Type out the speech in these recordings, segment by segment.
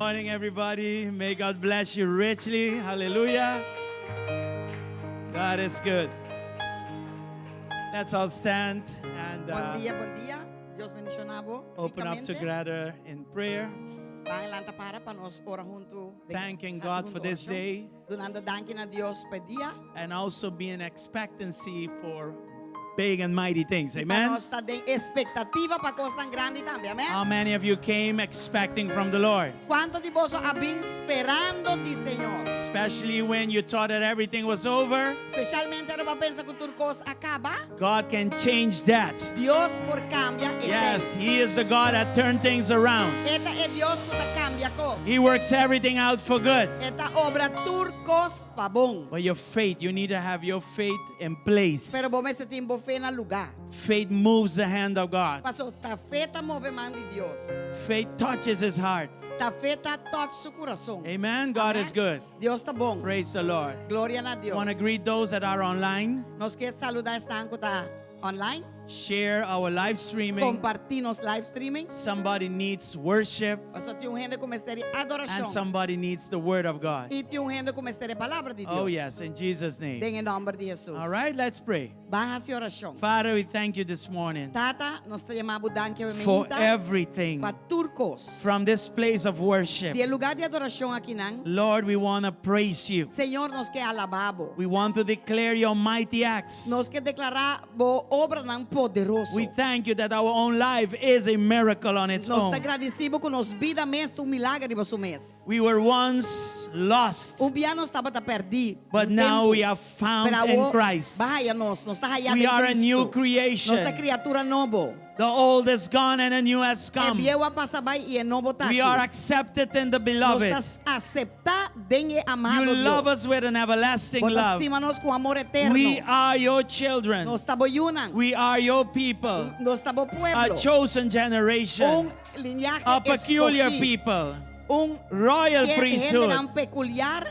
Morning, everybody. May God bless you richly. Hallelujah. God is good. Let's all stand and Bon dia, bon dia. Dios bendishoná bo. Open up rikamente. Together in prayer, Ban lanta para pa nos ora huntu. thanking God for this day Dunando danki na Dios pa e dia. And also be in expectancy for big and mighty things. Pa Amen. nos ta den ekspektativa pa kosnan grandi tambe. Amèn. How many of you came expecting from the Lord? Kuantu di boso a bin sperando di Señor? Especially when you thought that everything was over, Spesialmente ora bo a pensa ku tur kos a kaba. God can change that. Dios por kambia esei. Yes, He is the God that turned things around. E ta e Dios ku ta kambia kos. He works everything out for good. E ta obra tur kos pa bon. But your faith, you need to have your faith in place. Pero bo mester tin bo fe na lugá. Faith moves the hand of God. Paso ta fe ta move man di Dios. Faith touches his heart. Ta fe ta touch su kurason. Amen. God Amen. is good. Dios ta bon. Praise the Lord. Gloria na Dios. Want to greet those that are online. Nos ke saludá esnan ku ta online. Share our live streaming. Kompartí nos live streaming. Somebody needs worship Paso tin un hende ku mester adorashon. and somebody needs the word of God. I tin un hende ku mester palabra di Dios. Oh, yes, in Jesus' name. Den nòmber di Hesus. All right, let's pray. Ban hasi orashon. Father, we thank you this morning Tata, nos ta yama bo danki for mainta everything pa tur kos. From this place of worship. Di e lugá di adorashon akinan. Lord, we want to praise you. Señor, nos ke alabá bo. We want to declare your mighty acts. Nos ke deklará bo obranan poderoso. We thank you that our own life is a miracle on its Nos own. ta gradisí bo ku nos bida mes ta un milager riba su mes. We were once lost, Un bia nos tabata pèrdí. But Un now tempu. we are found Pero in awor, Christ. B'a haya nos, nos ta hayá We den are a Cristo. new creation. Nos ta kriatura nobo. The old is gone and the new has E come. bieu a pasa bai i e nobo ta We aki. are accepted in the Nos beloved. ta aseptá den e amado You love Dios. us with an everlasting Bo ta love. stima nos ku amor eterno. We are your children. Nos ta bo yunan. We are your people, Nos ta bo a pueblo. chosen generation, Un liñahe a peculiar eskohí. people, Un royal priesthood. hendenan pekuliar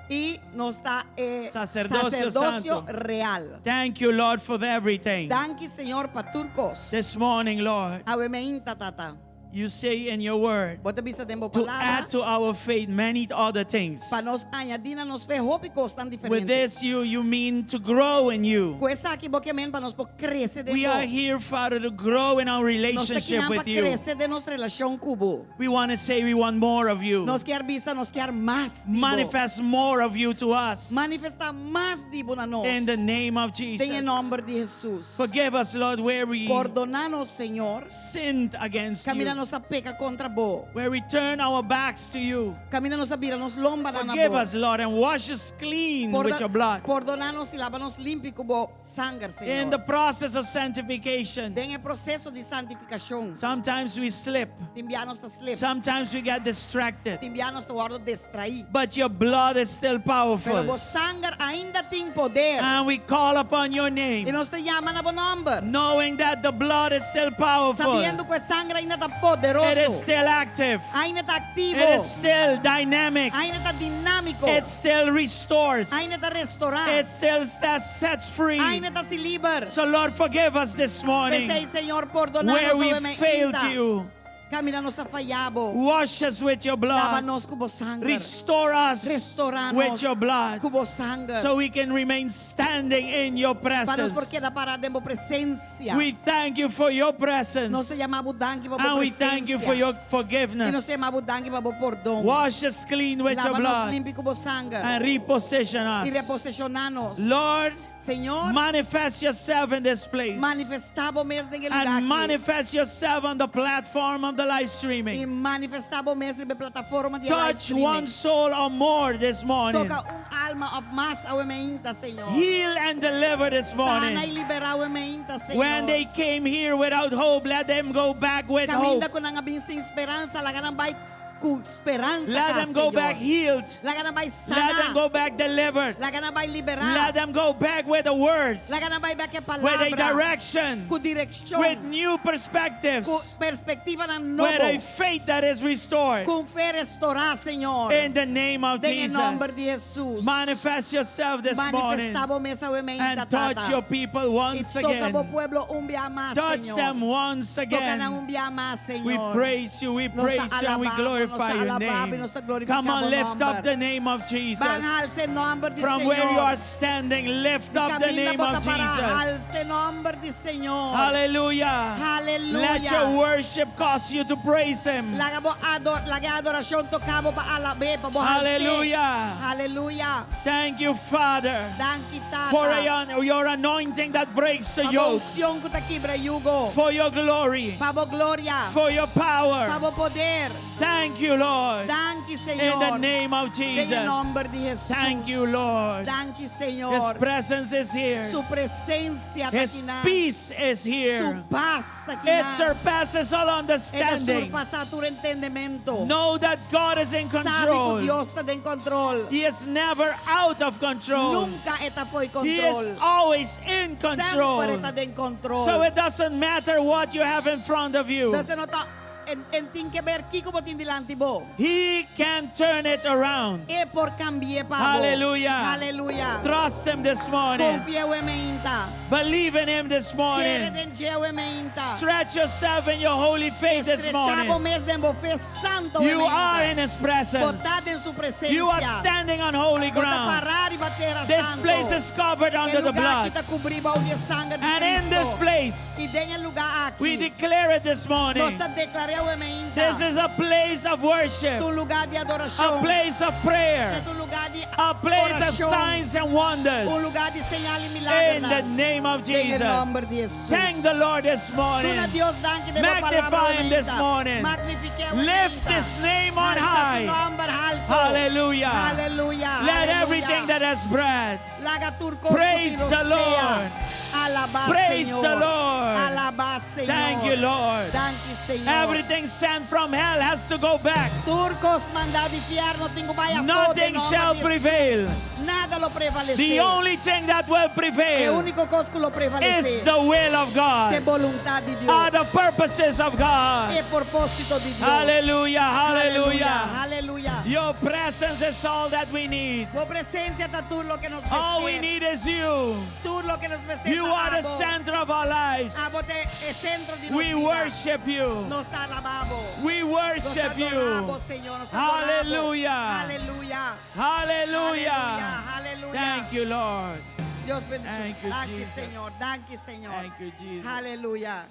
i nos ta eh, Saserdosio saserdosio santu. real. Thank you, Lord, for everything. Danki Señor pa tur kos. This morning, Lord, Awe mainta, Tata. you say in your word Bo ta bisa den bo to palabra. add to our faith many other things. Pa nos añadí na nos fe hopi kosnan With diferente. this, you mean to grow in you. Ku esaki bo ke men pa nos por krese den We bo. are here, Father, to grow in our Nos ta relationship akinan pa with you. krese den nos relashon ku bo. We want to say we want more of you. Nos ke bisa nos ke mas di bo. Manifest more of you to us. Manifestá mas di bo na nos. In the name of Jesus. Den nòmber di Hesus. Forgive us, Lord, where we Pordoná nos, Señor. Sinned against Kaminda you. nos a peka kontra bo. Where we turn our backs to you. Kaminda nos a bira nos lomba na Forgive bo. us, Lord, and wash us clean with your blood. Pordoná nos i laba nos limpi ku bo sanger, In Señor. the process of sanctification, Den e proseso di santifikashon. Sometimes we slip. Tin bia nos ta slip. Sometimes we get distracted. Tin bia nos ta wòrdu distraí. But your blood is still Pero bo powerful. sanger ainda tin poder. And we call upon your I name, nos ta yama na bo nòmber. Knowing that the blood is still powerful. Sabiendo ku e sanger ainda ta poderoso. It is still active. Ainda ta aktivo. It is still dynamic. Ainda ta dinámiko. It still restores. Ainda ta restourá. It still sets free. Ainda ta hasi liber. So, Lord, forgive us this morning P'esei, Señor, pordoná where nos we awe failed mainta. you. Kaminda nos a faya bo. Wash us with your Lava blood. nos ku bo sanger. Restore us Restourá nos with your blood ku bo sanger. So we can remain standing in your Pa nos por presence. keda pará den bo presensia. We thank you for your Nos presence ta yama bo danki pa bo and we thank you for presensia. your I nos forgiveness. ta yama bo danki pa bo pordon. Wash us clean with your Lava nos blood limpi ku bo sanger. And reposition I us. reposishoná nos. Lord, Señor, manifest yourself in this place manifestá bo mes den e lugá and aki. Manifest yourself on the platform of the live I streaming. manifestá bo mes riba e plataforma di live Touch streaming. one soul or more this morning. Toka un alma òf mas awe mainta, Señor. Heal and deliver this Sana i morning. liberá awe mainta, Señor. When they came here without hope, let them go back with hope. Kaminda ku nan a bin sin speransa, laga nan bai ku speransa, Let them go Señor. Back healed. Laga nan bai Let them saná. Go back delivered. Laga nan bai liberá. Let them go back with a word, Laga nan bai bèk ku with a palabra. Direction, Ku direkshon. With new perspectives, Ku perspektivanan with a nobo. Faith that is restored. Ku fe restourá, Señor. In the name of Den nòmber di Jesus. Hesus. Manifest yourself this morning Manifestá bo mes awe mainta, and touch Tata. your people I once toka bo again. pueblo un bia mas, Touch Señor. them once Toka nan again. un bia mas, Señor. We praise you, we Nos praise ta you, and we alabá bo, glorify glorify Nos ta your alabá bo, name. nos ta glorifiká Come on, bo lift up nòmber. the name of Jesus. Ban halsa e nòmber di From Señor. where you are standing, lift up the Kaminda name bo ta of para, Jesus. halsa e nòmber di Señor. Hallelujah. Hallelujah. Let your worship cause you to praise Him. Laga bo ador, laga adorashon toka bo pa alab'é, pa bo hals'é. Hallelujah. Hallelujah. Thank you, Father, Danki Tata. for your anointing that breaks the Pa bo yoke, unshon ku ta kibra yugo. for your glory, Pa bo gloria. for your power. Pa bo poder. Thank you, Lord. Danki Señor. In the name of Den Jesus. nòmber di Jesus. Thank you, Lord. Danki Señor. His presence is here. Su presensia ta His aki nan. peace is Su here. pas ta aki It nan. surpasses all E ta understanding. surpasá tur entendimentu. Know that God is in Sabi ku control. Dios ta den kontròl. He is never out of control. Nunka e ta fo'i He is kontròl. always in Semper control. e ta den kontròl. So it doesn't matter what you have in front of you. Entonses no ta en tin ke ber kiko bo tin dilanti bo. He can turn it around. E por kambi'é pa bo. Hallelujah. Hallelujah. Trust him this morning. Konfia awe mainta. Believe in him this Kere morning. den dje awe mainta. Stretch yourself in your holy faith this Strecha bo morning. mes den bo fe santu You are in his presence. Bo ta den su presensia. You are standing on holy Bo ta ground. pará riba tera This santu. place is covered E under the lugá aki blood. ta kubrí bou di sanger di And in this Kristu. place, I den e lugá aki. we declare it this morning. Nos ta deklará awe mainta. This is a place of worship, Ta un lugá di adorashon. a place of prayer, Ta un lugá di a place of orashon. signs and wonders. Un lugá di señal i milager. In the name of Den Jesus. nòmber di Jesus. Thank the Lord this morning. Duna Dios danki den bo palabra Magnify him this mainta. morning. Magnifik'é awe Lift mainta. his name on Halsa su high. nòmber haltu. Hallelujah. Hallelujah. Let Hallelujah. everything that has breath Laga tur kos Praise ku the Lord. Alabá Praise Señor. the Lord. Alabá Señor. Thank you, Lord. Danki Señor. Everything sent from hell has to go back. Tur kos mandá di fièrnu tin ku bai afó Nothing shall prevail. Nada lo prevalesé. The only thing that will E prevail úniko kos ku lo prevalesé. is the will of E God, boluntat di Dios. are the purposes of God. E propósito di Dios. Hallelujah, hallelujah. Hallelujah. Your presence is all that we need. Bo presensia ta tur loke nos All we mester. need is you. Tur loke nos mester. You are the Abo. center of our lives. Abo ta e sentro di nos We bida. worship you. Nos ta alabá bo. We Nos worship ta adorá bo, you. Señor. Nos ta adorá bo. Hallelujah. Hallelujah. Hallelujah. Hallelujah. Thank you, Lord. Dios bendishoná. Thank you, Danki, Jesus. Señor. Danki, Señor. Thank you, Jesus. Hallelujah.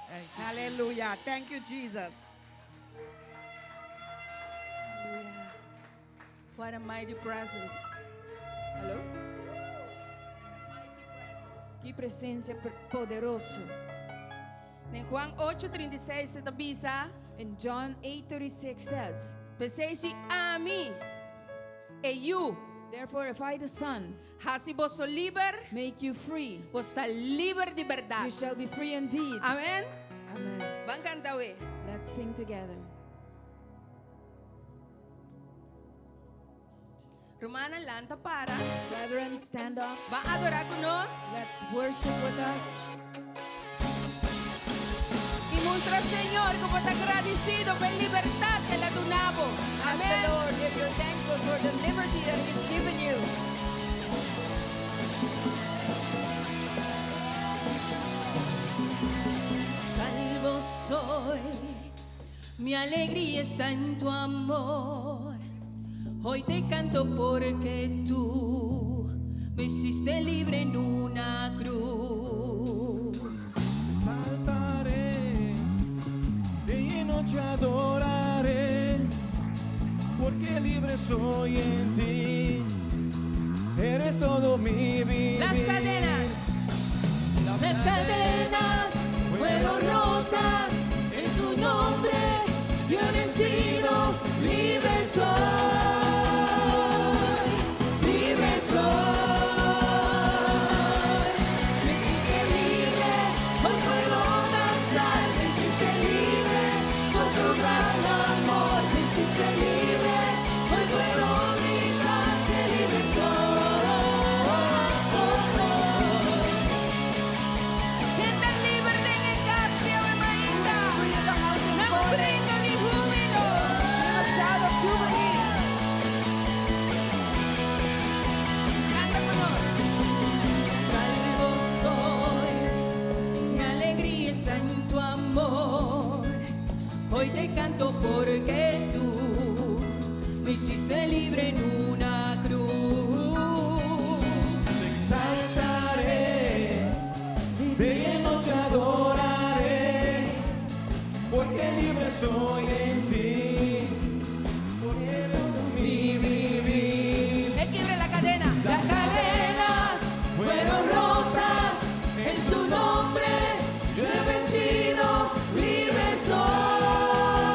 Thank you. Hallelujah. Thank you, Jesus. What a mighty presence. Hello? Ki presensia poderoso. Den Juan 8:36 ta bisa, In John 8:36 says, P'esei si ami, e Yu, Therefore if I the Son hasi boso liber, make you free, boso ta liber di you berdat. shall be free indeed. Amèn. Amen. Ban kanta we. Let's sing together. Rumannan lanta para. Brethren, stand up. Ban adorá ku nos. Let's worship with us. I mustra Señor ku bo ta gradisido pa e libertat ku El a duna bo. Ask the Amèn. Lord if you're thankful for the liberty that He's given you. Salvo soy, mi alegría está en tu amor. Hoy te canto porque tú me hiciste libre en una cruz. Exaltaré, día y noche adoraré, porque libre soy en ti. Eres todo mi vivir. Las cadenas, las cadenas fueron rotas en su nombre. Yo he vencido, libre soy, libre soy. Me hiciste libre, hoy puedo danzar. Me hiciste libre con tu gran amor. Me hiciste libre, hoy puedo gritar que libre soy. Gente libre en el casco de mainta. Un grito de júbilo. Give a shout of jubilee. Canta con nos. Salvo soy, mi alegría está en tu amor. Hoy te canto porque tú me hiciste libre en una cruz. Te exaltaré, de noche adoraré, porque libre soy en ti, porque eres mi vivir. Él quiebra la cadena. Las cadenas fueron rotas en su nombre. Yo he vencido, libre soy,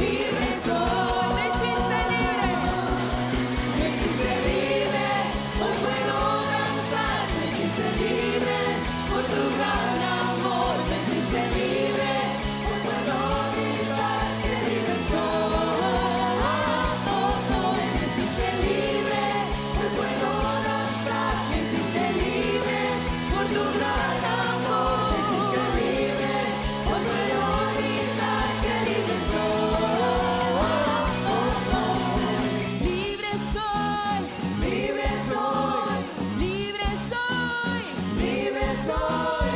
libre soy. Me hiciste libre, me hiciste libre. Hoy puedo danzar, me hiciste libre por tu gran amor. Me hiciste libre, hoy puedo gritar que libre soy. Me hiciste libre, hoy puedo danzar. Me hiciste libre por tu gran amor. Me hiciste libre, hoy puedo gritar que libre soy. Libre soy, libre soy, libre soy, Libre soy,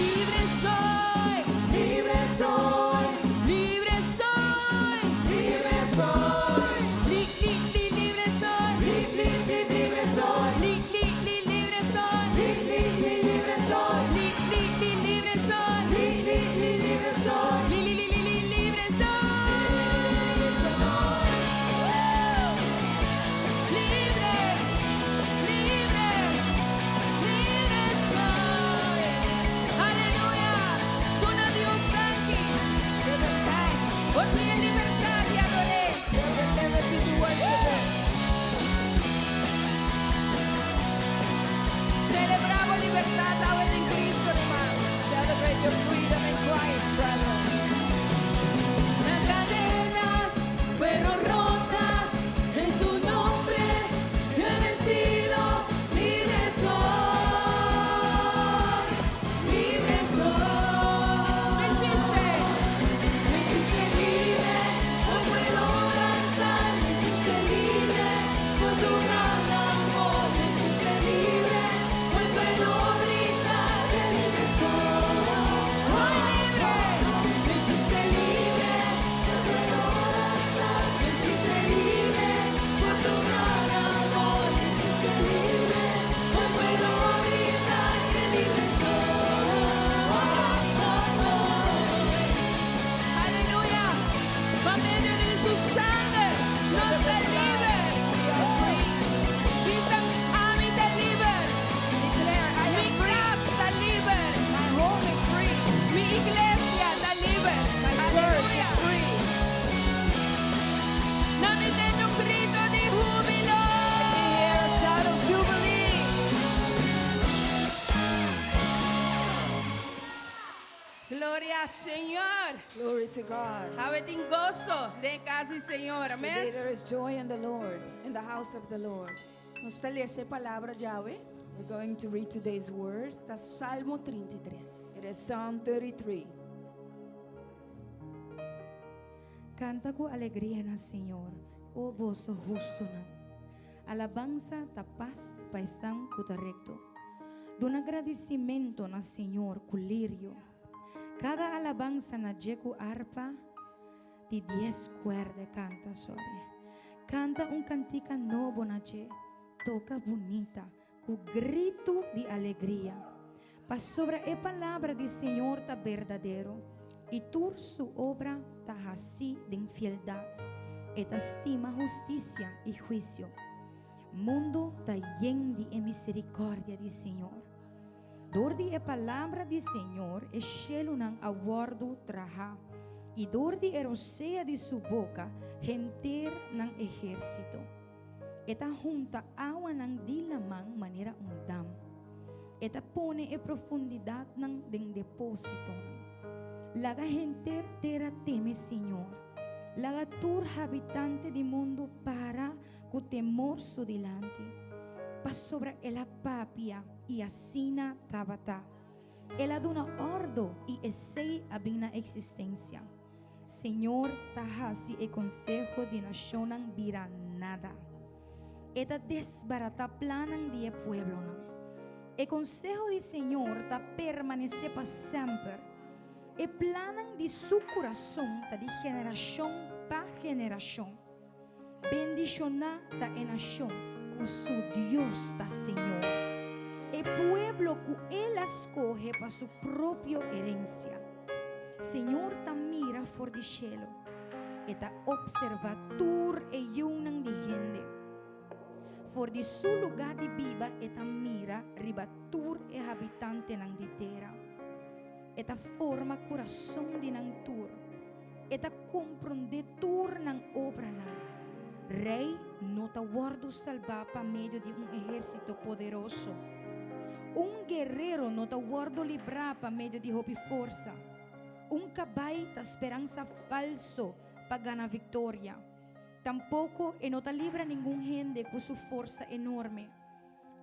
libre soy, libre soy, libre soy, libre soy, li, li, li, libre soy, li, li, li, libre soy, li, li, li, libre soy, li, li, li, libre soy, li, li, li, libre soy, li, li, li, libre soy. li, li, li, li, li, libre soy. Libre, libre, libre soy. Aleluya. Duna Dios danki. Give him thanks Por mi libertad te adoré. for the liberty to worship him. Celebramos libertad ahora en Cristo, hermanos. Celebrate your freedom in Christ, brethren. Las cadenas fueron rotas en su nombre. Yo he vencido, libre soy, libre soy. Me hiciste, me hiciste libre, hoy puedo danzar. Me hiciste libre por tu gran amor. Me hiciste libre, hoy puedo gritar que libre soy. Soy libre, me hiciste libre. Me hiciste libre por tu gran amor, me hiciste libre, hoy puedo gritar que libre soy. Aleluya, por medio de su sangre nos da libre. We are free. Dice, a mí te libre, Declare, I mi am free. casa está libre, My home is free. mi iglesia está libre. My church Aleluya. is free. No me den un grito de júbilo. Let me hear a shout of jubilee. Gloria al Señor. Glory to God. Awe tin goso den kas di Señor. Today Amèn. there is joy in the Lord, in the house of the Lord. Nos ta lesa e palabra djawe. We're going to read today's word. Ta Salmo 33. It is Psalm 33. Kanta ku alegria na Señor, o boso hustonan. Alabansa ta pas pa esnan ku ta rekto. Duna gradisimentu na Señor ku lirio. Kada alabansa na dje ku arpa di dies kuèrdè kanta, sorry. Kanta un kantika nobo na dje, toka bunita ku gritu di alegria. Pasobra e palabra di Señor ta berdadero, i tur su obra ta hasí den fieldat. E ta stima hustisia i huisio. Mundu ta yen di e miserikòrdia di Señor. Dor di e palabra di Señor e shelunan a wòrdu trahá, i dor di e rosea di su boka henter nan ehérsito. E ta hunta awanan di laman manera un dam. E ta pone e profundidatnan den depósitonan. Laga henter tera teme Señor. Laga tur habitante di mundu para ku temor su dilanti. Pasobra el a papia i asina tabata. El a duna òrdu i esei a bin na eksistensia. Señor ta hasi e konseho di nashonnan bira nada. E ta desbaratá plannan di e pueblonan. E konseho di Señor ta permanesé pa semper. E plannan di su kurason ta di generashon pa generashon. Bendishoná ta e nashon ku su Dios ta señor, e pueblo ku El a skohe pa su propio herensia. Señor ta mira for di shelu, E ta opservá tur e yunan di hende. For di su lugá di biba E ta mira riba tur e habitantenan di tera. E ta forma kurason di nan tur. E ta komprondé tur nan obranan. Rei no ta wòrdu salbá pa medio di un ehérsito poderoso. Un guerero no ta wòrdu librá pa medio di hopi forsa. Un kabai ta speransa falso pa gana viktoria. Tampoko e no ta libra ningun hende ku su forsa enorme.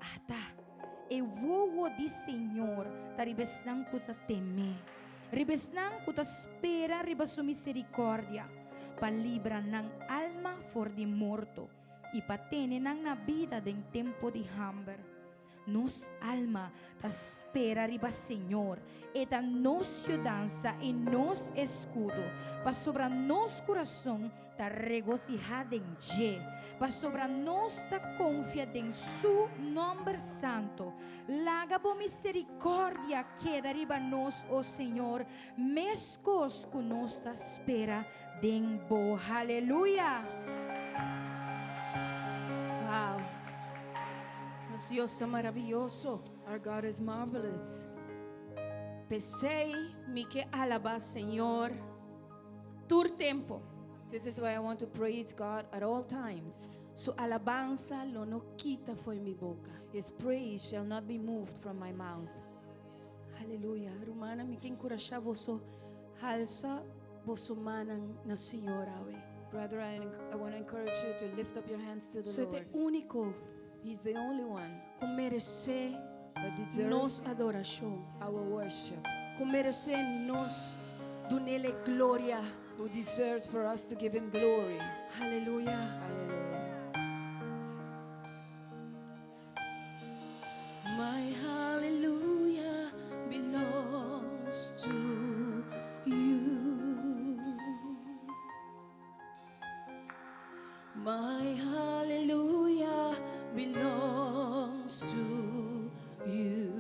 Ata, e wowo di Señor ta riba esnan ku ta tem'é, riba esnan ku ta spera riba su miserikòrdia, pa libra nan alma for di morto i pa tene nan na bida den tempu di hamber. Nos alma ta spera riba Señor, e ta nos yudansa i nos eskudo, pasobra nos kurason ta regosihá den dje, pasobra nos ta konfia den su nòmber santu. Laga bo miserikòrdia keda riba nos, o Señor, meskos ku nos ta spera den bo. Haleluya! Wow. Nos Dios ta maravioso. Our God is marvelous. P'esei mi ke alabá Señor tur tempu. This is why I want to praise God at all times. Su alabansa lo no kita fo'i mi boka. His praise shall not be moved from my mouth. Aleluya. Rumannan, mi ke enkurashá boso halsa boso mannan na Señor awe. Brother, I want to encourage you to lift up your hands to the So e Lord. úniko He's the only one ku meresé that nos deserves adorashon. Our worship, Ku meresé nos dun'El gloria. Who deserves for us to give him glory. Aleluya. Hallelujah. My hallelujah belongs to you. My hallelujah belongs to you.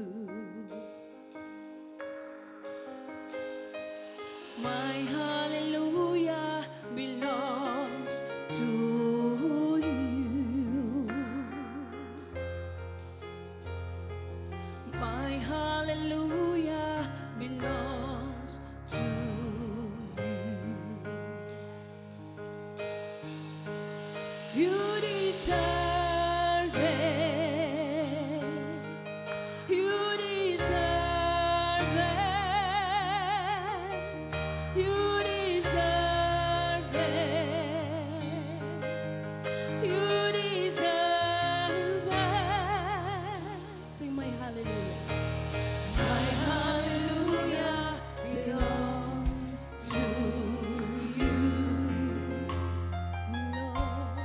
My hallelujah belongs to you. My hallelujah belongs to you. You deserve it. You deserve it. You deserve it. You deserve it. Sing my hallelujah. My hallelujah belongs to you, Lord.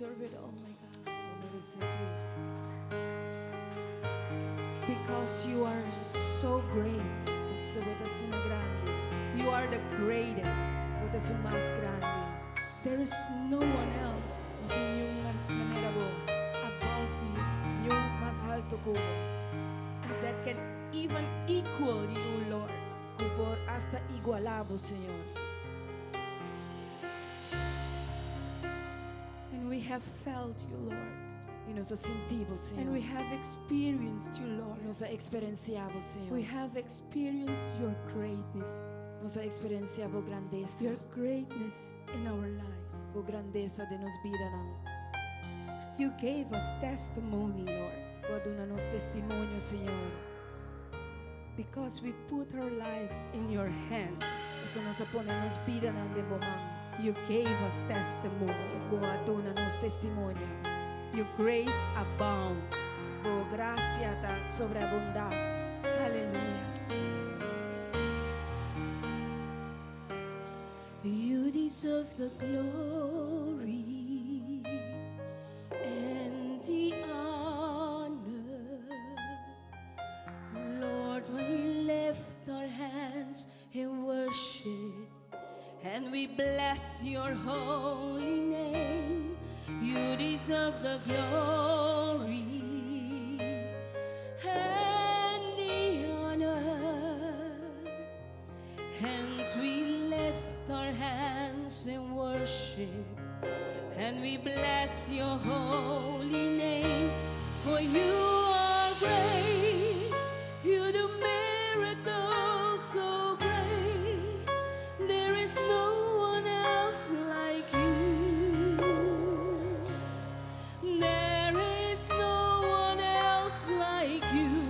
deserve it, oh my God. Bo meresé tur. Because you are so great. Pasobra bo ta asina grandi. You are the greatest. Bo ta esun mas grandi. There is no one else No tin ningun manera bo. Above you Ningun mas haltu ku bo. That can even equal you, Lord. Ku por hasta igualá bo, Señor. And we have felt you, Lord. I nos a sinti bo, Señor. And we have experienced you, Lord. I nos a eksperensiá bo, Señor. We have experienced your greatness, Nos a eksperensiá bo grandesa. Your greatness in our lives. Bo grandesa den nos bidanan. You gave us testimony, Lord, Bo a duna nos testimonio, Señor. Because we put our lives in your hand. Pasobra nos a pone nos bidanan den bo man. You gave us testimony. Bo a duna nos testimonio. Your grace abound. Bo grasia ta sobreabundá. Hallelujah. You deserve the glory and the honor. Lord, when we lift our hands in worship and we bless your holy name, you deserve the glory and the honor. And we lift our hands in worship and we bless your holy name. For you are great, you do miracles so great. There is no one else like you. There is no one else like you,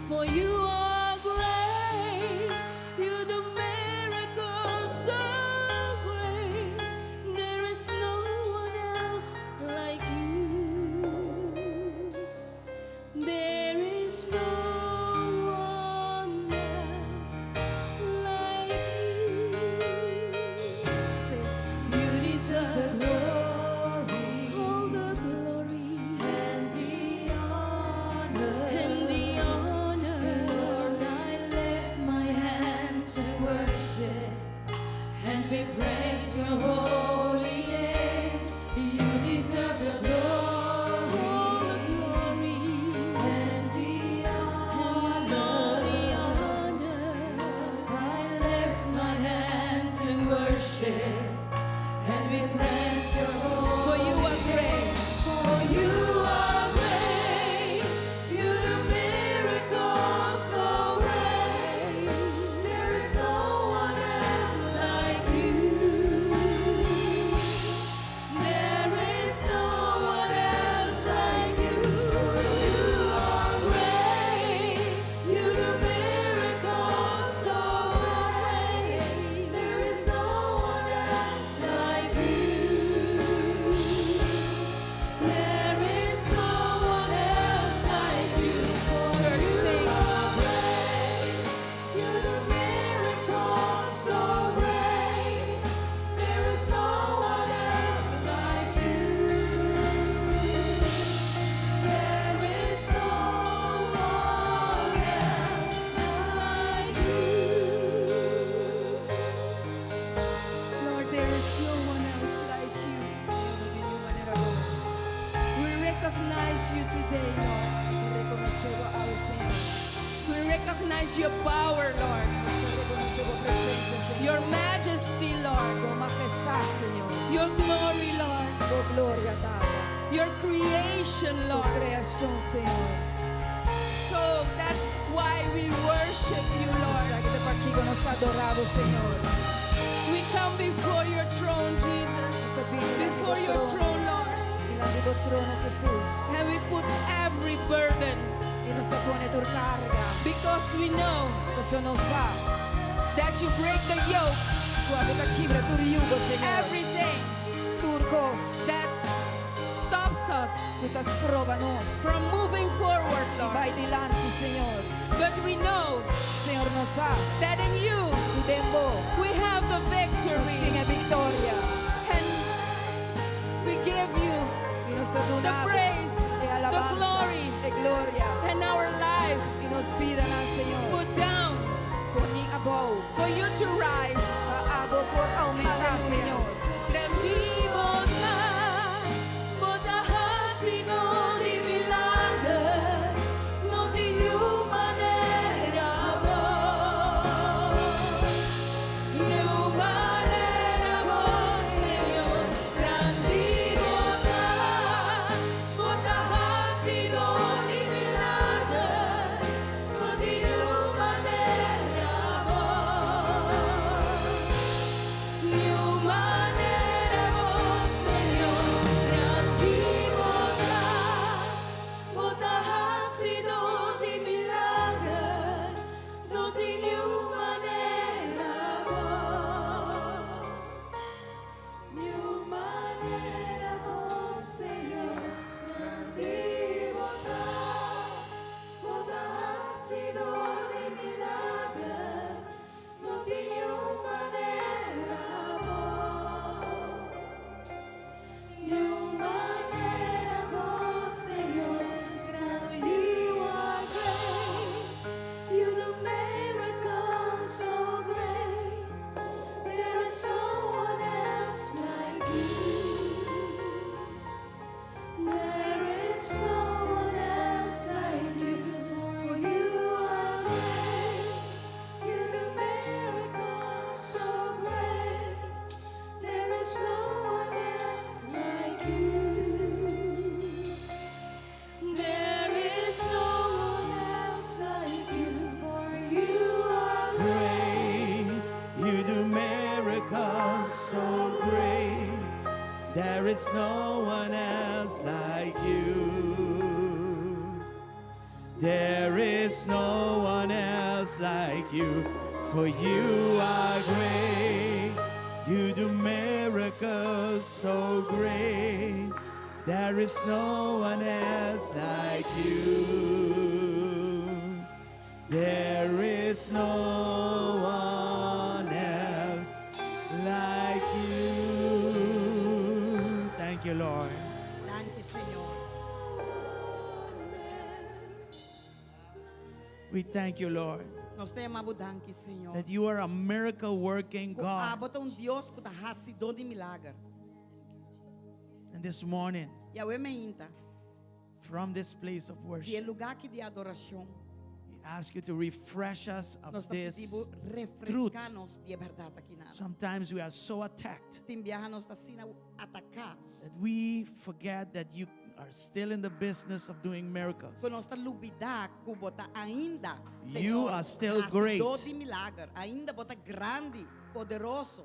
for you are great. You do miracles so great. There is no one else like you. There is no one else like you. Say, you deserve the glory, all the glory and the honor, and the honor. Lord, I lift my hands in worship and we praise your holy name. You deserve the glory, all the glory, and the honor, the honor. I lift my hands in worship and we praise your holy. For you are great, for you are great. You do miracles so great. There is no one else like you. There is no one else like you. You are great. You do miracles so great. There is no one else like you. There is no one else like you. Church, sing. You do miracles so great. There is no one else like you. There is no one else like you. Lord, there is no one else like you. We recognize you today, Lord. Rekonosé bo awe, Señor. We recognize your power, Lord. Rekonosé bo presensia, Señor. Your majesty, Lord. Bo mahestat, Señor. Your glory, Lord. Bo gloria, Tata. Your creation, Bo Lord. kreashon, Señor. So that's why we worship you, Lord. Esaki ta pakiko nos ta adorá bo, Señor. We come before your throne, Jesus. Before your throne, Lord. Dilanti bo trono, Jesus. And we put every burden I nos ta pone tur karga. Because we know Pasobra nos sa that you break the yokes, ku abo ta kibra tur yugo, Señor. Everything Tur kos that stops us ku ta stroba nos from moving forward, Di Lord. bai dilanti, Señor. But we know Señor, nos sa that in you ku den bo we have the nos victory. tin e viktoria. And we give you I ta the duna bo praise, e the alabansa, glory, e gloria. and our life I nos bidanan, Señor. put down Pone abou. for you to rise. Pa abo por oumentá, Señor. Grandi bo ta, bo ta hasidó di milager, no tin niun manera bo. Niun manera bo, Señor. Grandi bo ta, bo ta hasidó di milager, no tin niun manera bo. Niun manera bo, Señor. Grandi bo ta, bo ta hasidó di milager, no tin niun manera bo. Niun manera bo, Señor. Grandi bo ta, bo ta hasidó di milager, no tin niun manera bo. Niun manera bo, Señor. Grandi. You are great. You do miracles so great. There is no one else like you. There is no one else like you. For you are great. You do miracles so great. There is no one else like you. There is no one else like you. For you are Great. You do miracles so great. There is no one else like you. There is no one else like you. For you are great. You do miracles so great. There is no one else like you. There is no one else like you. Thank you, Lord. Danki, Señor. We thank you, Lord, Nos ta yama bo danki, Señor. that you are a miracle working God. Abo ta un Dios ku ta hasidó di milager. And this morning, I awe mainta, from this place of di worship, lugá aki di adorashon. we ask you to refresh us of Nos this ta pidi truth. refreská nos di e berdat aki nan. Sometimes we are so attacked Tin biaha nos ta asina ataká. that we forget that you are still in the business of doing miracles. Ku nos ta lubidá ku bo ta ainda. You Señor, are still great. hasidó di milager. Ainda bo ta grandi, poderoso.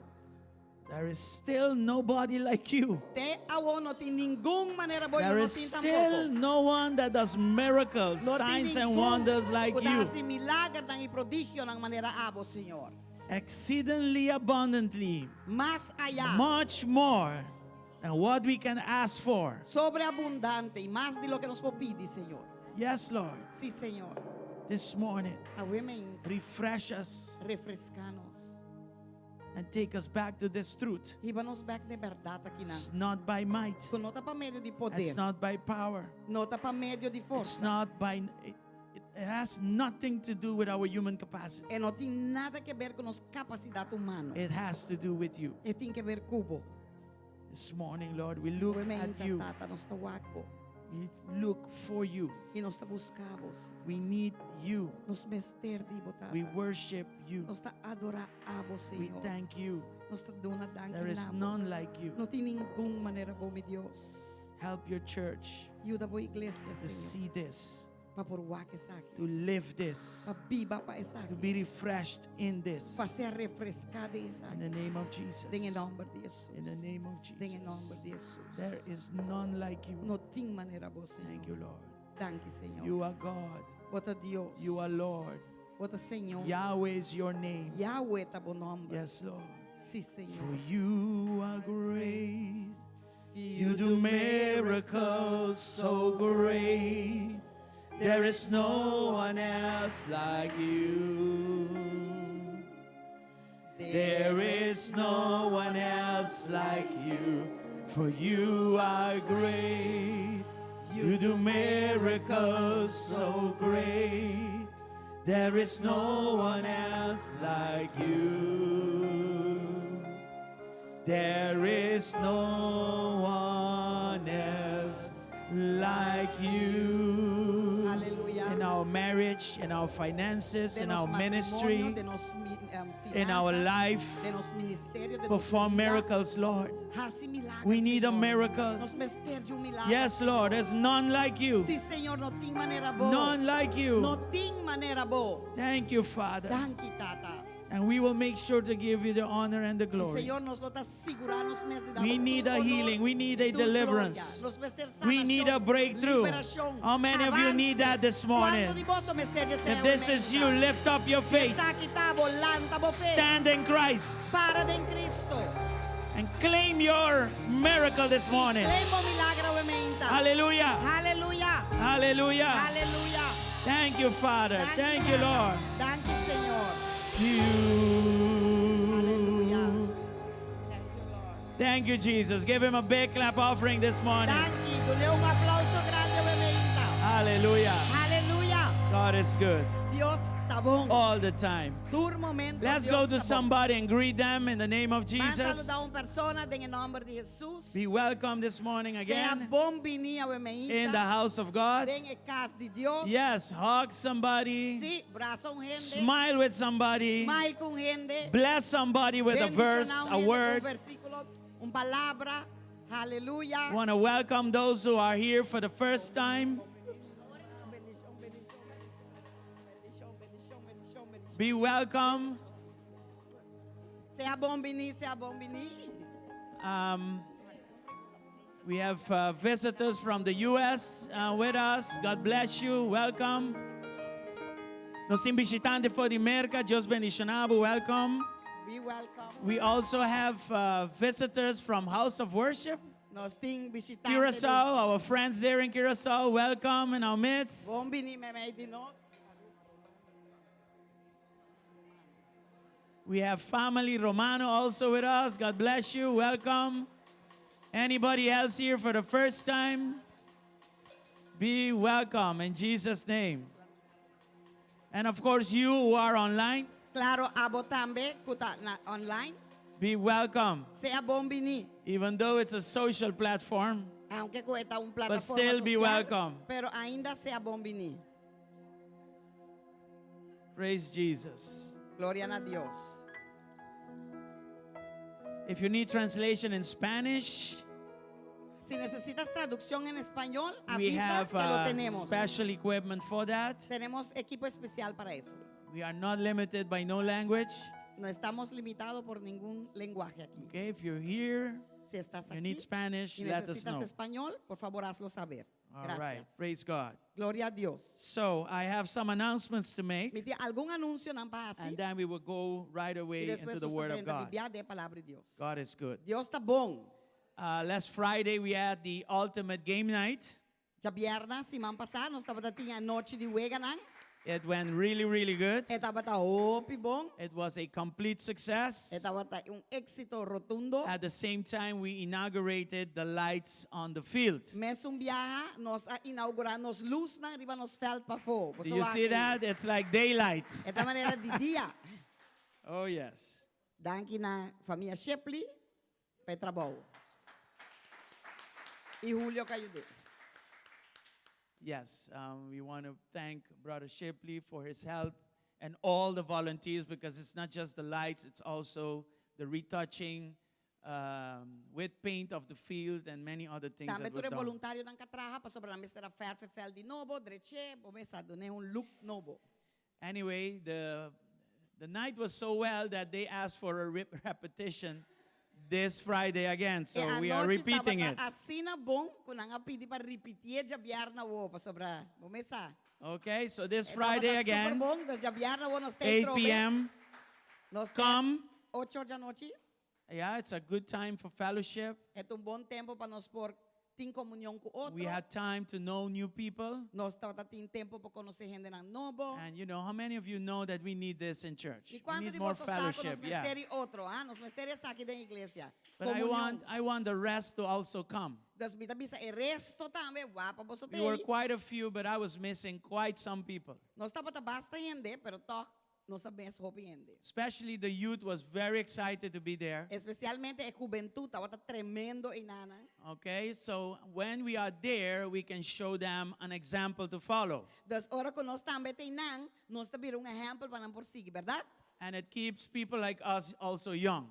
There is still nobody like you. Te awo no tin ningun manera bo There no is tin still tampoko. no one that does miracles, No tin signs, and ningun wonders like ku ta you. hasi milagernan i prodigionan manera abo, Señor. Exceedingly abundantly, Mas ayá. much more than what we can ask for. Sobreabundante i mas di loke nos por pidi, Señor. Yes, Lord. Sí, Señor. This morning, Awe mainta. refresh us Refreská nos. and take us back to this truth. Hiba nos bèk na e berdat aki nan. It's not by might. Ku no ta pa medio di poder. It's not by power. No ta pa medio di It's forsa. not by it has nothing to do with our human capacity. E no tin nada di aber ku nos kapasidat humano. It has to do with you. E tin di aber ku bo. This morning, Lord, we look Awe at mainta you. tata nos ta wak bo. We look for you. I nos ta buska bo. We need you. Nos mester di bo tata. We worship you. Nos ta adorá abo, We Señor. thank you. Nos ta duna danki There is na bo. none like you. No tin ningun manera bo, mi Dios. Help your church Yuda bo iglesia, to Señor. see this, Pa por wak esaki. to live this, Pa biba pa to esaki. be refreshed in this. Pa ser refreská den In esaki. the name of Jesus. Den e nòmber di Jesus. In the name of Den e nòmber Jesus. di Jesus. There is none like you. No tin manera bo, Señor. Thank you, Lord. Danki, Señor. You are God. Bo ta Dios. You are Lord. Bo ta Señor. Yahweh is your name. Yahweh ta bo nòmber. Yes, Lord. Sí, Señor. For you are great. You do miracles so great. There is no one else like you. There is no one else like you. For you are great. You do miracles so great. There is no one else like you. There is no one else like you. Hallelujah. In our marriage, in our finances, Den in nos our matrimonio, ministry, den nos in our finanzas, life, den nos ministerio, den nos perform bida. miracles, Lord. Hasi milager, We need a Señor. miracle. Nos mester di un milager. Yes, Lord, there's none like you. Sí, Señor, no tin manera bo. None like No you. tin manera bo. Thank you, Father. Danki, Tata. And we will make sure to give you the honor and the Y, glory. Señor, nos lo ta sigurá nos mes di We need a healing. We need a deliverance. We need a breakthrough. How many of you need that this morning? If this is you, lift up your faith. Stand in Christ Para den Cristo. and claim your miracle this morning. Claim bo milager awe mainta. Hallelujah. Hallelujah. Hallelujah. Hallelujah. Thank you, Father. Thank you, Lord. Danki, Señor. You. Hallelujah. Thank you, Lord. Thank you, Jesus. Give him a big clap offering this morning. Danki. Dun'é un aplouso grandi awe mainta. Hallelujah. Hallelujah. God is good Dios ta bon. all the time. Tur momento. Let's Dios go ta to bon. somebody and greet them in the name of Ban Jesus. saludá un persona den nòmber di Jesus. Be welcome this morning Sea again bon biní awe mainta. in the house of God. Den e kas di Dios. Yes, hug somebody, Sí, brasa un hende. smile with somebody, Smile ku hende. bless somebody with a verse, Bendishoná a un hende ku un word. versíkulo, un palabra. Aleluya. Want to welcome those who are here for the first time. Bendishon, bendishon, bendishon, bendishon, bendishon, bendishon. Be welcome. Sea bon biní, sea bon biní. We have visitors from the U.S. With us. God bless you. Welcome. Nos tin bishitante for di Merka. Dios bendishoná bo. Welcome. Be welcome. We also have visitors from House of Worship, Nos tin bishitante. Curacao. Our friends there in Curacao, welcome in our midst. Bon biní meimei di nos. We have family Romano also with us. God bless you. Welcome. Anybody else here for the first time? Be welcome in Jesus' name. And of course, you who are online, Klaro, abo tambe, ku ta na online. be welcome. Sea bon biní. Even though it's a social platform, Aunke ku ta un plataforma still be sosial, welcome. Pero ainda sea bon biní. Praise Jesus. Gloria na Dios. If you need translation in Spanish, Si necesitas traducción en español, we avisa have que lo tenemos. special equipment for that. Tenemos equipo especial para eso. We are not limited by no language. No estamos limitados por ningún lenguaje aquí. Okay, if you're here, Si estás you aquí need Spanish, y let us necesitas know. español, por favor hazlo saber. All Gracias. right, praise God. Gloria a Dios. So I have some announcements to make, Mi tin algun anunsionan pa hasi and then we will go right y away despues into the nos Word of ta God. drenta den palabra di Dios. God is good. Dios ta bon. Last Friday we had the ultimate game night. Djabièrnè, siman pasá, nos tabatin anochi di weganan. It went really, really good. E tabata hopi bon. It was a complete success. E tabata un éksito rotundo. At the same time, we inaugurated the lights on the field. Mesun biaha, nos a inougurá nos lusnan riba nos veld pafó. Do you see that? It's like daylight. E ta manera di dia. Oh, yes. Danki na famia Shepley, pa e trabou. I Julio ku a yuda. Yes, we want to thank Brother Shipley for his help and all the volunteers because it's not just the lights, it's also the retouching with paint of the field and many other things Tambe that were tur e done. voluntarionan ku a traha, pasobra nan mester a fèrf e veld di nobo, drech'é, kuminsá dun'é un look nobo. Anyway, the night was so well that they asked for a repetition this Friday again. So E we are anochi repeating tabata it. Asina bon, ku nan a pidi pa ripití djabièrnè awo, pasobra, kuminsá. Okay, so this Friday again, Super bon, dus djabièrnè awo nos 8 p.m. Nos Come. 8 or di anochi. Yeah, it's a good time for fellowship. E ta un bon tempu pa nos por tin komunion ku otro. We had time to know new people. Nos tabatin tempu pa konosé hendenan nobo. And you know, how many of you know that we need this in church? I We kuantu need di more boso sa ku nos fellowship. Yeah. mester otro, ah? Nos mester esaki den iglesia. But I Komunion. want I want the rest to also come. Dus mi ta bisa e resto tambe, wak pa boso We were t'ei. quite a few, but I was missing quite some people. Nos tabata basta hende, pero toch nos a miss hopi hende. Especially the youth was very excited to be there. Espesialmente e hubentut tabata tremendo einan. Okay, so when we are there, we can show them an example to follow. Dus ora ku nos tambe t'einan, nos ta bira un ehèmpel pa nan por sigui, bèrdat? And it keeps people like us also young.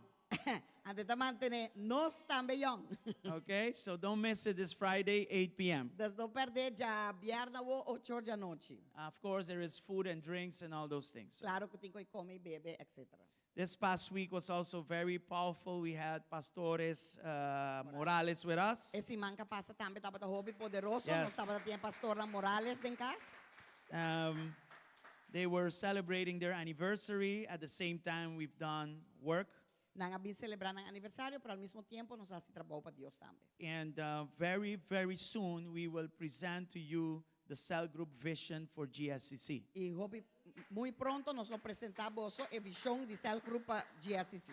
Anto e ta mantené nos tambe yòn. Okay, so don't miss it this Friday, 8 p.m. Dus no pèrdè djabièrnè awo 8 or di anochi. Of course, there is food and drinks and all those things. Klaro ku tin kos di kome i bebe, etc. This past week was also very powerful. We had Pastores Morales with us. E siman ku a pasa tambe tabata hopi poderoso. Yes. Nos tabatin Pastor Morales den kas. They were celebrating their anniversary at the same time we've done work. Nan a bin selebrá nan aniversario, pero al mesmo tempu nos a hasi trabou pa Dios tambe. And very, very soon we will present to you the cell group vision for GSCC. I hopi muy pronto nos lo presentá boso e vishon di cell group pa GSCC.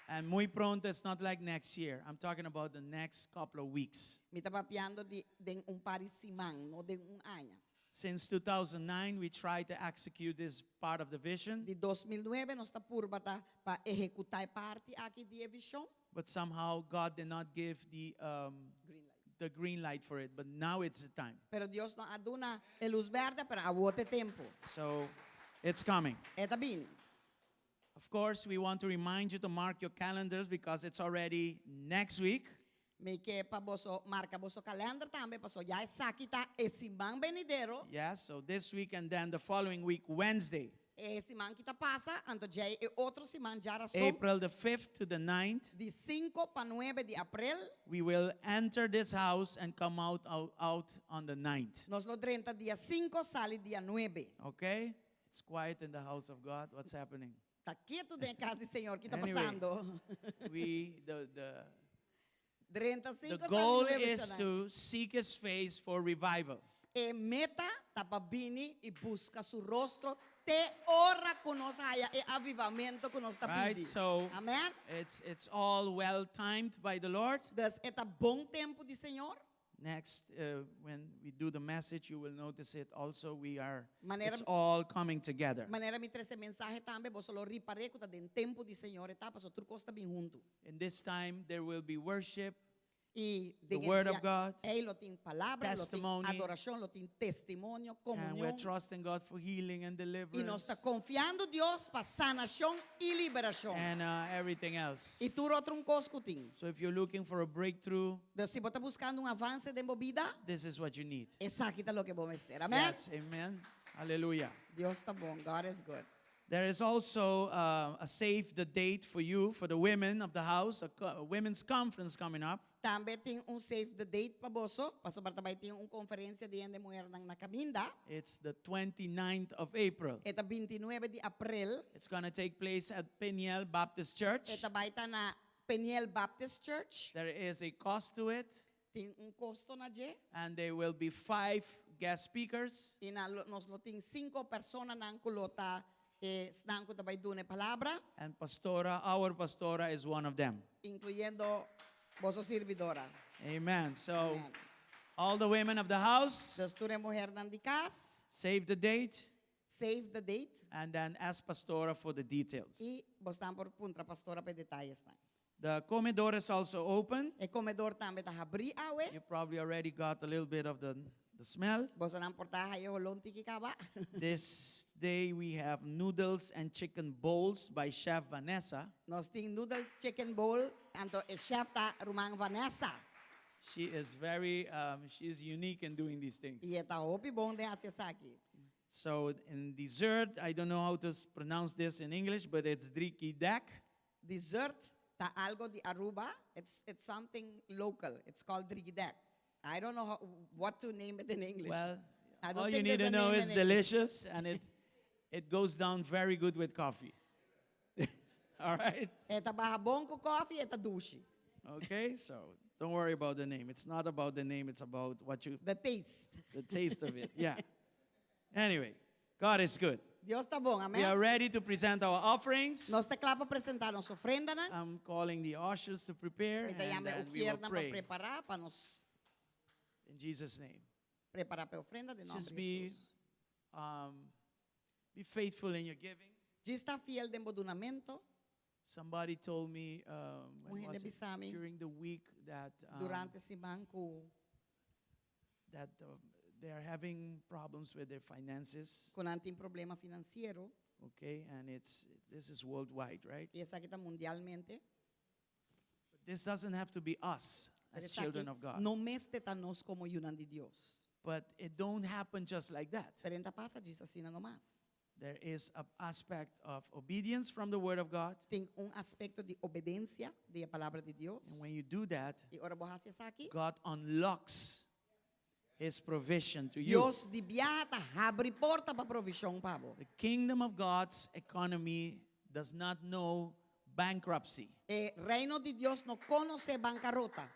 And muy pronto, it's not like next year. I'm talking about the next couple of weeks. Mi ta papiando di den un par di siman, no den un aña. Since 2009, we tried to execute this part of the vision, Di 2009 nos ta purba ta pa ehekutá e parti aki di e vishon. But somehow God did not give the, Green light. The green light for it. But now it's the time. Pero Dios no a duna e lus bèrdè, pero awor ta e tempu. So it's coming. E ta bini. Of course, we want to remind you to mark your calendars because it's already next week. Mi ke pa boso marka boso kalènder tambe, paso ya esaki ta e siman benidero. Yeah, so this week and then the following week, Wednesday, E siman ku ta pasa, anto djei e otro siman djárason. April the 5th to the 9th, Di 5 pa 9 di aprel. We will enter this house and come out on the 9th. Nos lo drenta dia 5, sali dia 9. Okay? It's quiet in the house of God. What's happening? Ta ketu den kas di Señor, kiko ta Anyway, pasando? we the Drenta the 5, sali goal 9. is to seek his face for revival. E meta ta pa bini i buska su rostro te ora ku nos haya e avivamentu ku nos ta Right? pidi. So Amen. it's all well timed by the Lord. Dus e ta bon tempu di Señor. Next, when we do the message, you will notice it also. We are, Manera- it's all coming together. Manera mi trese mensahe tambe, boso lo ripará ku ta den tempu di Señor e ta, paso tur kos ta bin huntu. In this time, there will be worship, I the Word of God, Ei lo tin palabra, lo tin testimony, adorashon, lo tin testimonio, and we're komunion. trusting God for healing and I nos deliverance ta konfiando Dios pa sanashon i liberashon. and everything else. I tur otro un kos ku tin. So if you're looking for a breakthrough, Dus si bo ta buskando un avanse den bo bida, this is what you need. Esaki ta loke bo mester. Amen. Yes, amen. Hallelujah. Dios ta bon. God is good. There is also a save the date for you, for the women of the house, a women's conference coming up. Tambe tin un save the date pa boso, pasobra tambe tin un konferensia di hende muhernan na kaminda. It's the 29th of April. E ta 29 di aprel. It's going to take place at Peniel Baptist Church. E ta bai ta na Peniel Baptist Church. There is a cost to it, Tin un kosto na dje. And there will be five guest speakers. I na, nos lo tin sinku personanan ku lo ta eh, esnan ku ta bai duna palabra, And Pastora, our Pastora, is one of them. Inkluyendo boso sirbidora. Amen. So, Amen. All the women of the house, Dus tur e muhernan di kas, save the date save the date and then ask Pastora for the details. I boso por puntra pastora pa detayenan. The comedor is also open. E komedor tambe ta habrí awe. You probably already got a little bit of the smell. Bosonan por ta haya e holó un tiki kaba. This day we have noodles and chicken bowls by Chef Vanessa. Nos tin noodle chicken bowl, anto e chef ta ruman Vanessa. She is unique in doing these things. I e ta hopi bon den hasi esaki. So in dessert, I don't know how to pronounce this in English, but it's driki dek. Dessert ta algo di Aruba. It's something local. It's called drikidek. I don't know what to name it in English. Well, I don't all you think need there's to a know name is in English. delicious and it goes down very good with coffee. All right? E ta baha bon ku koffie, e ta dushi. Okay, so Don't worry about the name. It's not about the name, it's about what you, The taste. the taste of it. Yeah. Anyway, God is good. Dios ta bon, We are amen? ready to present our offerings. Nos ta kla pa presentá nos ofrendanan. I'm calling the ushers to prepare Mi ta and yama then we will ushiernan pa pray prepará pa nos in Jesus' name. prepará pa ofrenda den nòmber Just di be, Hesus. be faithful in your giving. Djis ta fiel den bo dunamentu. Somebody told me when Un hende was it? bisa mi During the week that durante siman ku that they are having problems with their finances. ku nan tin problema finansiero. Okay, and it's this is worldwide, right? I esaki ta mundialmente. But this doesn't have to be us Pero as esaki children of God. no mester ta nos komo yunan di Dios. But it don't happen just like that. Pero e n' ta pasa djis asina nomas. There is an aspect of obedience from the Word of God. Tin un aspekto di obedensia di e Palabra di Dios. And when you do that, I ora bo hasi esaki, God unlocks His provision to you. Dios di biaha ta habri porta pa provishon pa bo. The kingdom of God's economy does not know bankruptcy. E reino di Dios no konosé bankarota.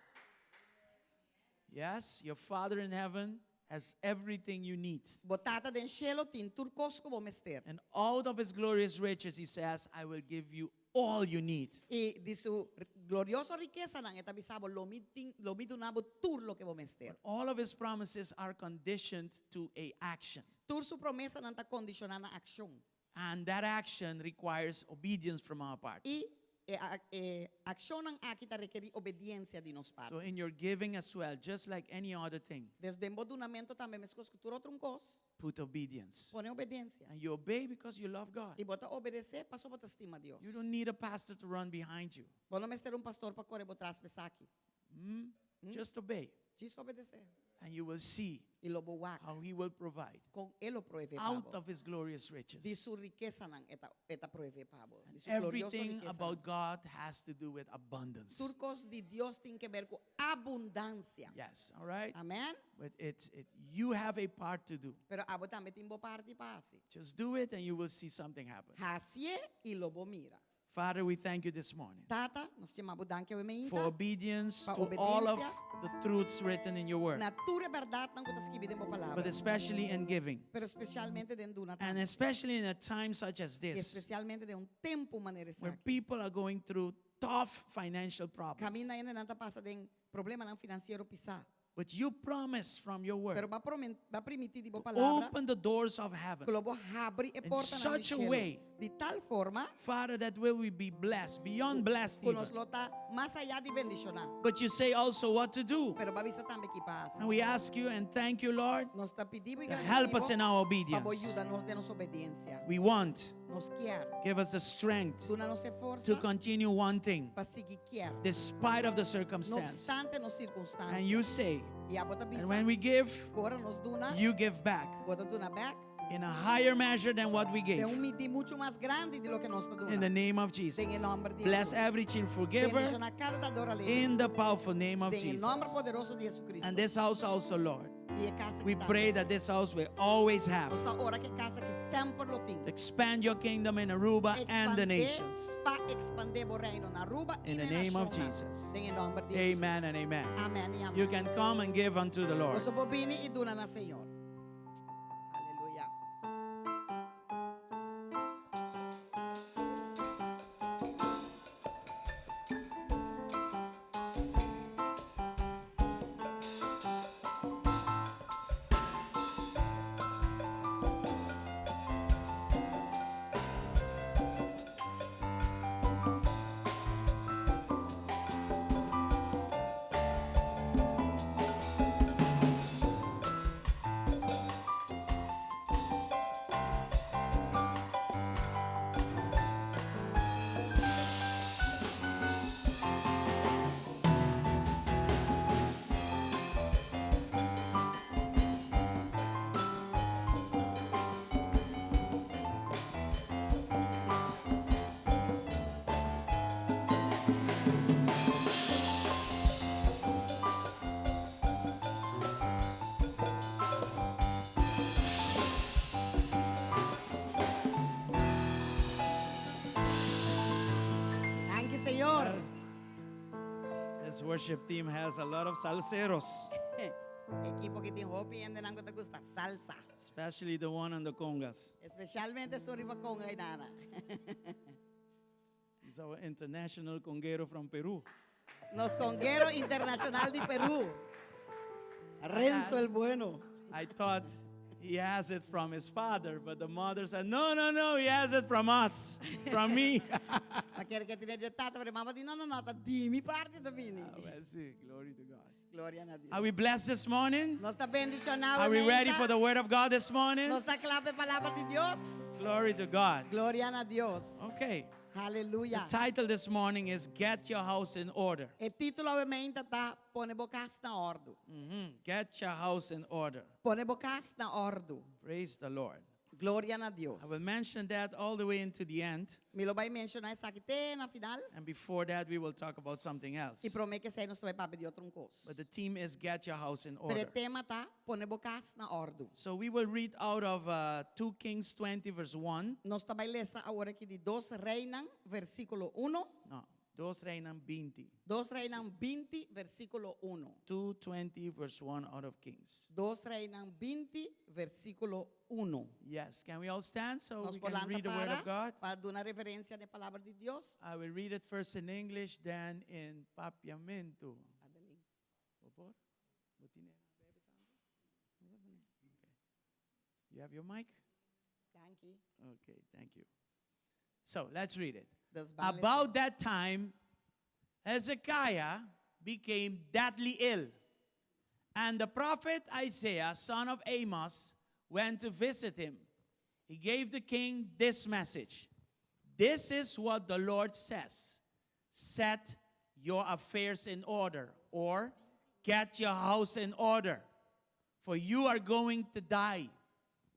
Yes, your Father in heaven has everything you need. Bo Tata den shelu tin tur kos ku bo mester. And out of his glorious riches, he says, I will give you all you need. I di su glorioso rikesanan e ta bisa bo, lo mi tin, lo mi duna bo tur loke bo mester. But all of his promises are conditioned to a action. Tur su promesanan ta kondishoná na akshon. And that action requires obedience from our part. I e e akshonnan aki ta rekerí obediensia di nos So parti. in your giving as well, just like any other thing, Des den bo dunamentu tambe meskos ku tur otro un kos, put obedience. pone obediensia. And you obey because you love God. I bo ta obedesé pasobra bo ta stima Dios. You don't need a pastor to run behind you. Bo no mester un pastor pa kore bo tras p'esaki. Just obey. Djis obedesé. And you will see I lo bo wak how he will provide kon e lo proveé pa out bo. of his glorious Di riches. su rikesanan e ta e ta proveé pa bo. Di su glorioso Everything rikesanan. about God has to do with abundance. Tur kos di Dios tin ke ber ku abundansia. Yes, all right? Amen? But it, it, you have a part to do. Pero abo tambe tin bo parti pa hasi. Just do it and you will see something happen. Hasié i lo bo mira. Father, we thank you this morning Tata, nos ta yama bo danki awe mainta. for obedience Pa to all of obedensia. the truths written in your word, Na tur e bèrdatnan ku ta skibí den bo palabra. but especially in giving. Pero spesialmente den duna And tambe. especially in a time such as I this, espesialmente den un tempu manera where esaki. people are going through tough financial problems. Kaminda hendenan ta pasa den problemanan finansiero pisá. But you promise from your word Pero b'a promen, b'a primintí di bo palabra open the doors of heaven. ku lo bo habri e In portanan di such a shelu. way, Di tal forma Father, that will we be blessed, beyond blessed ku nos even. lo ta mas ayá di bendishoná. But you say also what to do. Pero b'a bisa tambe ki pa hasi. And we ask you and thank you, Lord, Nos ta pidi bo i to help gradisí us bo in our pa bo obedience. yuda nos den nos obedensia. We want, Nos kier. give us the strength Duna nos e to forsa continue wanting pa sigui kier. despite of the No circumstance. obstante nos And sirkunstansia. you say, I abo ta and bisa when we give, ku ora nos duna, you give back bo ta duna bèk in a higher measure than what we den gave. un midí muchu mas grandi di loke nos ta In the duna. name of Jesus. Den e nòmber di Bless Hesus. every cheerful giver Bendishoná kada dador alegre. in the powerful name of Den e Jesus. nòmber poderoso di Jesucristo. And this house also, Lord. I e kas We aki pray tambe, that this house will always have. Nos ta ora ku e kas aki semper lo tin. Expand your kingdom in Aruba and the Expandé nations. pa expandé bo reino na Aruba i In the na name of nashonnan. Jesus. Den e nòmber di Jesus. Amen and amen. Amen i amen. You can come and give unto the Lord. Boso por bini i duna na Señor. Aleluya. This worship team has a lot of salseros. Ekipo aki tin hopi hendenan ku ta gusta salsa. Especially the one on the congas. Espesialmente esun riba conga ei nana. He's our international conguero from Peru. Nos conguero internashonal di Peru. Renzo el Bueno. I thought he has it from his father, but the mother said, No, no, no, he has it from us, from me. M'a kere ku e tin di tata, pero mama di, no, no, no, ta di mi parti e ta bini. Ah, well, see, glory to God. Gloria na Dios. Are we blessed this morning? Nos ta bendishoná. Are we ready for the word of God this morning? Nos ta kla pa e palabra di Dios. Glory to God. Gloria na Dios. Okay. Aleluya. The title this morning is Get Your House in Order. E título awe mainta ta Pone bo kas na òrdu. Get your house in order. Pone bo kas na òrdu. Praise the Lord. Gloria na Dios. I will mention that all the way into the end. Mi lo bai menshoná esaki te na final. And before that, we will talk about something else. I promé ku esei nos ta bai papia di otro un kos. But the theme is Get Your House in Pero e Order. tema ta Pone bo kas na òrdu. So we will read out of uh, 2 Kings 20, verse 1. Nos ta bai lesa awor aki di Dos Reinan, versíkulo uno. No, Dos Reinan 20. Dos Reinan 20, versíkulo uno. 2:20 verse 1 out of Kings. Dos Reinan 20, versíkulo uno. Yes, can we all stand so Nos we por can lanta read the word para of God? pa duna referensia na e palabra di Dios. I will read it first in English, then in Papiamento. Bo por? Bo tine Okay. You have your mic? Thank you. Okay, thank you. So let's read it. Dus ban lesa. About that time, Hezekiah became deadly ill. And the prophet Isaiah, son of Amos, went to visit him. He gave the king this message This is what the Lord says Set your affairs in order, or get your house in order, for you are going to die.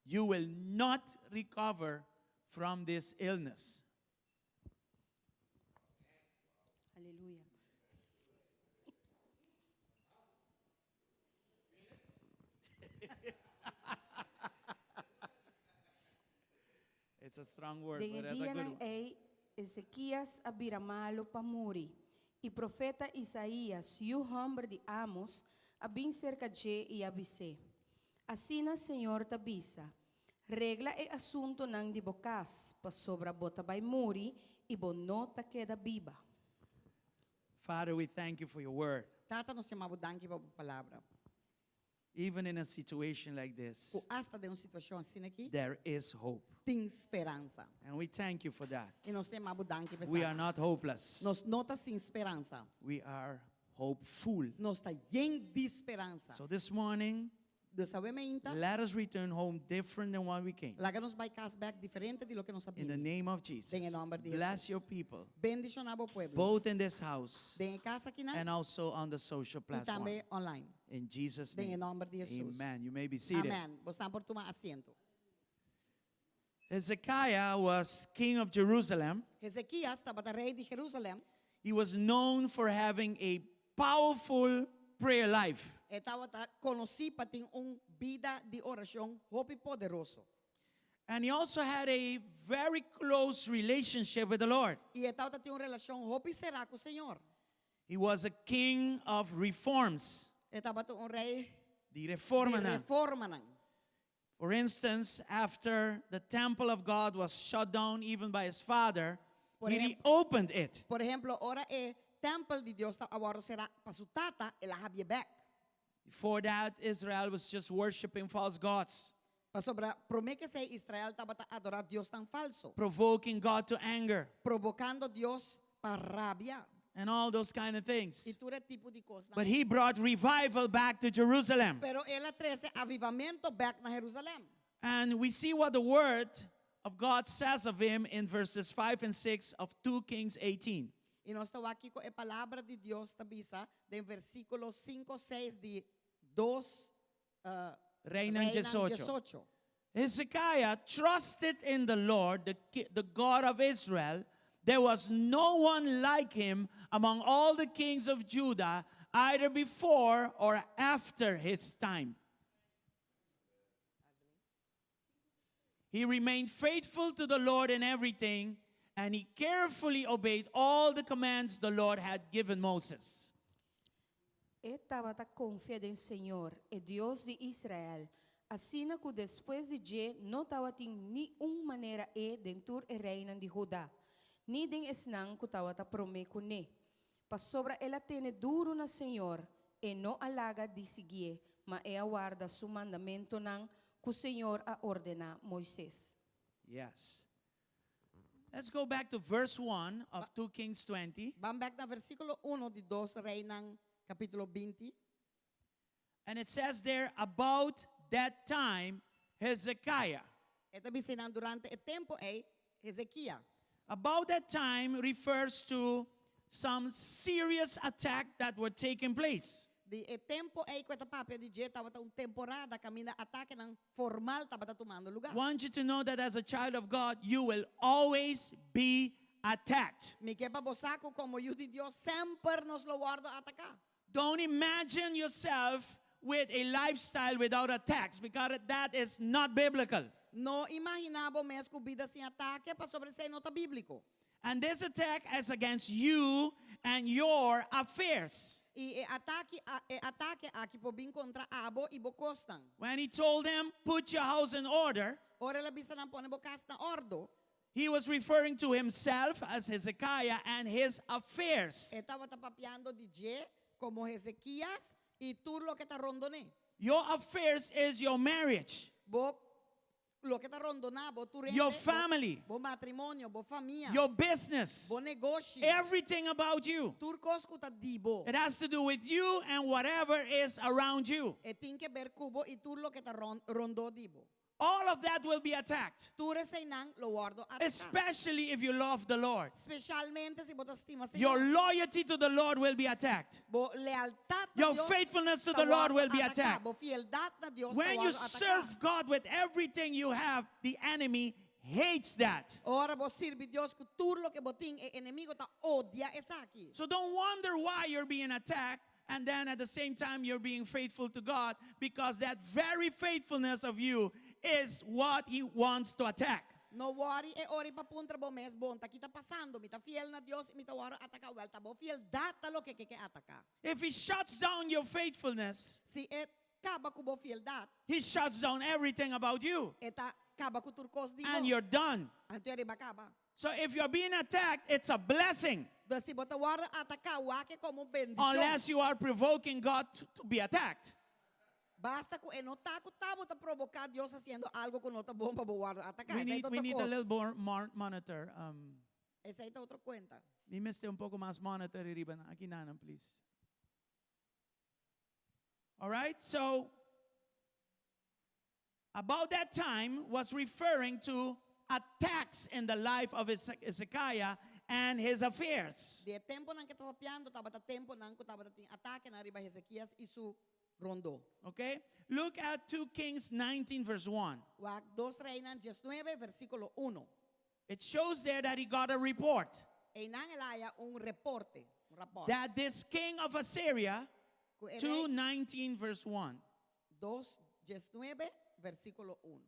You will not recover from this illness. Aleluya. It's a strong word, Den but e that's a good dianan one. ei, Ezekias a bira malu pa muri. I profeta Isaías, yu hòmber di Amos, a bin serka dje i a bis'é, Asina señor ta bisa, Regla e asuntunan di bo kas, pasobra bo ta bai muri i bo no ta keda biba. Father, we thank you for your word. Tata, nos yama bo danki pa bo palabra. Even in a situation like this, Ku asta den un situashon asina aki, there is hope. tin speransa. And we thank you for that. I nos ta yama bo danki pa We are esaki. not hopeless. Nos no ta sin speransa. We are hopeful. Nos ta yen di speransa. So this morning, Dus awe mainta, let us return home different than when we came. laga nos bai kas bèk diferente di loke nos a In the bini. name of Jesus. Den e nòmber di Bless Jesus. your people, Bendishoná bo pueblo. both in this house Den e kas akinan and also on the social i platform. tambe online. In Jesus' Den e name. nòmber di Jesus. Amen. You may be seated. Amen. Bosnan por tuma asiento. Hezekiah was king of Jerusalem. Hezekias tabata rei di Jerusalèm. He was known for having a powerful prayer life. E tabata konosí pa tin un bida di orashon hopi poderoso. And he also had a very close relationship with the Lord. I e tabata tin un relashon hopi será ku Señor. He was a king of reforms. E tabata un rei Di di reformanan. reformanan. For instance, after the temple of God was shut down even by his father, Por he ehem- reopened it. Por ehemplo, ora e tempel di Dios a wòrdu será pa su tata, el a habrié bèk. Before that, Israel was just worshiping false gods, Pasobra promé ku esei Israel tabata adorá diosnan falso, provoking God to anger, provokando Dios pa rabia and all those kind of things. i tur e tipo di kosnan. But he brought revival back to Jerusalem. Pero el a trese avivamentu bèk na Jerusalèm. And we see what the word of God says of him in verses 5 and 6 of 2 Kings 18. I nos ta wak kiko e palabra di Dios ta bisa den versíkulo 5, 6 di 2 Reinan Reinan 18. 18. Hezekiah trusted in the Lord, the, the God of Israel. There was no one like him among all the kings of Judah, either before or after his time. He remained faithful to the Lord in everything, and he carefully obeyed all the commands the Lord had given Moses. E tabata konfia den Señor, e Dios di Israel, asina ku despues di dje no tabatin ni un manera e den tur e reinan di Huda, ni den esnan ku tabata promé kuné. Pasobra el a tene duru na Señor, e no a laga di siguié, ma e a warda su mandamentunan ku Señor a ordená Moises. Yes. Let's go back to verse 1 of 2 Kings 20. Ban bèk na versíkulo 1 di 2 Reinan kapítulo 20. And it says there, about that time, Hezekiah. E ta bisa durante e tempu ei, Hezekiah. About that time refers to some serious attack that were taking place. Di e tempu ei ku e ta papia di dje tabata un temporada kaminda atakenan formal tabata tumando lugá. Want you to know that as a child of God, you will always be attacked. Mi ke pa bo sa ku komo yu di Dios semper nos lo wòrdu ataká. Don't imagine yourself with a lifestyle without attacks because that is not biblical. No imaginá bo mes ku bida sin atake pasobra esei no ta bíbliko. And this attack is against you and your affairs. I e atake e atake aki por bin kontra abo i bo kosnan. When he told them, put your house in order, Ora el a bisa nan pone bo kas na òrdu. he was referring to himself as Hezekiah and his affairs. E tabata papiando di dje komo Hezekias i tur loke ta rondon'é. Your affairs is your marriage, Bo loke ta rondoná bo tur your hende, bo, family, bo matrimonio, bo famia, your business, bo negoshi, everything about you. tur kos ku ta di bo. It has to do with you and whatever is around you. E tin ke ber ku bo i tur loke ta rondó di bo. All of that will be attacked, Tur eseinan lo wòrdu ataká. especially if you love the Lord. Spesialmente si bo ta stima Your Señor. loyalty to the Lord will be attacked. Bo lealtat na Your Dios faithfulness to ta the Lord wòrdu will be ataká. attacked. Bo fieldat na Dios ta When you wòrdu ataká. serve God with everything you have, the enemy hates that. Ora bo sirbi Dios ku tur loke bo tin, e enemigu ta odia esaki. So don't wonder why you're being attacked and then at the same time you're being faithful to God because that very faithfulness of you is what he wants to attack. No worry e ora ei pa puntra bo mes bon ta ki ta pasando, mi ta fiel na Dios i mi ta wòrdu ataká wèl ta bo fieldat ta loke e ke ataká. If he shuts down your faithfulness, Si e kaba ku bo fieldat, he shuts down everything about you e ta kaba ku tur kos di and bo. you're done. Anto e riba kaba. So if you're being attacked, it's a blessing. Dus si bo ta wòrdu ataká, wak e komo bendishon. Unless you are provoking God to be attacked. Basta ku e no ta ku ta bo ta provoká Dios hasiendo algu ku no ta bon pa bo wòrdu ataká. We Esei need, ta we otro need a kos. little more monitor. Esei ta otro kuenta. Mi mester un poko mas monitor riba aki nanan, please. All right, so about that time was referring to attacks in the life of Hezekiah and his affairs. Di e tempunan ku e ta papiando, tabata tempunan ku tabatin atakenan riba Hezekias i su rondó. Okay? Look at 2 Kings 19 verse 1. Wak 2 Reinan 19 versíkulo 1. It shows there that he got a report Einan el a haña un reporte, un rapòrt. that this king of Assyria, Ku e rei 2:19 verse 1. 2 19 versíkulo 1.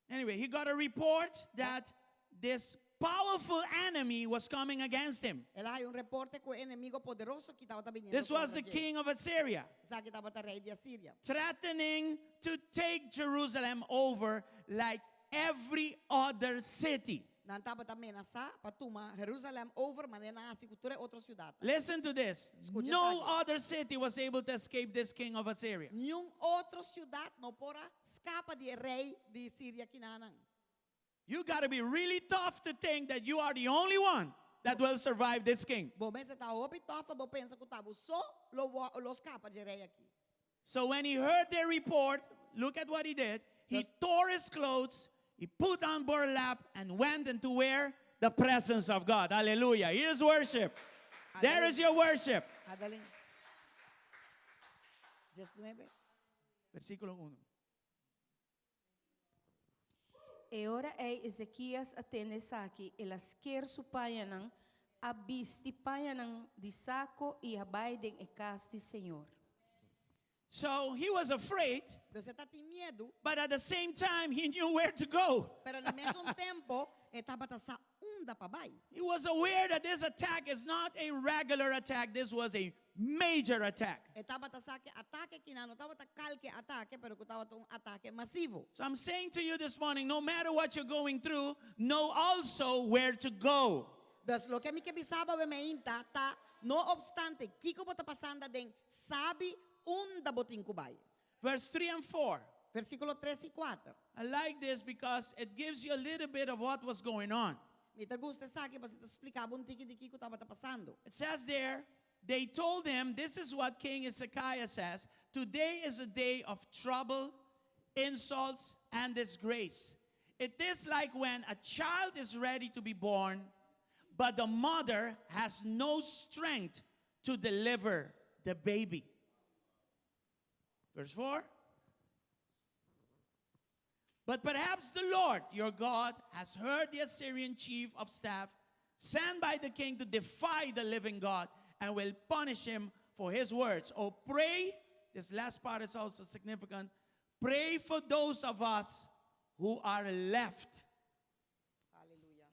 Anyway, he got a report that this powerful enemy was coming against him. El a haña un reporte ku e enemigu poderoso aki tabata biniendo This was kontra the dje. king of Assyria, Esaki tabata rei di Asiria. threatening to take Jerusalem over like every other city. Nan tabata menasá pa tuma Jerusalem over manera nan a hasi ku tur e otro siudat. Listen to this. Skucha No esaki. other city was able to escape this king of Assyria. Niun otro siudat no por a skapa di e rei di Siria kinanan. You got to be really tough to think that you are the only one that will survive this king. Bo mester ta hopi tough pa bo pensa ku ta bo so lo lo skapa di e rei aki. So when he heard their report, look at what he did. He tore his clothes, he put on burlap, and went into where? The presence of God. Hallelujah. Here's worship. There is your worship. Adeline. 19. Versíkulo 1. E ora ei Ezekias a tende esaki, el a sker su pañanan, a bisti pañanan di saku i a bai den e kas di Señor. So he was afraid, Dus e tabatin miedu, but at the same time, he knew where to go. pero na mesun tempu, e tabata sa unda pa bai. He was aware that this attack is not a regular attack, this was a major attack. E tabata sa ku e atake akinan no tabata kualke atake, pero ku tabata un atake masivo. So I'm saying to you this morning, no matter what you're going through, know also where to go. Dus loke mi ke bisa bo awe mainta ta no opstante kiko bo ta pasando aden sabi unda bo tin ku bai. Verse 3 and 4. Versíkulo 3 i 4. I like this because it gives you a little bit of what was going on. Mi ta gusta esaki pasobra e ta splika bo un tiki di kiko tabata pasando. It says there, they told him, This is what King Hezekiah says Today is a day of trouble, insults, and disgrace. It is like when a child is ready to be born, but the mother has no strength to deliver the baby. Verse 4. But perhaps the Lord your God has heard the Assyrian chief of staff sent by the king to defy the living God and will punish him for his words. Oh, pray, this last part is also significant. Pray for those of us who are left. Aleluya.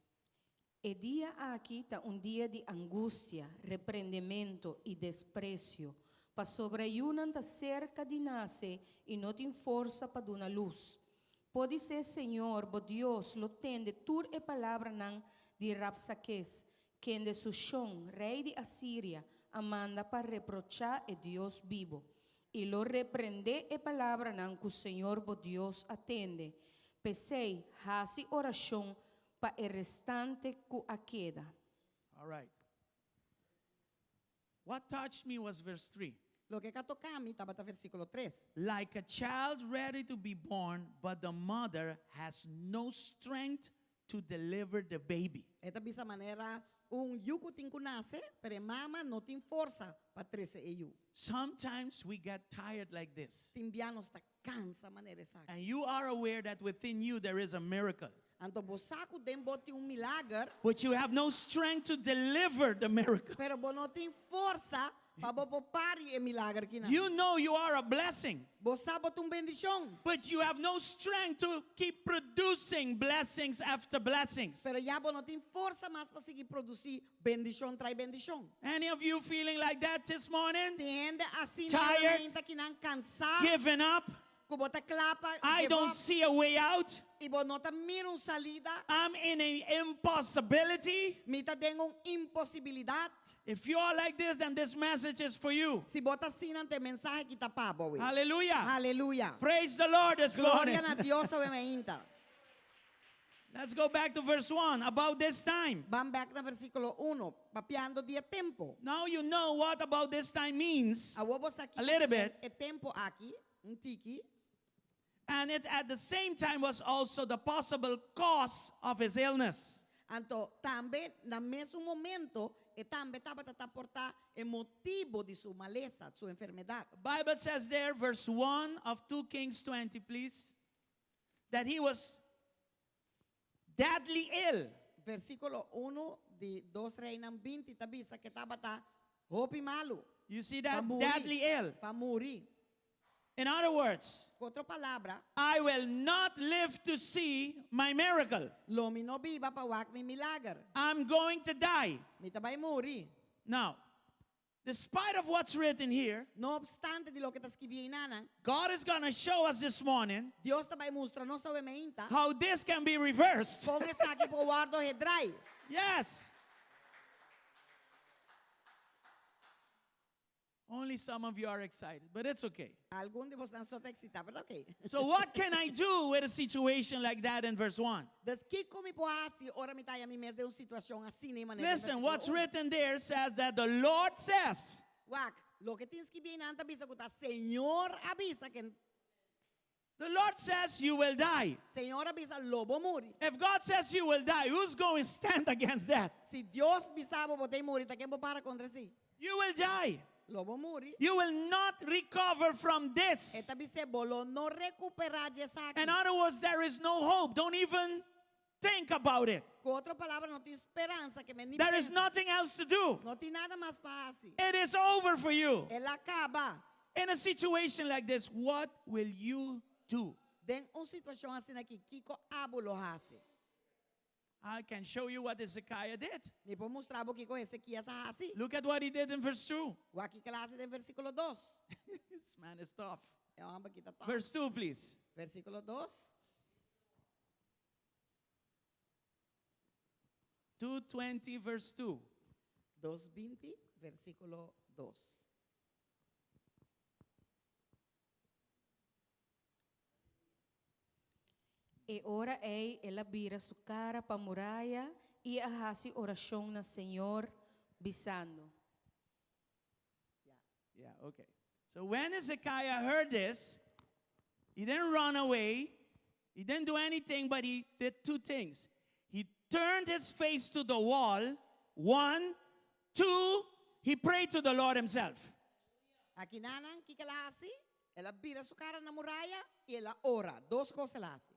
E dia aki ta un dia di angustia, reprendementu i despresio. Pasobra yunan ta serka di nase i no tin forsa pa duna lus. Podisé Señor, bo Dios, lo tende tur e palabranan di Rabsakes, kende su shon, rei di Asiria, a manda pa reprochá e Dios bibu, i lo reprendé e palabranan ku Señor bo Dios a tende. P'esei, hasi orashon pa e restante ku a keda. All right. What touched me was verse 3. Loke a toka mi tabata versíkulo 3. Like a child ready to be born, but the mother has no strength to deliver the baby. E ta bisa manera un yu ku tin ku nase, pero e mama no tin forsa pa trese e yu. Sometimes we get tired like this. Tin bia nos ta kansa manera esaki. And you are aware that within you there is a miracle. Anto bo sa ku den bo tin un milager. But you have no strength to deliver the miracle. Pero bo no tin forsa pa bo por pari e milager akinan. You know you are a blessing. Bo sa bo ta un bendishon. But you have no strength to keep producing blessings after blessings. Pero ya bo no tin forsa mas pa sigui produsí bendishon tras bendishon. Any of you feeling like that this morning? Tin hende asina Tired? mainta akinan kansá. Giving up? Ku bo ta kla pa I give don't up. see a way out. I bo no ta mira un salida. I'm in an impossibility. Mi ta den un imposibilidat. If you are like this, then this message is for you. Si bo ta asina, anto e mensahe aki ta pa bo. Hallelujah. Aleluya. Praise the Lord this morning. Gloria na Dios awe mainta. Let's go back to verse 1. About this time. Ban bèk na versíkulo 1, papiando di e tempu. Now you know what about this time means. Awor bo sa A little bit. E tempu aki, un tiki. And it at the same time was also the possible cause of his illness. Anto tambe na mesun momento e tambe tabata ta por ta e motibu di su malesa, su enfermedat. Bible says there, verse 1 of 2 Kings 20, please, that he was deadly ill. Versíkulo 1 di 2 Reinan 20 ta bisa ku e tabata hopi malu. You see that? Pa muri. Deadly ill. Pa muri. In other words, Ku otro palabra, I will not live to see my miracle. lo mi no biba pa wak mi milager. I'm going to die. Mi ta bai muri. Now, despite of what's written here, No opstante di loke ta skibí einan, God is going to show us this morning Dios ta bai mustra nos awe mainta. how this can be reversed. Kon esaki por wòrdu gedraai. Yes. Only some of you are excited, but it's okay. Algun di boso so ta eksitá, pero ok. So, what can I do with a situation like that in verse 1? Dus kiko mi por hasi ora mi ta haña mi mes den un situashon asina e manera. Listen, what's written there says that the Lord says, Wak, loke tin skibí einan ta bisa ku ta Señor a bisa ku The Lord says you will die. Señor a bisa lo bo muri. If God says you will die, who's going to stand against that? Si Dios bisa bo bo ta muri, ta ken por para kontra esei. You will die. Lo bo muri. You will not recover from this. E ta bisa bo lo no rekuperá di esaki. In other words, there is no hope. Don't even think about it. Ku otro palabra, no tin speransa ke men ni There is pensa. nothing else to do. No tin nada mas pa hasi. It is over for you. El a kaba. In a situation like this, what will you do? Den un situashon asina aki, kiko abo lo hasi. I can show you what Hezekiah did. Mi por mustra bo kiko Ezekias a hasi. Look at what he did in verse 2. Wak kiko el a hasi den versíkulo 2. This man is tough. E hòmber aki ta tough. Verse 2, please. Versíkulo 2. 220, verse 2. 2.20, versíkulo 2. E ora ei el a bira su kara pa muraya i a hasi orashon na Señor, bisando. Yeah, okay. So when Hezekiah heard this, he didn't run away. He didn't do anything, but he did two things. He turned his face to the wall. One, two, he prayed to the Lord himself. Akinan, kiko el a hasi? El a bira su kara na muraya i el a ora. Dos kos el a hasi.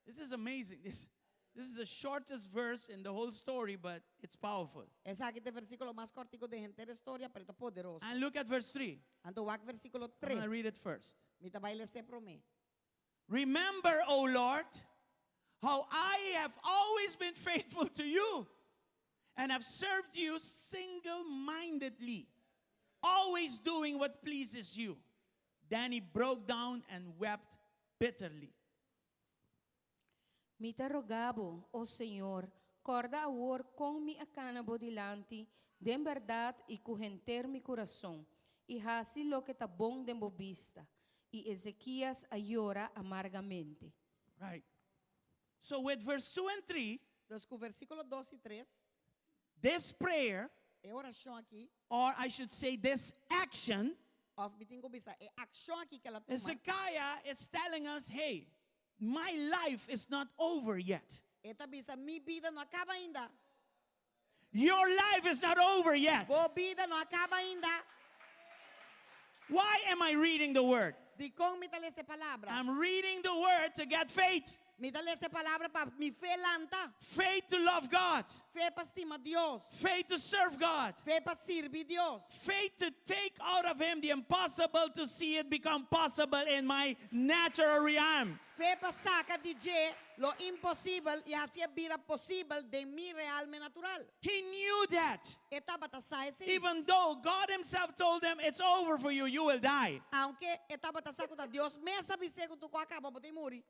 This is amazing. This is the shortest verse in the whole story, but it's powerful. Esaki ta e versíkulo mas kòrtiku di henter historia, pero ta poderoso. And look at verse 3. Anto wak versíkulo I'm going 3. to read it first. Mi ta bai les'é promé. Remember, O Lord, how I have always been faithful to you and have served you single mindedly, always doing what pleases you. Then he broke down and wept bitterly. Mi ta roga bo, o Señor, kòrda awor kon mi a kana bo dilanti, den bèrdat i ku henter mi kurason, i hasi loke ta bon den bo bista. I Ezekias a yora amargamente. Right. So, with verse 2 and 3, Anto, ku versíkulo 2 i 3, this prayer, e orashon aki, or I should say this action, òf mi tin ku bisa, e akshon aki ku el a tuma. Hezekiah is telling us, hey, my life is not over yet. E ta bisa, mi bida no a kaba ainda. Your life is not over yet. Bo bida no a kaba ainda. Why am I reading the word? Dikon mi ta lesa palabra. I'm reading the word to get faith. Mi ta lesa palabra pa mi fe lanta. Faith to love God. Fe pa stima Dios. Faith to serve God. Fe pa sirbi Dios. Faith to take out of him the impossible to see it become possible in my natural realm. Fe pa saka di dje lo imposibel i hasié bira posibel den mi realm natural. He knew that. E tabata sa esei. Even though God himself told them it's over for you, you will die. Aunke e tabata sa ku Dios mes a bis'é ku tur kos a kaba, bo ta muri.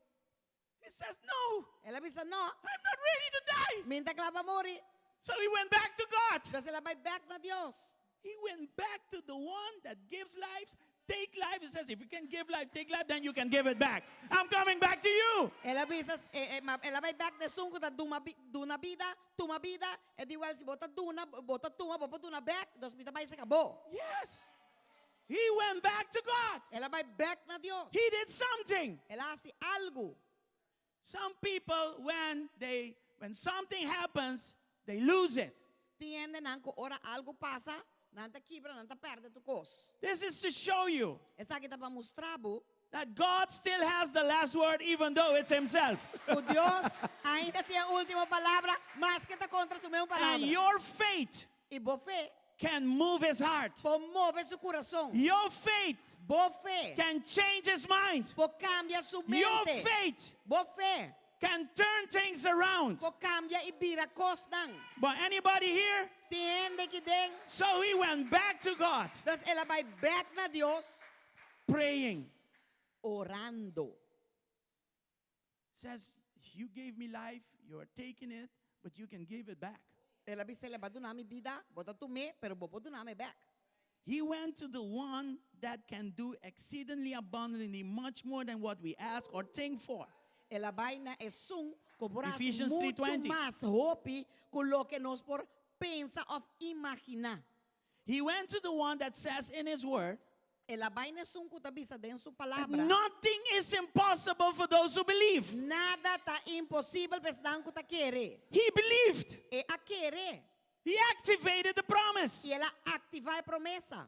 He says, No, El a bisa no, I'm not ready to die. mi n' ta kla pa muri. So he went back to God. Anto el a bai bèk na Dios. He went back to the one that gives life, take life. He says, if you can give life, take life, then you can give it back. I'm coming back to you. El a bisa, eh, eh, ma- el a bai bèk na esun ku ta duna bi- duna bida, tuma bida, e di wel si bo ta duna, bo ta tuma, bo por duna bèk, dus mi ta bai serka bo. Yes. He went back to God. El a bai bèk na Dios. He did something. El a hasi algu. Some people, when something happens, they lose it. Tin hendenan ku ora algu pasa, nan ta kibra, nan ta pèrdè tur kos. This is to show you Esaki ta pa mustra bo that God still has the last word, even though it's Himself. ku Dios ainda tin e último palabra, maske ta kontra su mes palabra. And your faith I bo fe can move His heart. por move su kurason. Your faith Bo fe can change His mind. por kambia su mente. Your faith Bo fe can turn things around. por kambia i bira kosnan. But anybody here? Tin hende aki den. So he went back to God, Anto el a bai bèk na Dios praying. orando. Says, You gave me life, you are taking it, but you can give it back. El a bisa b'a duna mi bida, bo ta tum'é, pero bo por duna mi bèk. He went to the one that can do exceedingly abundantly, much more than what we ask or think for. El a bai na esun ku por Ephesians muchu 3:20. mas hopi ku loke nos por pensa òf imaginá. He went to the one that says in his word, El a bai na esun ku ta bisa den su that palabra. nothing is impossible for those who believe. Nada ta imposibel pa esnan ku ta kere. He believed. El a kere. He activated the promise. I el a aktivá e promesa.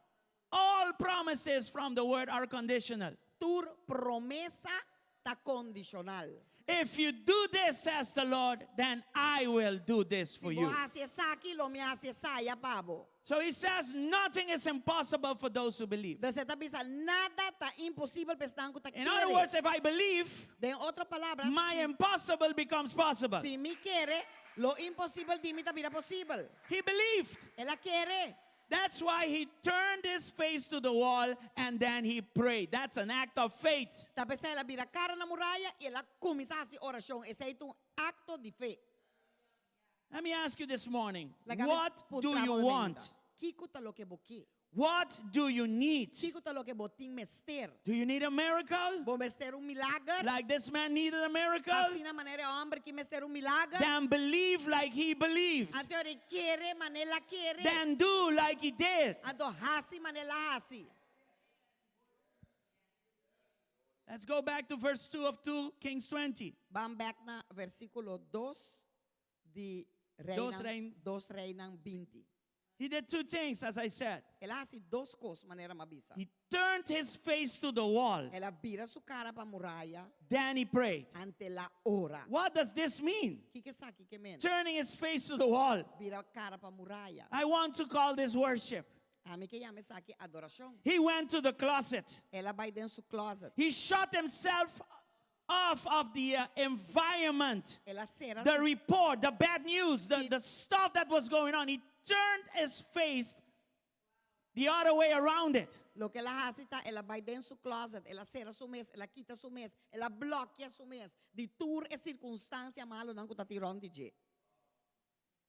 All promises from the word are conditional. Tur promesa ta kondishonal. If you do this, says the Lord, then I will do this for Si bo you. hasi esaki, lo mi hasi esaya pa bo. So he says, nothing is impossible for those who believe. Dus e ta bisa, nada ta imposibel pa esnan ku ta In other kere. words, if I believe, Den otro palabra, my impossible becomes possible. si mi kere, lo imposibel di mi ta bira posibel. He believed. El a kere. That's why he turned his face to the wall and then he prayed. That's an act of faith. Ta p'esei el a bira kara na muraya i el a kuminsá hasi orashon. Esei ta un akto di fe. Let me ask you this morning, Laga mi what do puntra you bo want? mainta. Kiko ta loke bo ke? What do you need? Kiko ta loke bo tin mester? Do you need a miracle? Bo mester un milager? Like this man needed a miracle? Asina manera e hòmber akí mester un milager? Then believe like he believed. Anto kere manera el a kere. Then do like he did. Anto hasi manera el a hasi. Let's go back to verse 2 of 2 Kings 20. Ban bèk na versíkulo 2 di Dos Reinan, Rein- 2 Reinan 20. He did two things, as I said. El a hasi dos kos, manera m'a bisa. He turned his face to the wall. El a bira su kara pa muraya, Then he prayed. anto el a ora. What does this mean? Kiko esaki ke men? Turning his face to the wall. Bira kara pa muraya. I want to call this worship. Ami ke yama esaki adorashon. He went to the closet. El a bai den su closet. He shut himself off of the environment, El a sera the report, the bad news, the stuff that was going on. He turned his face the other way around it. Loke el a hasi ta, el a bai den su closet, el a sera su mes, el a kita su mes, el a blòkia su mes di tur e sirkunstansia malunan ku ta tin rònt di dje.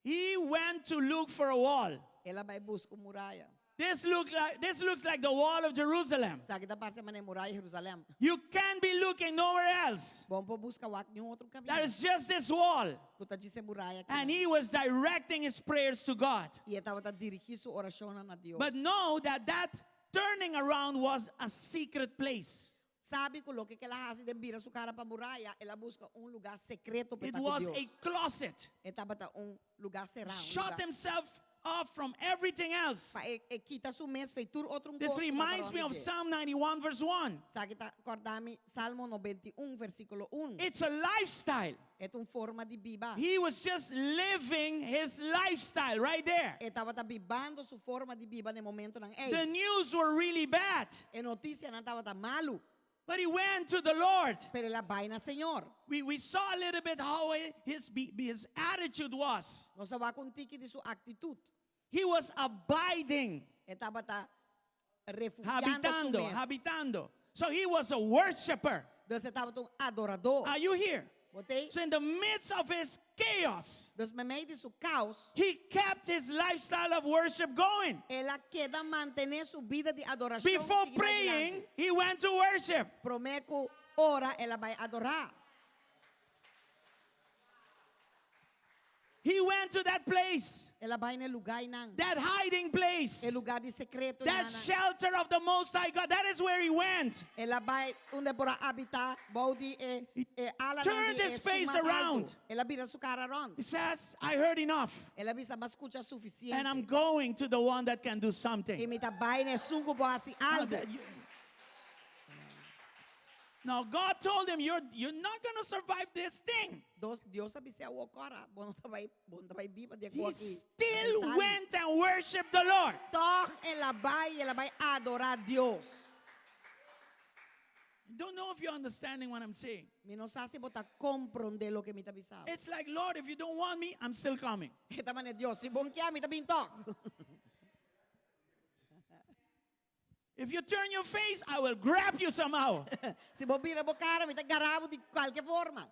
He went to look for a wall. El a bai buska muraya. This looks like the wall of Jerusalem. Esaki ta parse manera muraya di Jerusalèm. You can't be looking nowhere else. Bo no por buska wak ningun otro kaminda. There is just this wall. Ku ta djis e muraya aki. And he was directing his prayers to God. I e tabata dirigí su orashon na Dios. But know that that turning around was a secret place. Sabe ku loke ku el a hasi di bira su kara pa muraya, el a buska un lugá sekreto pa It ta ku was Dios. a closet. E tabata un lugá será. Un Shut lugá. himself off from everything else. Pa e, e kita su mes fo'i tur otro un This kos ku reminds me rònt of di dje. Psalm 91, verse 1. Esaki ta kòrda mi Salmo 91 versíkulo 1. It's a lifestyle. E ta un forma di biba. He was just living his lifestyle right there. E tabata bibando su forma di biba na e momentonan ei. The news were really bad, E notisianan tabata malu. but he went to the Lord. Pero el a bai na Señor. We saw a little bit how his attitude was. Nos a wak un tiki di su aktitut. He was abiding, E tabata refugiando habitando, su mes. habitando. So he was a worshiper. Dus e tabata un adoradó. Are you here? Bo t'ei? So in the midst of his chaos, Dus meimei di su kaos, he kept his lifestyle of worship going. el a keda mantené su bida di adorashon. Before sigui praying, dilanti. he went to worship. Promé ku ora el a bai adorá. He went to that place, El a bai na e lugá einan. that hiding place, E lugá di sekreto. that shelter of the Most High God. That is where he went. El a bai unda e por a habitá bou di e He e ala turned his face around. El a bira su kara rònt. He says, I heard enough, El a bisa m'a skucha sufisiente. and I'm going to the one that can do I something. mi ta bai na esun ku por hasi Now, algu. now, God told him, You're not going to survive this thing. Dios, Dios a bis'é kaba, bo no ta bai, bo no ta bai biba di He aki. still went and worshiped the Lord. Toch el a bai, el a bai adorá Dios. Don't know if you're understanding what I'm saying. Mi no sa si bo ta komprondé loke mi ta bisa. It's like, Lord, if you don't want me, I'm still coming. E ta manera Dios, si bo n' ke mi ta bin toch. If you turn your face, I will grab you somehow. Si bo bira bo kara, mi ta gara bo di kualke forma.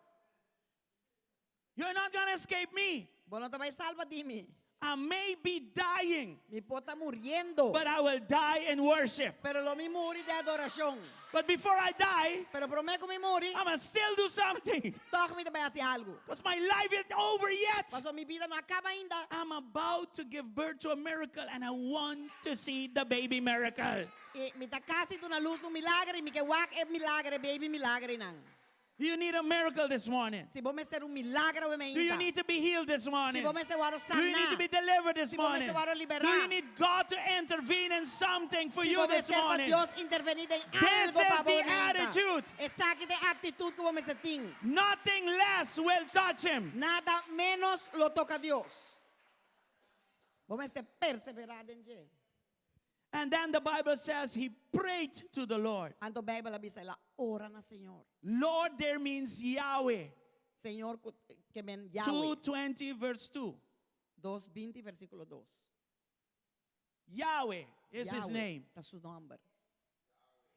You're not going to escape me. Bo no ta bai salba di mi. I may be dying, Mi por ta muriendo. but I will die in worship. Pero lo mi muri den adorashon. But before I die, Pero promé ku mi muri, I'm going to still do something toch mi ta bai hasi algu. because my life isn't over yet. Paso mi bida no a kaba ainda. I'm about to give birth to a miracle and I want to see the baby miracle. I mi ta kasi duna lus na un milager, i mi ke wak e milager, baby milager nan. Do you need a miracle this morning? Si bo mester un milager awe Do you mainta. need to be healed this morning? Si bo mester wòrdu Do you need to saná. be delivered this Si bo mester morning? wòrdu liberá. Do you need God to intervene in something for Si you bo this mester pa morning? Dios intervení den This algu pa is bo the mainta. attitude. Esaki ta e aktitut ku bo mester tin. Nothing less will touch him. Nada ménos lo toka Dios. Bo mester perseverá den dje. And then the Bible says he prayed to the Lord. Anto Beibel a bisa el a ora na Señor. Lord there means Yahweh. Señor ke men Yahweh. 220 verse 2. 2:20 versíkulo 2. Yahweh is his Yahweh name. ta su nòmber.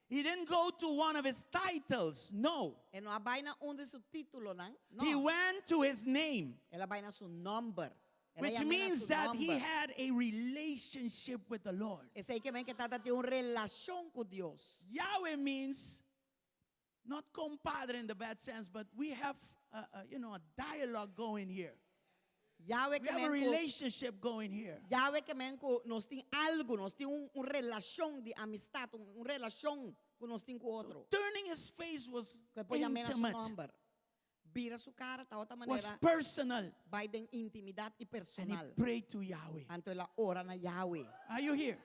He didn't go to one of his titles. No. E no a bai na un di su títulonan. No. He went to his name. El a bai na su nòmber. El a Which yam'é na means su that he nòmber. had a relationship with the Lord. Esei ke men ku e tabatin un relashon ku Dios. Yahweh means not compadre in the bad sense, but we have a dialogue going here. Yahweh We ke have a men ku relationship going here. Yahweh ke men ku nos tin algu, nos tin un, un relashon di amistat, un, un relashon ku nos tin ku otro. Turning his face was Ku e por yam'é na su intimate, nòmber. Bira su kara ta otro was manera personal. Bai den intimidat i And he personal. prayed to Yahweh. Anto el a ora na Yahweh. Are you here?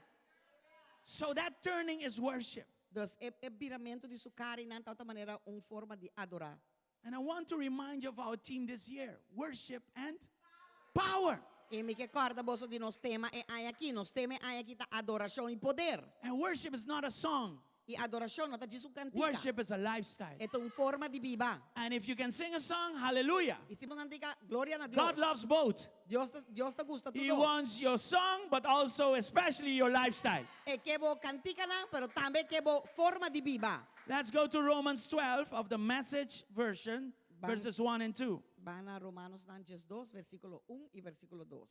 So that turning is worship. Dus e, e biramentu di su kara einan ta otro manera un forma di adorá. And I want to remind you of our theme this year: worship and power. I mi ke kòrda boso di nos tema e aña aki. Nos tema e aña aki ta adorashon i poder. And worship is not a song, I adorashon no ta djis un kantika. worship is a lifestyle. E ta un forma di biba. And if you can sing a song, hallelujah. I si bo kantika, gloria na Dios. God loves both. Dios ta, Dios ta gusta He tur. wants your song, but also especially your lifestyle. E ke bo kantikanan, pero tambe ke bo forma di biba. Let's go to Romans 12 of the Message version, Ban- verses 1 and 2. Ban na Romanonan 12, versíkulo 1 i versíkulo 2.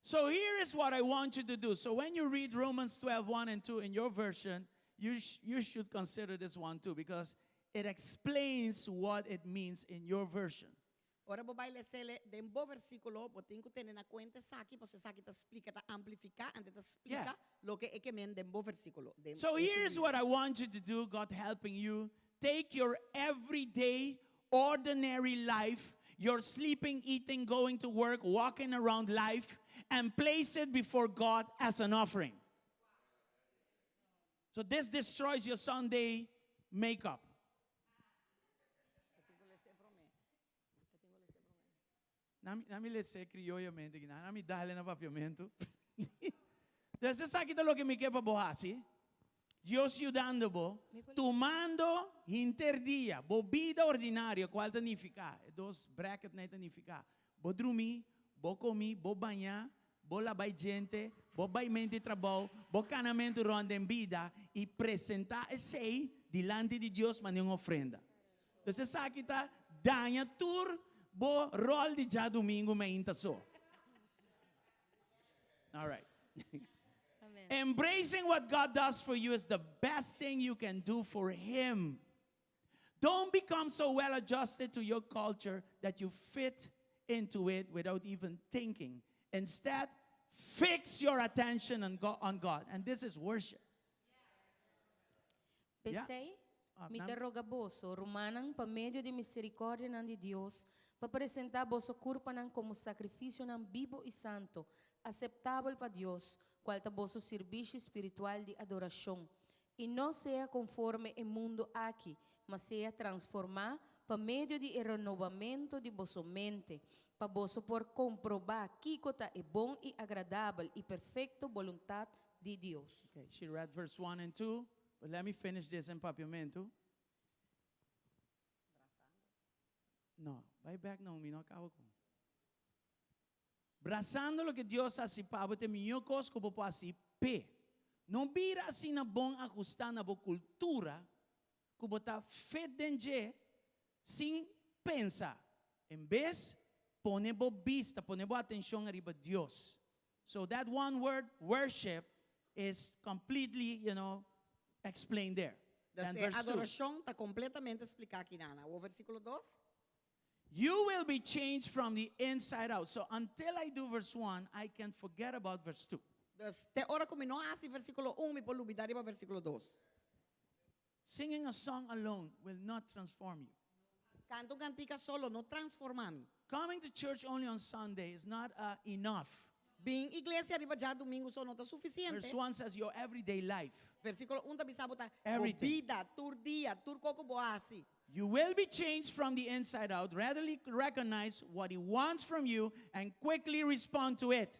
So here is what I want you to do. So when you read Romans 12, 1 and 2 in your version, you should consider this one too because it explains what it means in your version. Ora bo bai les'é den bo versíkulo, bo tin ku tene na kuenta esaki, pasobra esaki ta splika, ta amplifiká, anto ta splika loke e ke men den bo versíkulo. Den So ese here's libro. what I want you to do, God helping you. Take your everyday, ordinary life, your sleeping, eating, going to work, walking around life, and place it before God as an offering. So this destroys your Sunday makeup. Lami lesa krioyamente, lami dal e na papiamentu. Entonses, esaki ta loke mi ke pa bo hasi. Dios yudando bo, tumando henter dia, bo bida ordinario, kual ta nifiká? Dos bracket nan ta nifiká. Bo drumi, bo kome, bo baña, bo laba djente, bo baimentu di trabou, bo kanamentu rònt den bida i presentá esei dilanti di Dios manera un ofrenda. Entonses esaki ta daña tur bo ròl di djadumingu mainta so. All right. Amen. Embracing what God does for you is the best thing you can do for Him. Don't become so well adjusted to your culture that you fit into it without even thinking. Instead, fix your attention on God. And this is worship. Yeah. P'esei, Ah, mi ta roga boso, rumannan, pa medio di miserikòrdianan di Dios, pa presentá boso kurpanan komo sakrifisionan bibu i santu, aseptabel pa Dios, kual ta boso servisio spiritual di adorashon. I no sea konforme e mundu aki, ma sea transformá pa medio di e renobamentu di boso mente, pa boso por komprobá kiko ta e bon i agradabel i perfekto boluntat di Dios. Okay, she read verse 1 and 2, but let me finish this in papiamento. No, bai bèk no, mi no a kaba ku. Brasando loke Dios a hasi pa bo ta e mihó kos ku bo por hasi p'e. No bira asina bon ahustá na bo kultura ku bo ta fit den dje sin pensa. En bes, pone bo bista, pone bo atenshon ariba Dios. So that one word, worship, is completely explained there. Dus Then e verse 2. adorashon ta kompletamente spliká akinan. E versíkulo 2. You will be changed from the inside out. So until I do verse 1, I can forget about verse 2. Dus te ora ku mi no hasi versíkulo 1, mi por lubidá riba versíkulo 2. Singing a song alone will not transform you. Kanta un kantika so lo no transformá mi. Coming to church only on Sunday is not uh, enough. Bin iglesia riba djadumingu so no ta sufisiente. Verse 1 says your everyday life. Versíkulo un ta bisa bo ta bo Everything. bida tur dia, tur kos ku bo hasi. You will be changed from the inside out. Readily recognize what he wants from you and quickly respond to it.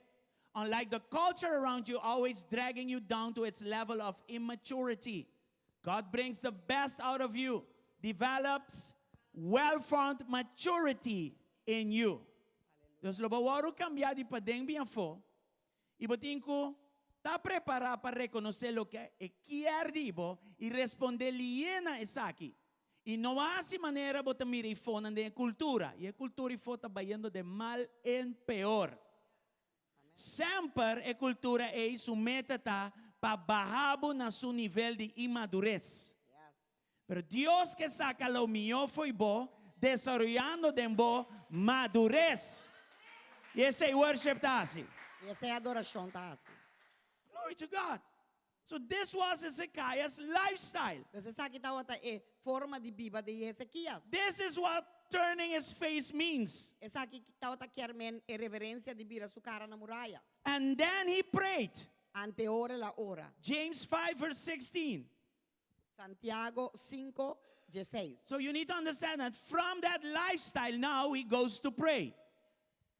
Unlike the culture around you always dragging you down to its level of immaturity. God brings the best out of you, develops well-formed maturity in you. Dus lo bo wòrdu kambiá di paden bin afó, i bo tin ku ta prepará pa rekonosé loke e kier di bo i respondé lié na esaki. I no hasi manera bo ta mira e fonan den e kultura, i e kultura ifó ta bayendo de mal en peor. Semper e kultura ei su meta ta pa baha bo na su nivel di inmadures. Pero Dios ke saka lo mihó fo'i bo, desaroyando den bo madures. I esei worship ta hasi. I esei adorashon ta hasi. Glory to God. So this was Hezekiah's lifestyle. Dus esaki tabata e forma di biba di Hezekias. This is what turning his face means. Esaki tabata kier men e reverencia di bira su cara na muraya. And then he prayed. Ante ora el a ora. James 5 verse 16. Santiago 5, 16. So you need to understand that from that lifestyle now he goes to pray.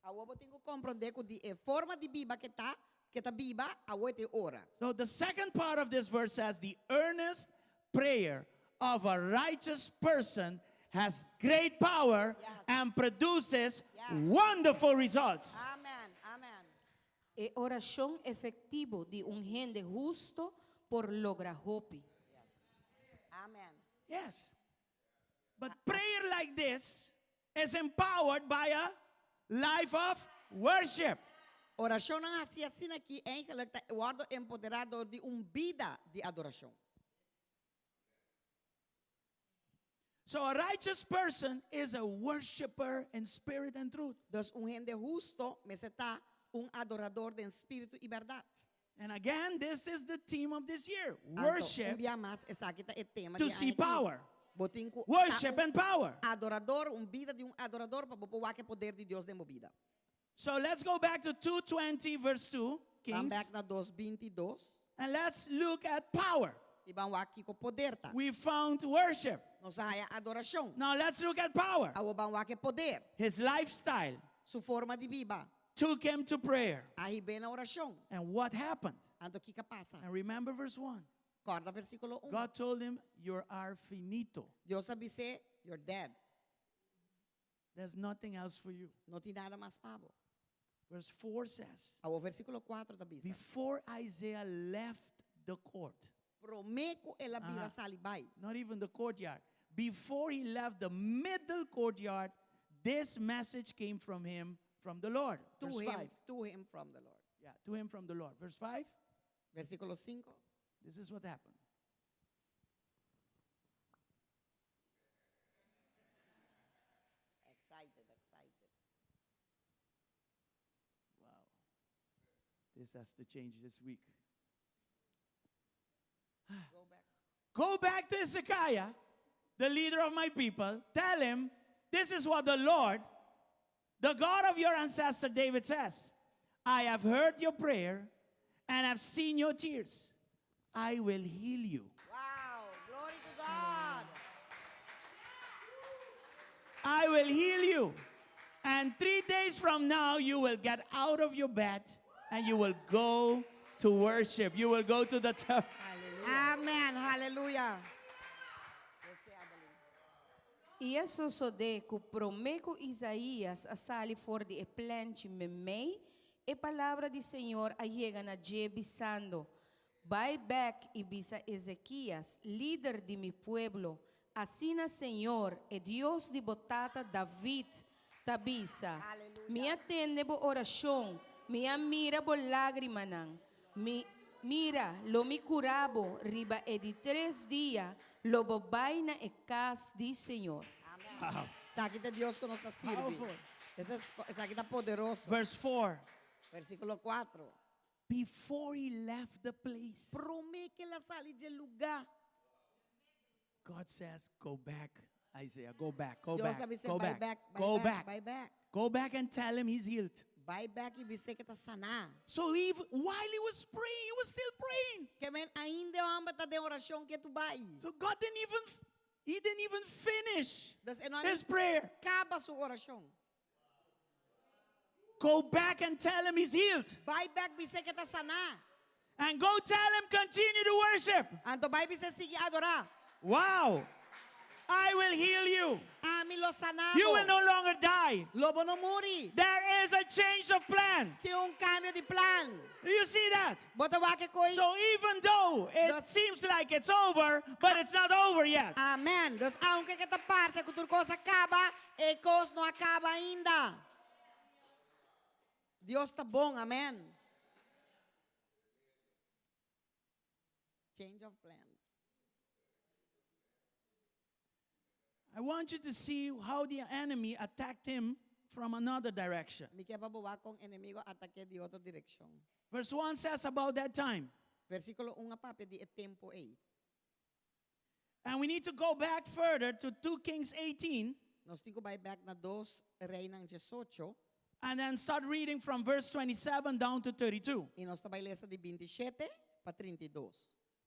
Awor bo tin ku komprondé ku di e forma di biba ke ta, ke ta biba, awor e ta e ora. So the second part of this verse says the earnest prayer of a righteous person has great power Yes. and produces Yes. wonderful results. Amen, amen. E orashon efektivo di un hende husto por logra hopi. Amen. Yes. But prayer like this is empowered by a life of worship. Orashonnan hasi asina aki eigenlijk ta wòrdu empoderá dor di un bida di adorashon. So a righteous person is a worshiper in spirit and truth. Dus un hende husto mester ta un adorador den spiritu i bèrdat. And again, this is the theme of this year. Anto, un Worship bia mas, esaki ta e tema to di see aña aki. power. Bo tin ku ta Worship un and power. adorador, un bida di un adorador pa bo por wak e poder di Dios den bo bida. So let's go back to 220 verse 2, Ban Kings. bèk na dos binti dos And let's look at power. i ban wak kiko poder ta. We found worship. Nos a haya adorashon. Now let's look at power. Awor ban wak e poder. His lifestyle Su forma di biba took him to prayer. a hib'é na orashon. And what happened? Anto kiko a pasa? And remember verse 1. Kòrda versíkulo un. God told him, You are finito. Dios a bis'é, You're dead. There's nothing else for you. No tin nada mas pa bo. Verse 4 says, Awor versíkulo kuater ta bisa. Before Isaiah left the court, Promé ku el a bira Aha. sali bai. not even the courtyard, before he left the middle courtyard, this message came from him from the Lord. To Verse him, 5. to him from the Lord. Yeah, to him from the Lord. Verse 5. Versíkulo 5. This is what happened. Excited, excited. Wow. This has to change this week. Go back. Go back to Hezekiah, the leader of my people. Tell him, this is what the Lord, the God of your ancestor David says. I have heard your prayer and have seen your tears. I will heal you. Wow, glory to God. I will heal you. And three days from now, you will get out of your bed and you will go to worship. You will go to the temple. Amen, hallelujah. I a sosodé ku promé ku Isaías a sali for di e plenchi meimei, e palabra di señor a yega na dje, bisando, Bai bèk i bisa Ezekias, lider di mi pueblo, Asina señor, e Dios di bo tata David, ta bisa, Mi a tende bo orashon, mi a mira bo lágrimanan. Mi, mira, lo mi kura bo, riba e di tres dia lo bo bai na e kas di señor. Amen. Esaki ta Dios ku nos ta sirbi. Powerful. Esaki ta poderoso. Verse 4. Versíkulo 4. Before he left the place. Promé ku el a sali dje lugá. God says, Go back, Isaiah, go back, go Dios back, a bis'é, go bai back, bèk, bai go bèk, back, bai bèk. Go back and tell him he's healed. Bai bèk i bis'é ku e ta saná. So he, while he was praying, he was still praying. Ke men ainda e hòmber ta den orashon ketu bai. So God didn't even, he didn't even finish Dus e no his prayer. kaba su orashon. Go back and tell him he's healed. Bai bèk bis'é ku e ta saná. And go tell him continue to worship. Anto bai bis'é sigui adorá. Wow. I will heal you. Ami lo sana You bo. will no longer die. Lo bo no muri. There is a change of plan. Tin un kambio di plan. Do you see that? Bo ta wak e kos. So even though it seems like it's over, but it's not over yet. Amen. Dus aunke ku ta parse ku tur kos a kaba, e kos no a kaba ainda. Dios ta bon, amen. Change of plans. I want you to see how the enemy attacked him from another direction. Mi ke pa bo wak kon enemigu a atak'é di otro direkshon. Verse 1 says about that time. Versíkulo 1 a papia di e tempu ei. And we need to go back further to 2 Kings 18 Nos tin ku bai bèk na 2 Reinan 18 and then start reading from verse 27 down to 32. i nos ta bai lesa di 27 pa 32.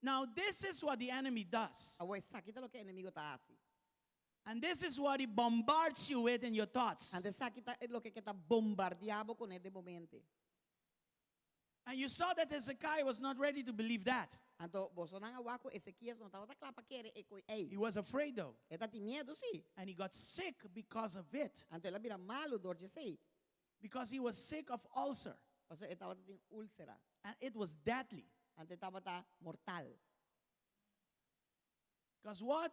Now, this is what the enemy does. Awor esaki ta loke enemigu ta hasi. And this is what he bombards you with in your thoughts. Anto esaki ta loke e ta bombardiá bo kuné den bo mente. And you saw that Hezekiah was not ready to believe that. Anto bosonan a wak ku Ezekias no tabata kla pa kere e kos ei. He was afraid though. E tabatin miedu si. And he got sick because of it. Anto el a bira malu dor di esei. Because he was sick of ulcer. Pasobra e tabatin úlsera. And it was deadly. Anto e tabata mortal. Because what?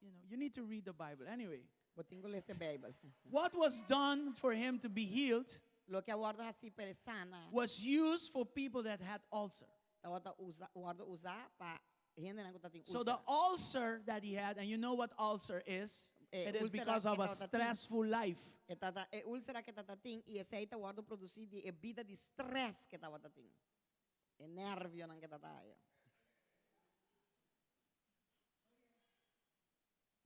You know, you need to read the Bible anyway. Bo tin ku lesa Beibel. What was done for him to be healed Loke a wòrdu hasí p'e sana. was used for people that had ulcer. Tabata usa, wòrdu usá pa hendenan ku tabatin So the úlsera. ulcer that he had, and you know what ulcer is? Eh, It is úlsera because of ku a e tabatin. stressful life. E tabata, e úlsera ku e tabatin i esei ta wòrdu produsí di e bida di stress ku e tabatin. E nervionan ku e tabatin.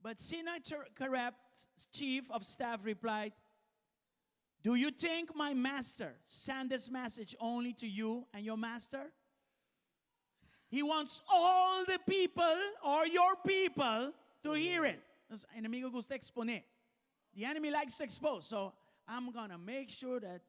But Sennacherib's chief of staff replied, Do you think my master sent this message only to you and your master? He wants all the people or your people to hear it. Enemigu gusta eksponé. The enemy likes to expose. So I'm going to make sure that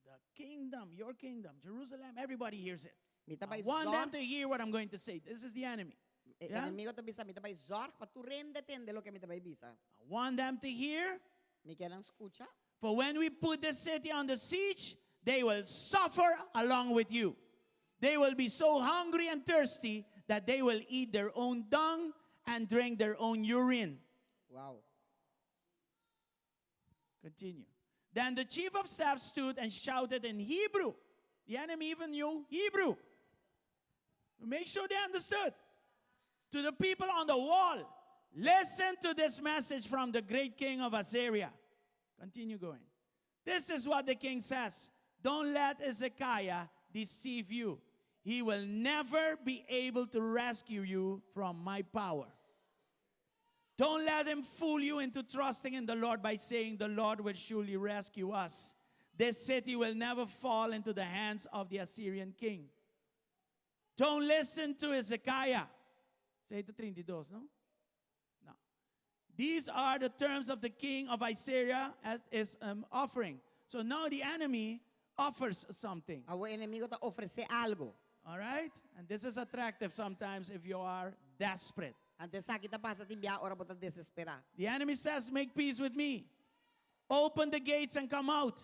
the kingdom, your kingdom, Jerusalem, everybody hears it. Mi I want them to hear what I'm going to say. This is the enemy. E Yeah? enemigu ta bisa, mi ta bai zòrg pa tur hende tende loke mi ta bai bisa. I want them to hear. Mi ke nan skucha. For when we put the city on the siege, they will suffer along with you. They will be so hungry and thirsty that they will eat their own dung and drink their own urine. Wow. Continue. Then the chief of staff stood and shouted in Hebrew. The enemy even knew Hebrew. Make sure they understood. To the people on the wall, listen to this message from the great king of Assyria. Continue going. This is what the king says Don't let Hezekiah deceive you. He will never be able to rescue you from my power. Don't let him fool you into trusting in the Lord by saying, The Lord will surely rescue us. This city will never fall into the hands of the Assyrian king. Don't listen to Hezekiah. Say the 32, no? No. These are the terms of the king of Assyria as is offering. So now the enemy offers something. Awor enemigu ta ofresé algu. All right? And this is attractive sometimes if you are desperate. Anto esaki ta pasa tin bia ora bo ta desesperá. The enemy says, Make peace with me. Open the gates and come out.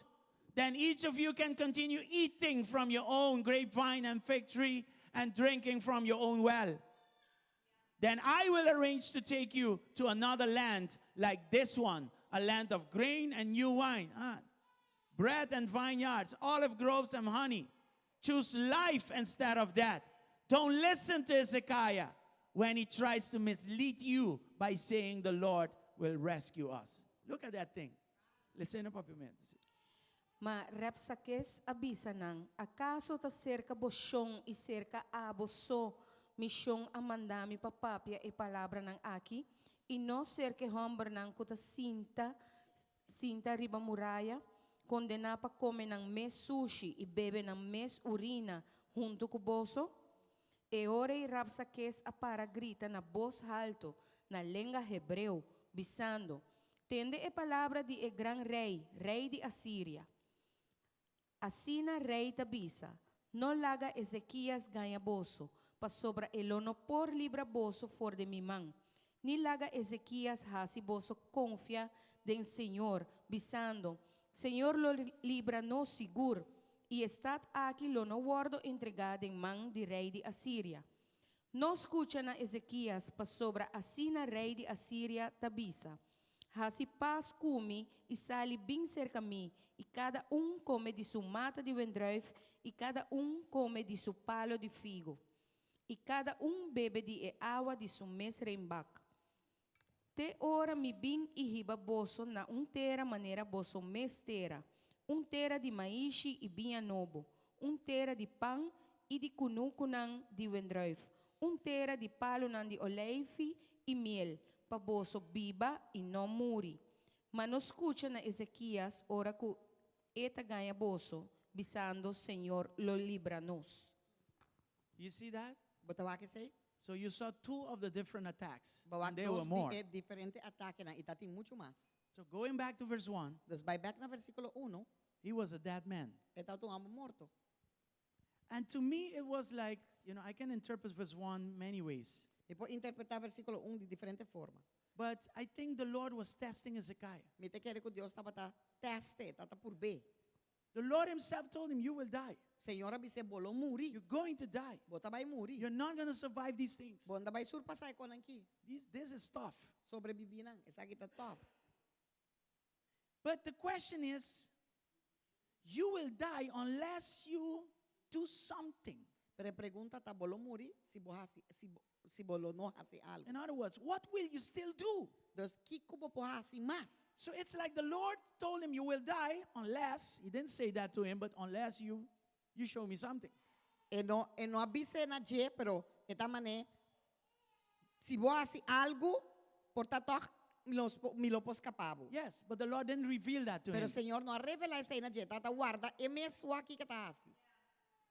Then each of you can continue eating from your own grapevine and fig tree and drinking from your own well. Then I will arrange to take you to another land like this one, a land of grain and new wine, ah, bread and vineyards, olive groves and honey. Choose life instead of death. Don't listen to Hezekiah when he tries to mislead you by saying the Lord will rescue us. Look at that thing. Listen up, man. Ma Rabsakes a bisa nan, Akaso ta serka bo shon i serka abo so? Mi shon a manda mi pa papia e palabranan aki, i no serka e hòmbernan ku ta sinta sinta riba muraya, kondená pa kome nan mes sushi i bebe nan mes urina huntu ku boso? E ora ei Rabsakes a para grita na bos haltu na lenga hebreo, bisando, Tende e palabra di e gran rei, rei di Asiria! Asina rei ta bisa, No laga Ezekias gaña boso, pasobra e lo no por libra boso for di mi man. Ni laga Ezekias hasi boso konfia den señor, bisando, Señor lo libra nos sigur, i e stat aki lo no wòrdu entregá den man di rei di Asiria. No skucha na Ezekias, pasobra asina rei di Asiria ta bisa, Hasi pas ku mi i sali bin serka mi, i kada un kome di su mata di wendrùif i kada un kome di su palo di figo, i kada un bebe di e awa di su mes reinbak. Te ora mi bin i hiba boso na un tera manera boso mes tera, un tera di maishi i biña nobo, un tera di pan i di kunukunan di wendrùif, un tera di palunan di oleifi i miel, pa boso biba i no muri. Ma no skucha na Ezekias ora ku e ta gaña boso, bisando, Señor lo libra nos. You see that? Bo ta wak esei? So you saw two of the different attacks, Bo wak and there were dos more. di e diferente atakenan i tatin muchu mas. So going back to verse 1, Dus bai bèk na versíkulo unu, he was a dead man. e tabata un hòmber morto. And to me, it was like, you know, I can interpret verse 1 many ways. Mi por interpretá versíkulo un di diferente forma. But I think the Lord was testing Hezekiah. Mi ta kere ku Dios tabata tèst'e, tabata purb'é. The Lord himself told him, You will die. Señor a bis'é, Bo lo muri. You're going to die. Bo ta bai muri. You're not going to survive these things. Bo no ta bai surpasá e konan akí. This, this is tough. Sobrebibí nan. Esaki ta tòf. But the question is, you will die unless you do something. Pero e pregunta ta, bo lo muri si bo hasi, si bo, si bo lo no hasi algu. In other words, what will you still do? Dus kiko bo por hasi mas? So it's like the Lord told him, You will die unless, he didn't say that to him, but unless you, you show me something. E no, e no a bis'é na dje, pero e ta manera, si bo hasi algu, por ta tòg mi lo, mi lo por skapá bo. Yes, but the Lord didn't reveal that to Pero him. Señor no a revelá esei na dje, tabata warda e mes wak kiko e ta hasi.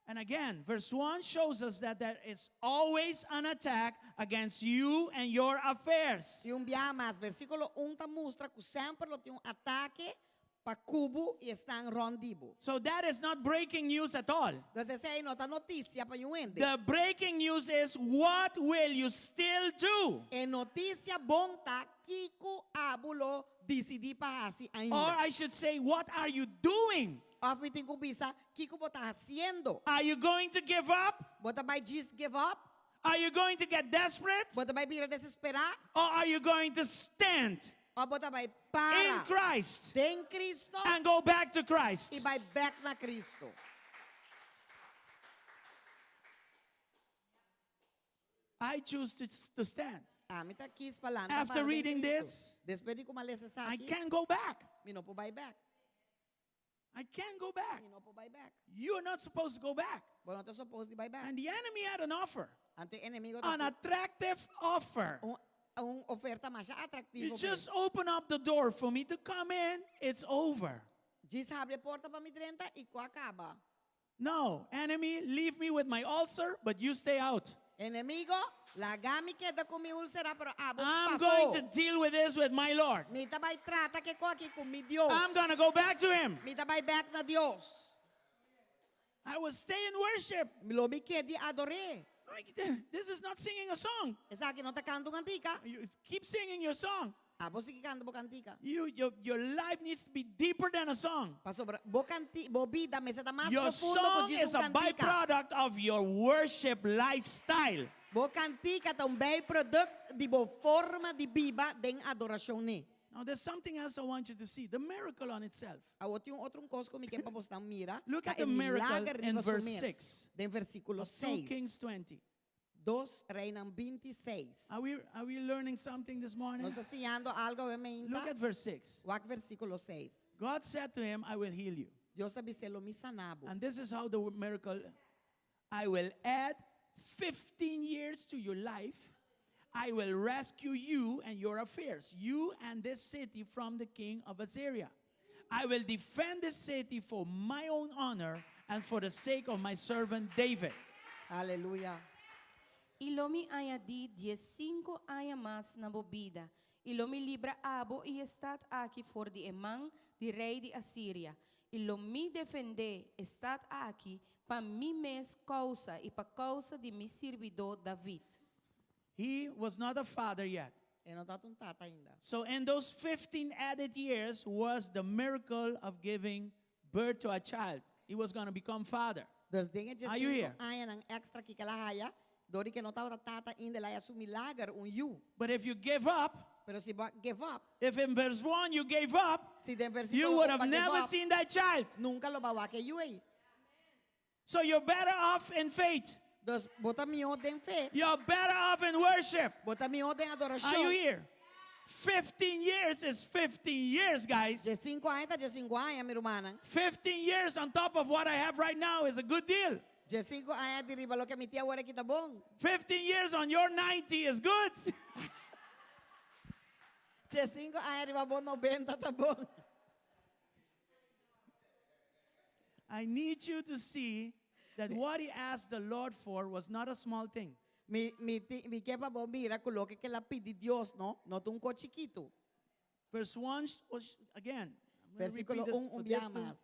And again, verse 1 shows us that there is always an attack against you and your affairs. I un biaha mas, versíkulo un ta mustra ku semper lo tin un atake pa ku bo i esnan rònt di bo. So that is not breaking news at all. Dus esei no ta notisia pa niun hende. The breaking news is what will you still do? E notisia bon ta kiko abo lo disidí pa hasi Or ainda. I should say, what are you doing? Òf mi tin ku bisa, kiko bo ta hasiendo? Are you going to give up? Bo ta bai djis give up? Are you going to get desperate? Bo ta bai bira desesperá? Or are you going to stand Òf bo ta bai in para Christ den Kristu and go back to Christ? i bai bèk na Kristu? I choose to, to stand. Ami ta kis pa lanta After para den reading Kristu. this, Despues di ku mi a lesa I esaki, can't go back. mi no por bai bèk. I can't go back. Mi no por bai bèk. You are not supposed to go back. Bo no ta supposed di bai bèk. And the enemy had an offer, Anto e enemigu an attractive offer. un, un oferta masha atraktivo. You just open up the door for me to come in, it's over. Djis habri e porta pa mi drenta i kos a kaba. No, enemy, leave me with my ulcer, but you stay out. Enemigu, laga mi keda ku mi úlsera, pero abo I'm pafó. going to deal with this with my Lord. Mi ta bai trata ku e kos aki ku mi Dios. I'm going to go back to him. Mi ta bai bèk na Dios. I will stay in worship. Lo mi keda ador'é. Like, This is not singing a song. Esaki no ta kanta un kantika. You keep singing your song. Abo sigui kanta bo kantika. You, your, your life needs to be deeper than a song. Pasobra bo kanti, bo bida mester ta mas Your profundo ku song djis is un a kantika. byproduct of your worship lifestyle. Bo kantika ta un byproduct di bo forma di biba den adorashon n'e. Now, there's something else I want you to see the miracle on itself. Awor tin un otro kos ku mi ke pa boso mira. Look Ta at the e miracle milager in riba su verse mes. 6. Den versíkulo Of 2 6. Kings 20. 2 Reinan 26. Are we, are we learning something this morning? Nos ta siñando algu awe mainta. Look at verse 6. Wak versíkulo 6. God said to him, I will heal you. Dios a bis'é lo mi sana bo. And this is how the miracle I will add 15 years to your life, I will rescue you and your affairs, you and this city from the king of Assyria. I will defend this city for my own honor and for the sake of my servant David. Aleluya. I lo mi añadí 15 aña mas na bo bida, i lo mi libra abo i e stat aki for di e man di rei di Asiria, i lo mi defendé e stat aki pa mi mes kousa i pa kousa di mi sirbidó David. He was not a father yet. E no tabata un tata ainda. So in those 15 added years was the miracle of giving birth to a child. He was going to become father. Dus den e Are you 15 here? añanan èkstra ku el a haya, dor ku e no tabata tata ainda, el a haya su milager, un yu. But if you give up, Pero si bo give up, if in verse 1 you gave up, si den you versíkulo would 1 have give never up, seen that child. nunka lo bo a wak e yu ei. So you're better off in faith. Dus bo ta mihó den fe, You're better off in worship. bo ta mihó den Are you adorashon. here? 15 years is 15 years, guys. 15 aña ta 15 aña, mi rumannan. 15 years on top of what I have right now is a good deal. 15 aña di riba loke mi tin awor aki ta bon. 15 years on your 90 is good. 15 aña riba bo 90 ta bon. I need you to see that what he asked the Lord for was not a small thing. Mi mi ti- mi ke pa bo mira ku loke ku el a pidi Dios, no, no ta un kos chikitu. Verse 1 was, again, I'm gonna Versíkulo repeat this 1 for un this biaha to- mas.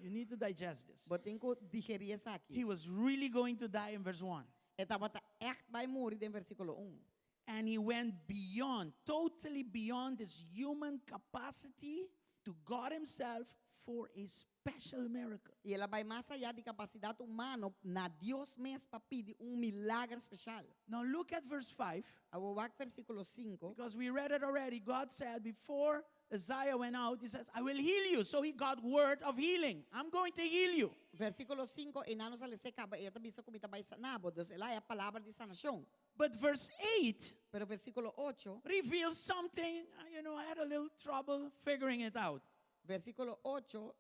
You need to digest this. Bo tin ku digerí esaki. He was really going to die in verse 1. E tabata echt bai muri den versíkulo 1. And he went beyond, totally beyond his human capacity to God himself for a special miracle. I el a bai mas ayá di kapasidat humano na Dios mes pa pidi un milager spesial. Now look at verse 5, Awor wak versíkulo 5. because we read it already. God said before Isaiah went out, he says, I will heal you. So he got word of healing. I'm going to heal you. Versíkulo 5, einan nos a les'é kaba, e ta bisa ku mi ta bai sana bo, dus el a haya palabra di sanashon. But verse 8 Pero versíkulo 8, reveals something, I had a little trouble figuring it out. versíkulo 8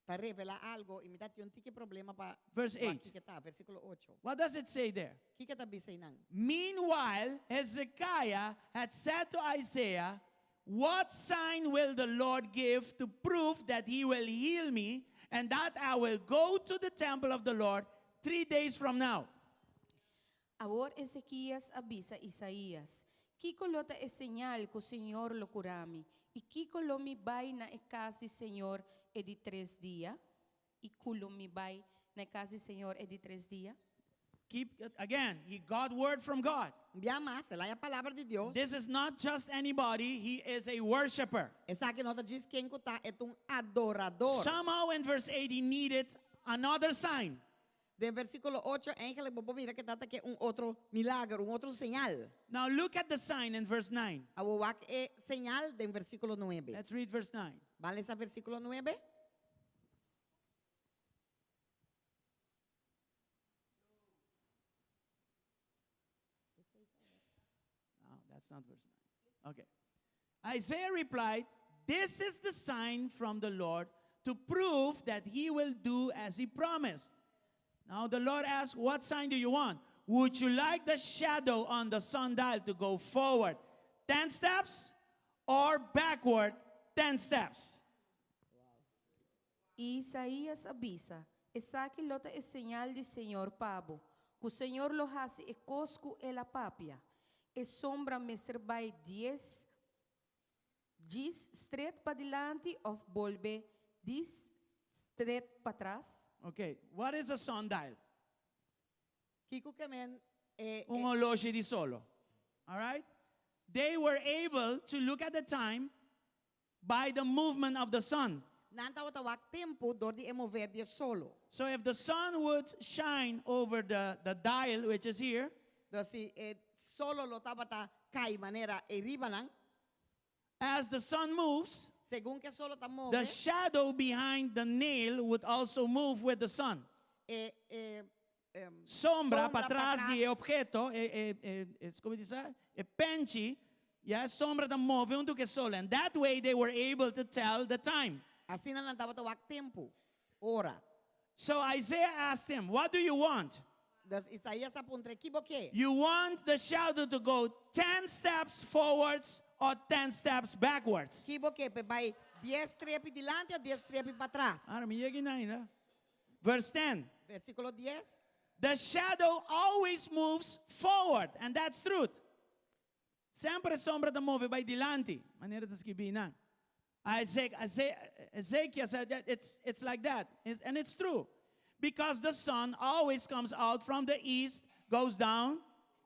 ta revelá algu i mi tabatin un tiki problema pa Verse 8. Kiko ta, versíkulo 8. What does it say there? Kiko e ta bisa einan? Meanwhile, Hezekiah had said to Isaiah, What sign will the Lord give to prove that he will heal me and that I will go to the temple of the Lord 3 days from now? Awor Ezekias a bisa Isaías, Kiko lo ta e señal ku Señor lo kura mi? I kiko lo mi bai na e kas di Señor e di tres dia? I ku lo mi bai na e kas di Señor e di tres dia? Keep again, he got word from God. Biaha mas, el a haya palabra di Dios. This is not just anybody, he is a worshiper. Esaki no ta djis ken ku ta, e ta un adoradó. Somehow in verse 8 he needed another sign. Den versíkulo 8, eigenlijk, bo por mira ku e tabata ke un otro milager, un otro señal. Now look at the sign in verse 9. Awor wak e señal den versíkulo 9. Let's read verse 9. Ban lesa versíkulo 9? No, that's not verse 9. Okay. Isaiah replied, This is the sign from the Lord to prove that he will do as he promised. Now the Lord asked, What sign do you want? Would you like the shadow on the sundial to go forward 10 steps or backward 10 steps? Isaías a bisa, Esaki lo ta e señal di Señor pa bo, ku Señor lo hasi e kos ku el a papia. E sombra mester bai 10 djis stret padilanti òf bolbe 10 stret patras. Okay, what is a sundial? Kiko ke men eh, Un eh, oloshi di solo. All right? They were able to look at the time by the movement of the sun. Nan tabata wak tempu dor di e mover di solo. So if the sun would shine over the dial, which is here, Dus si eh, solo lo tabata kai manera e riba nan, as the sun moves, segun ku solo ta move, the shadow behind the nail would also move with the sun. eh, eh, Sombra Sombra patras patras. di obheto, eh, eh, eh, kon bisa, e penchi, ya sombra ta move huntu ku solo. And that way they were able to tell the time. Asina nan tabata wak tempu, ora. So Isaiah asked him, What do you want? Dus Isaías a puntr'é, Ki bo ke? You want the shadow to go ten steps forwards or ten steps backwards? Ki bo ke p'e bai dies strepi dilanti òf dies strepi patras? Ahora mi yega einan ainda. Verse ten. Versíkulo dies. The shadow always moves forward, and that's truth. Semper e sombra ta move bai dilanti, manera ta skibí nan. Ezekiel said that it's, it's like that, and it's true. Because the sun always comes out from the east, goes down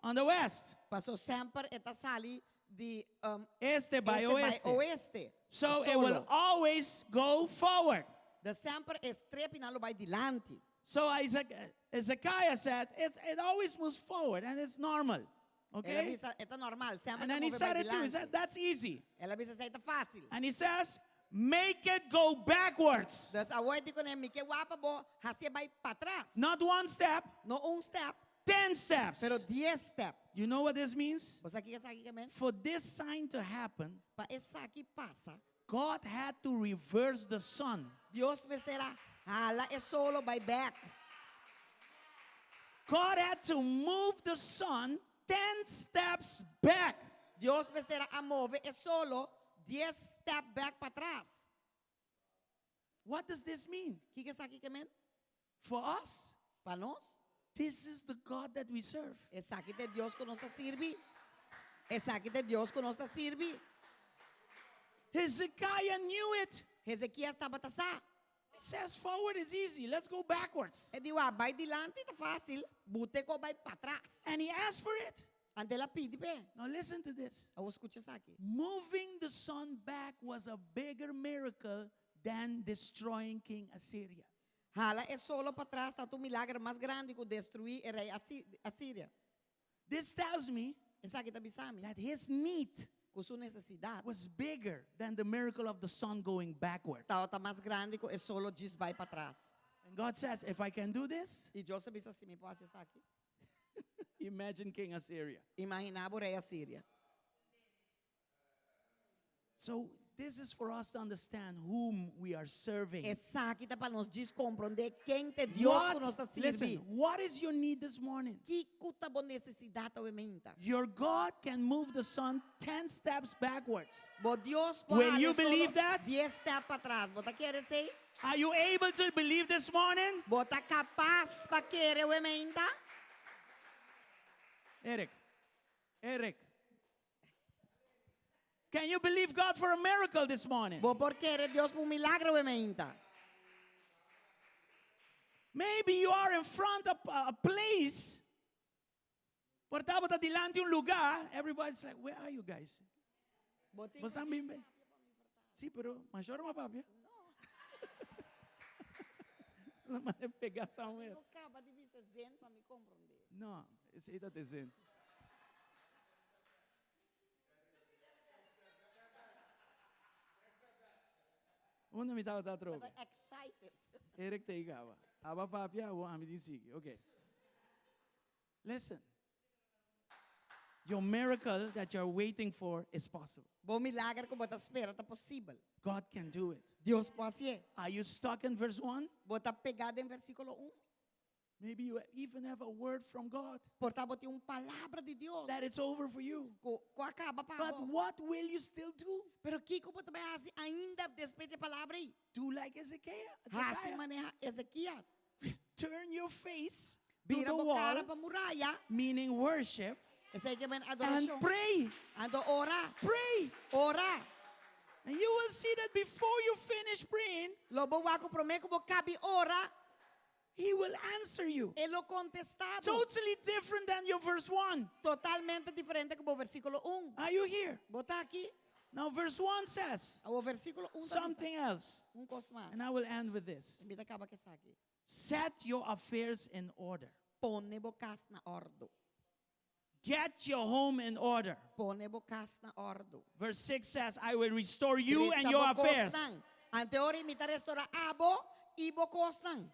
on the west. Paso semper e ta sali di um, Este bai este bai oeste. oeste. So it will Solo. always go forward. Dus semper e strepinan lo bai dilanti. So Isaac, Ezekiah said, it, it always moves forward and it's normal. El a Okay? bisa, e ta normal, semper And ta then he move bai said it too. He dilanti. said, that's easy. El a bisa, esei ta fásil. And he says, make it go backwards. Dus awor e di kuné, mi ke wak pa bo hasié bai patras. Not one step, No un step, 10 steps. pero dies step. You know what this means? Bo sa kiko esaki ke men? For this sign to happen, Pa esaki pasa, God had to reverse the sun. Dios mester a hala e solo bai bèk. God had to move the sun 10 steps back. Dios mester a move e solo dies step bèk patras. What does this mean? Kiko esaki ke men? For us, Pa nos, this is the God that we serve. esaki ta e Dios ku nos ta sirbi. Esaki ta e Dios ku nos ta sirbi. Hezekiah knew it. Hezekias tabata sa. He says forward is easy. Let's go backwards. E di, Wak, bai dilanti ta fásil, but'é ku bai patras. And he asked for it. Anto el a pidi p'e. Now listen to this. Awor skucha esaki. Moving the sun back was a bigger miracle than destroying King Assyria. Hala e solo patras tabata un milager mas grandi ku destruí e rei Asiria. This tells me Esaki ta bisa mi that his need ku su nesesidat was bigger than the miracle of the sun going backward. tabata mas grandi ku e solo djis bai patras. And God says, if I can do this, I Dios a bisa, si mi por hasi esaki. imagine King Assyria. Imaginá bo rei Asiria. So this is for us to understand whom we are serving. Esaki ta pa nos djis komprondé ken ta e Dios ku nos ta What, listen, sirbi. what is your need this morning? Kiko ta bo nesesidat awe mainta? Your God can move the sun 10 steps backwards. Bo Dios por Will hala you e solo believe that? dies step patras. Bo ta kere esei? Are you able to believe this morning? Bo ta kapas pa kere awe mainta? Eric, Eric. Can you believe God for a miracle this morning? Bo por kere Dios pa un milagro awe mainta? Maybe you are in front of a place. Por ta bo ta dilanti un lugá. Everybody's like, where are you guys? Bo tin Bo sa bin be? Sí, pero mayor ma papia. No. Ma pega somewhere. Bo kaba di bisa zen pa mi komprondé. No, esei ta te zen. Unda mi tabata atrobe? Tabata excited. Eric te igaba. Aba papia, awo ami tin sigui. Okay. Listen. Your miracle that you're waiting for is possible. Bo milager ku bo ta spera ta posibel. God can do it. Dios por hasié. Are you stuck in verse 1? Bo ta pegá den versíkulo un? Maybe you even have a word from God Por ta bo tin un palabra di Dios that it's over for you. ku ku a kaba pa But bo. what will you still do? Pero kiko bo ta bai hasi ainda despues di e palabra ei? Do like Ezekiel. Hasi Ezekiah. manera Ezekias. Turn your face to Bira the bo kara wall, pa muraya. meaning worship, Esei ke men and adorashon. pray. Anto ora. Pray. Ora. And you will see that before you finish praying, Lo bo wak ku promé ku bo kabi ora, He will answer you. E lo kontestá bo. Totally different than your verse 1. Totalmente diferente ku bo versíkulo un. Are you here? Bo ta aki? Now, verse 1 says Awor versíkulo un ta bisa something else. un kos mas. And I will end with this. Mi ta kaba ku esaki. Set your affairs in order. Pone bo kas na òrdu. Get your home in order. Pone bo kas na òrdu. Verse 6 says, I will restore you and Drecha your bo affairs. kosnan. Anto ora mi ta restorá abo i bo kosnan.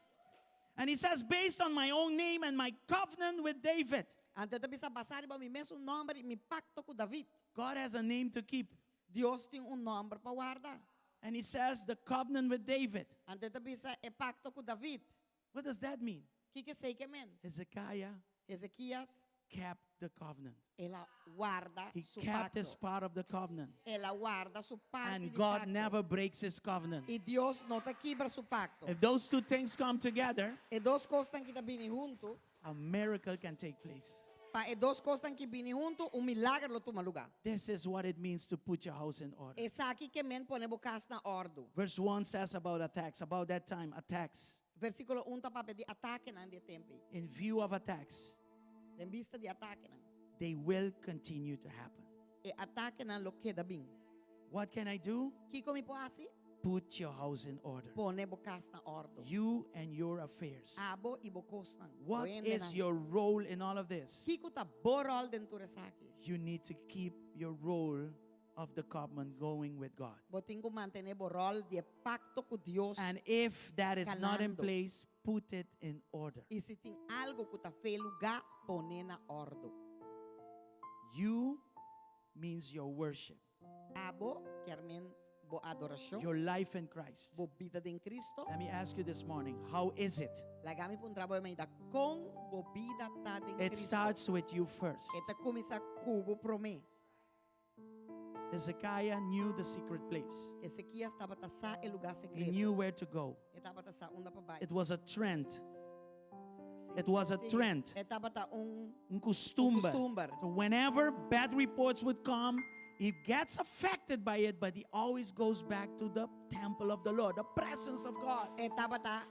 And he says, based on my own name and my covenant with David. Anto e ta bisa basá riba mi mesun nòmber i mi pakto ku David. God has a name to keep. Dios tin un nòmber pa warda. And he says, the covenant with David. Anto e ta bisa e pakto ku David. What does that mean? Kiko esei ke men? Hezekiah Ezekias, kept the covenant. el a warda He su kept his pakto. part of the covenant. El a warda su parti And di God pakto. never breaks his covenant. I Dios no ta kibra su pakto. If those two things come together, E dos kosnan aki ta bini huntu, a miracle can take place. pa e dos kosnan aki bini huntu, un milager lo tuma lugá. This is what it means to put your house in order. Esaki ke men pone bo kas na òrdu. Verse 1 says about attacks, about that time, attacks. Versíkulo 1 ta papia di atakenan di e tempu ei. In view of attacks, Den bista di atakenan. they will continue to happen. E atakenan lo keda bin. What can I do? Kiko mi por hasi? Put your house in order. Pone bo kas na òrdu. You and your affairs. Abo i bo kosnan. Bo What hendenan. is your role in all of this? Kiko ta bo ròl den tur esaki? You need to keep your role of the covenant going with God. Bo tin ku mantené bo ròl di e pakto ku Dios. And if that is not in Kanando. place, put it in order. I si tin algu ku ta fo'i lugá, pon'é na òrdu. You means your worship, Abo, kier men bo adorashon, your life in Christ. bo bida den Kristo. Let me ask you this morning, how is it? Laga mi puntra bo e mainta, kon bo bida ta den It Kristo? starts with you first. E ta kuminsá ku bo promé. Hezekiah knew the secret place. Ezekias tabata sa e lugá He sekreto. knew where to go. E tabata sa unda pa bai. It was a trend. It was a Sí. trend. E tabata un Un kustumber. Un kustumber. So whenever bad reports would come, he gets affected by it, but he always goes back to the temple of the Lord, the presence of God. E tabata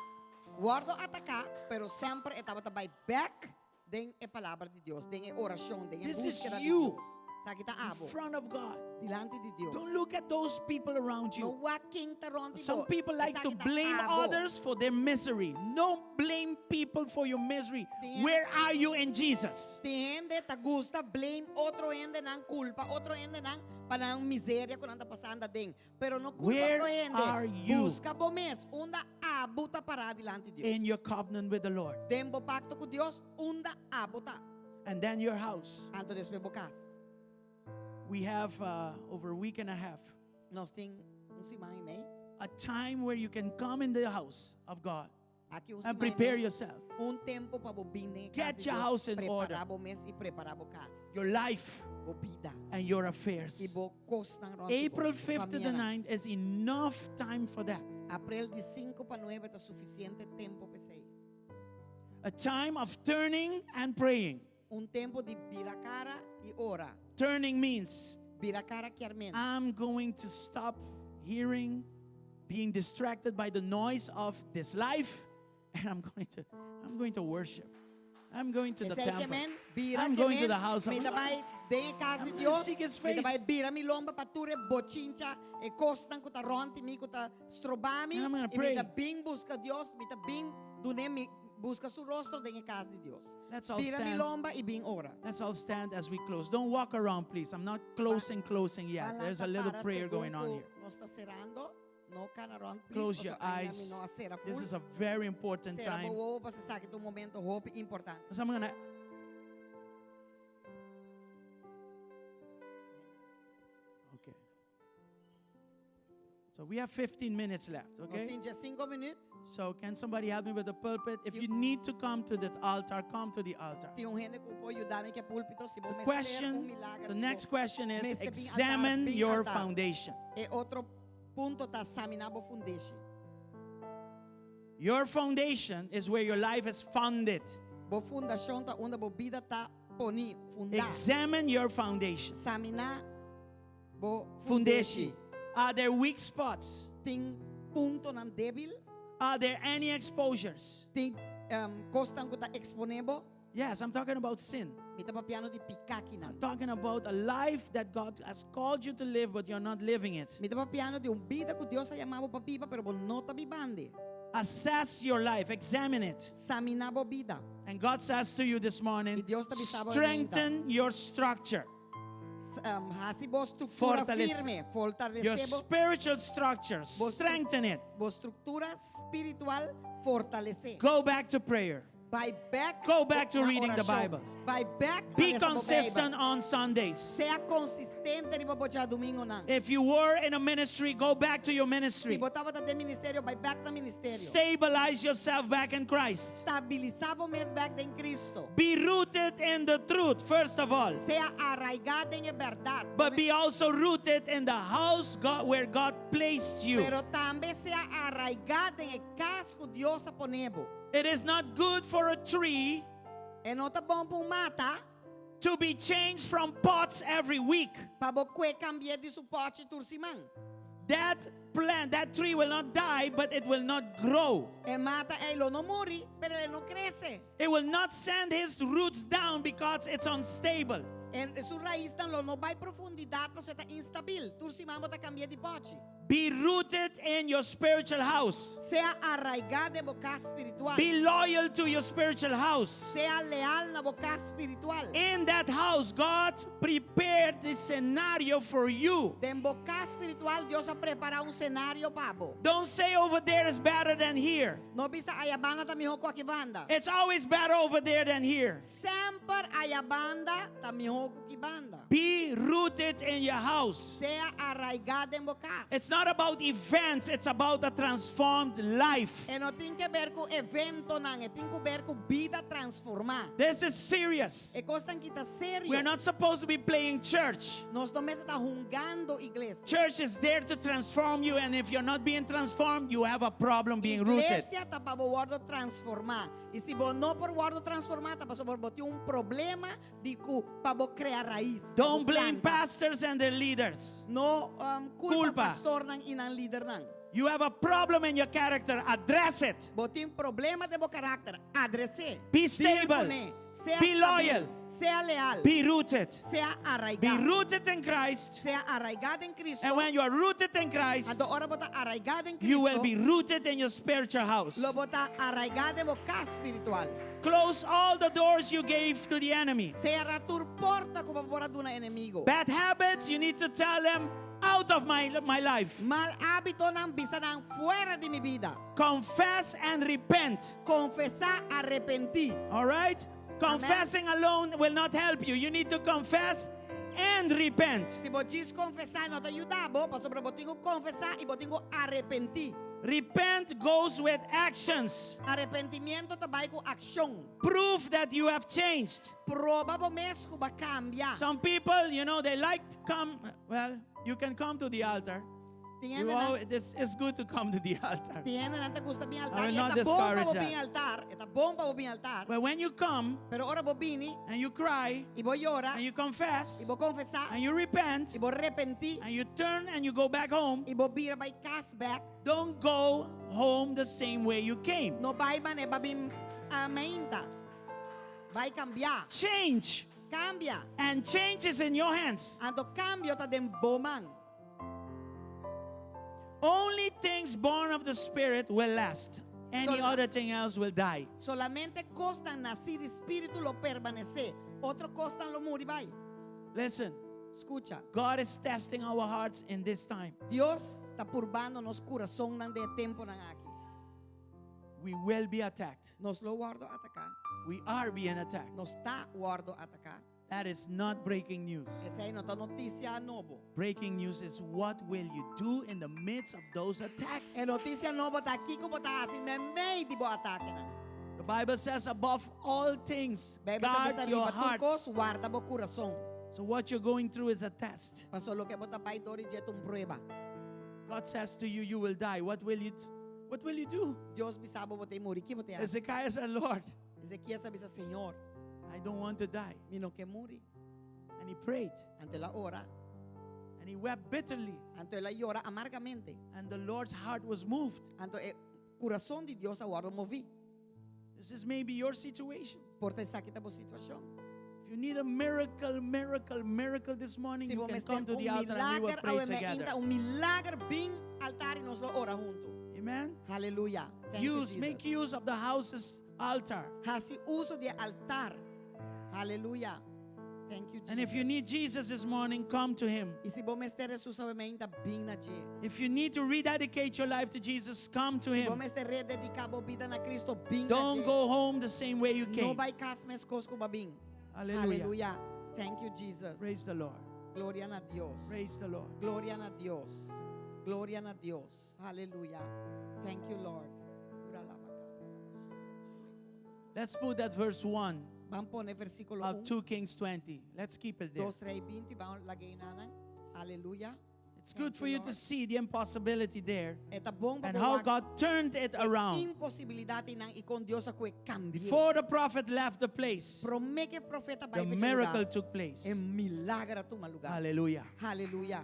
wòrdu ataká, pero semper e tabata bai bèk den e palabra di Dios, den e orashon, den e This is búskeda di you. Dios. Esaki ta In abo. front of God. Dilanti di Dios. Don't look at those people around No you. wak ken ta rònt di Some bo. people like to Esaki ta blame abo. others for their misery. Don't blame people for your misery. Tin Where are you in Jesus? Tin hende ta gusta blame otro hendenan, kulpa otro hendenan pa nan miseria ku nan ta pasando aden. Pero no kulpa Where otro hende. are you? Buska bo mes, unda abo ta pará dilanti di Dios. In your covenant with the Lord. Den bo pakto ku Dios, unda abo ta. And then your house. Anto despues bo kas. We have uh, over a week and a half Nos tin un siman i mei. a time where you can come in the house of God Aki un and siman i prepare mei. yourself, Un tempu pa bo bin den Get kas di your Dios, house in order. Prepará bo mes i prepará bo kas. your life, Bo bida. and your affairs. I bo kosnan rònt di bo, April 5th to the famianan. 9th is enough time for that. Aprel di 5 pa 9 ta sufisiente tempu pa esei. A time of turning and praying. Un tempu di bira kara i ora. Turning means Bira kara kier men. I'm going to stop hearing, being distracted by the noise of this life, and I'm going to, I'm going to worship. I'm going to the Esei ke temple. men, bira I'm ke going to men, the house of Mi ta God. bai den kas I'm di gonna Dios. seek his Mi ta bai face. bira mi lomba pa tur e bochincha, e kosnan ku ta rònt di mi, ku ta stroba mi. And I'm gonna I mi pray. ta bin buska Dios, mi ta bin dun'é mi buska su rostro den kas di Dios. Let's all Bira mi stand. lomba i bin ora. Let's all stand as we close. Don't walk around, please. I'm not closing, closing yet. There's a little Palanta para prayer segun going on ku here. Nos ta serando. No kana rònt, please. Close your Paso ainda mi eyes. no a sera This full. is a very important Sera time. bo wowo paso esaki ta un momento hopi importante. So I'm gonna Okay. So we have 15 minutes left, Nos okay? tin 5 minüt. So can somebody help me with the pulpit? If you need to come to the altar, come to the altar. Tin un hende ku por yuda mi ku e púlpito si bo The mester un question, milager. the si next bo question is mester bin altar, examine bin your altar. foundation. E otro punto ta saminá bo fundeshi. Your foundation is where your life is founded. Bo fundashon ta unda bo bida ta poní, fundá. Examine your foundation. Saminá bo Fundeshi. fundeshi. Are there weak spots? Tin puntonan débil, Are there any exposures? tin um, kosnan ku ta eksponé bo. Yes, I'm talking about sin. Mi ta papiando di piká akinan. I'm talking about a life that God has called you to live, but you're not living it. Mi ta papiando di un bida ku Dios a yama bo pa biba, pero bo no ta biband'e. Assess your life, examine it. Saminá bo bida. And God says to you this morning, I Dios ta bisa bo strengthen your structure, Um, hasi bo struktura Fortalece. firme, fortalesé your bo, spiritual structure, bo stru- strengthen it. bo struktura spiritual fortalesé. Go back to prayer. Bai bèk Go back to na reading the orashon. Bible. Bai bèk Be na lesa bo consistent Beibel. on Sundays. Sea konsistente. Resistente riba bo djadumingunan. If you were in a ministry, go back to your Si ministry. bo tabata den ministerio, bai bèk na ministerio. Stabilize yourself back in Christ. Stabilisá bo mes bèk den Kristo. Be rooted in the truth, first of all. Sea arraigá den e bèrdat. But be also rooted in the house God, where God placed you. Pero tambe sea arraigá den e kas ku Dios a pone bo. It is not good for a tree E no ta bon pa un mata to be changed from pots every week. pa bo kue kambi'é di su pòchi tur siman. That plant, that tree will not die, but it will not grow. E mata ei lo no muri, pero e lo no krese. It will not send his roots down because it's unstable. E su raisnan lo no bai profundidat pasobra e ta instabil. Tur siman bo ta kambi'é di pòchi. Be rooted in your spiritual house. Sea arraigá den bo kas spiritual. Be loyal to your spiritual house. Sea leal na bo kas spiritual. In that house, God prepared the scenario for you. Den bo kas spiritual, Dios a prepará un senario pa bo. Don't say over there is better than here. No bisa aya banda ta mihó ku aki banda. It's always better over there than here. Semper aya banda ta mihó ku aki banda. Be rooted in your house. Sea arraigá den bo kas. It's not about events, it's about a transformed life. E no tin ke ber ku eventonan, e tin ku ber ku bida transformá. This is serious. E kosnan aki ta serio. We are not supposed to be playing church. Nos no mester ta hungando iglesia. Church is there to transform you, and if you're not being transformed, you have a problem being rooted. Iglesia ta pa bo wòrdu transformá. I si bo no por wòrdu transformá, ta pasobra bo tin un problema di ku pa bo krea rais. pa bo Don't blame planta. pastors and their leaders. No kulpa Kulpa. pastornan i nan lidernan. You have a problem in your character, address it. Bo tin problema den bo karakter, adres'é. Be Deal stable. kuné. Sea Be stabil. loyal. Sea leal. Be rooted. Sea arraigá. Be rooted in Christ. Sea arraigá den Kristu. And when you are rooted in Christ, Anto ora bo ta arraigá den Kristu. you will be rooted in your spiritual house. Lo bo ta arraigá den bo kas spiritual. Close all the doors you gave to the enemy. Sera tur porta ku bo por a duna enemigu. Bad habits, you need to tell them out of my, my life. Mal hábitonan bisa nan fuera di mi bida. Confess and repent. Konfesá, arepentí. All right? Confessing alone will not help you. You need to confess and repent. Si bo djis konfesá no ta yuda bo, pasobra bo tin ku konfesá i bo tin ku arepentí. Repent goes with actions. Arepentimentu ta bai ku akshon. Proof that you have changed. Proba bo mes ku b'a kambia. Some people, you know, they like to come. Well, you can come to the altar. Tin You hendenan, always, it's, it's good to come to the altar. tin hendenan ta gusta bin I altar. will E not ta bon pa discourage bo that. bin altar. E ta bon pa bo bin altar. But when you come Pero ora bo bini and you cry i bo yora and you confess i bo konfesá and you repent i bo repentí and you turn and you go back home, i bo bira bai kas bèk. don't go home the same way you came. No bai manera b'a bin mainta. Bai kambia. Change. Kambia. And change is in your hands. Anto kambio ta den bo man. Only things born of the Spirit will last. Any Sol- other thing else will die. Solamente kosnan nasí di spiritu lo permanesé. Otro kosnan lo muri bai. Listen, Skucha. God is testing our hearts in this time. Dios ta purbando nos kurasonnan den e tempunan aki. We will be attacked. Nos lo wòrdu ataká. We are being attacked. Nos ta wòrdu ataká. That is not breaking news. Esei no ta notisia nobo. Breaking news is what will you do in the midst of those attacks? E notisia nobo ta kiko bo ta hasi meimei di bo atakenan. The Bible says above all things, Beibel ta bisa guard your riba tur kos, hearts. warda bo kurason. So what you're going through is a test. Paso loke bo ta bai dor di dje ta un prueba. God says to you, you will die. What will you what will you do? Dios bisa bo bo ta muri, ki bo ta hasi? Ezekiel said, Lord, Ezekiel a bisa Señor, I don't want to die. mi no ke muri. And he prayed Anto el a ora, and he wept bitterly. anto el a yora amargamente. And the Lord's heart was moved. Anto e kurason di Dios a wòrdu moví. This is maybe your situation. Por ta esaki ta bo situashon. If you need a miracle, miracle, miracle this morning, Si you bo can mester come to un the altar and we will milager, pray awe mainta together. un milager bin altar i nos lo ora huntu. Amen. Aleluya. Thank you, Use, Jesus. make use of the house's altar. Hasi uso di altar. Aleluya. Thank you, Jesus. And if you need Jesus this morning, come to him. I si bo mester Jesus awe mainta bin na dje. If you need to rededicate your life to Jesus, come to Si bo him. mester redediká bo bida na Kristo, bin na Don't dje. go home the same way you No came. bai kas meskos ku b'a bin. Hallelujah. Aleluya. Thank you, Jesus. Praise the Lord. Gloria na Dios. Praise the Lord. Gloria na Dios. Gloria na Dios. Aleluya. Thank you, Lord. Let's put that verse 1 Ban pone versíkulo of 1. 2 Kings 20. Let's keep it there. 2 Rei 20, ban lag'é einan. Aleluya. It's good Thank for you, you to Lord. see the impossibility there E ta bon pa and how God turned it around. Imposibilidat einan i kon Dios a kue kambi'é. Before the prophet left the place, Promé ku e profeta a bai the miracle took place. E milager a tuma lugá. Hallelujah. Aleluya.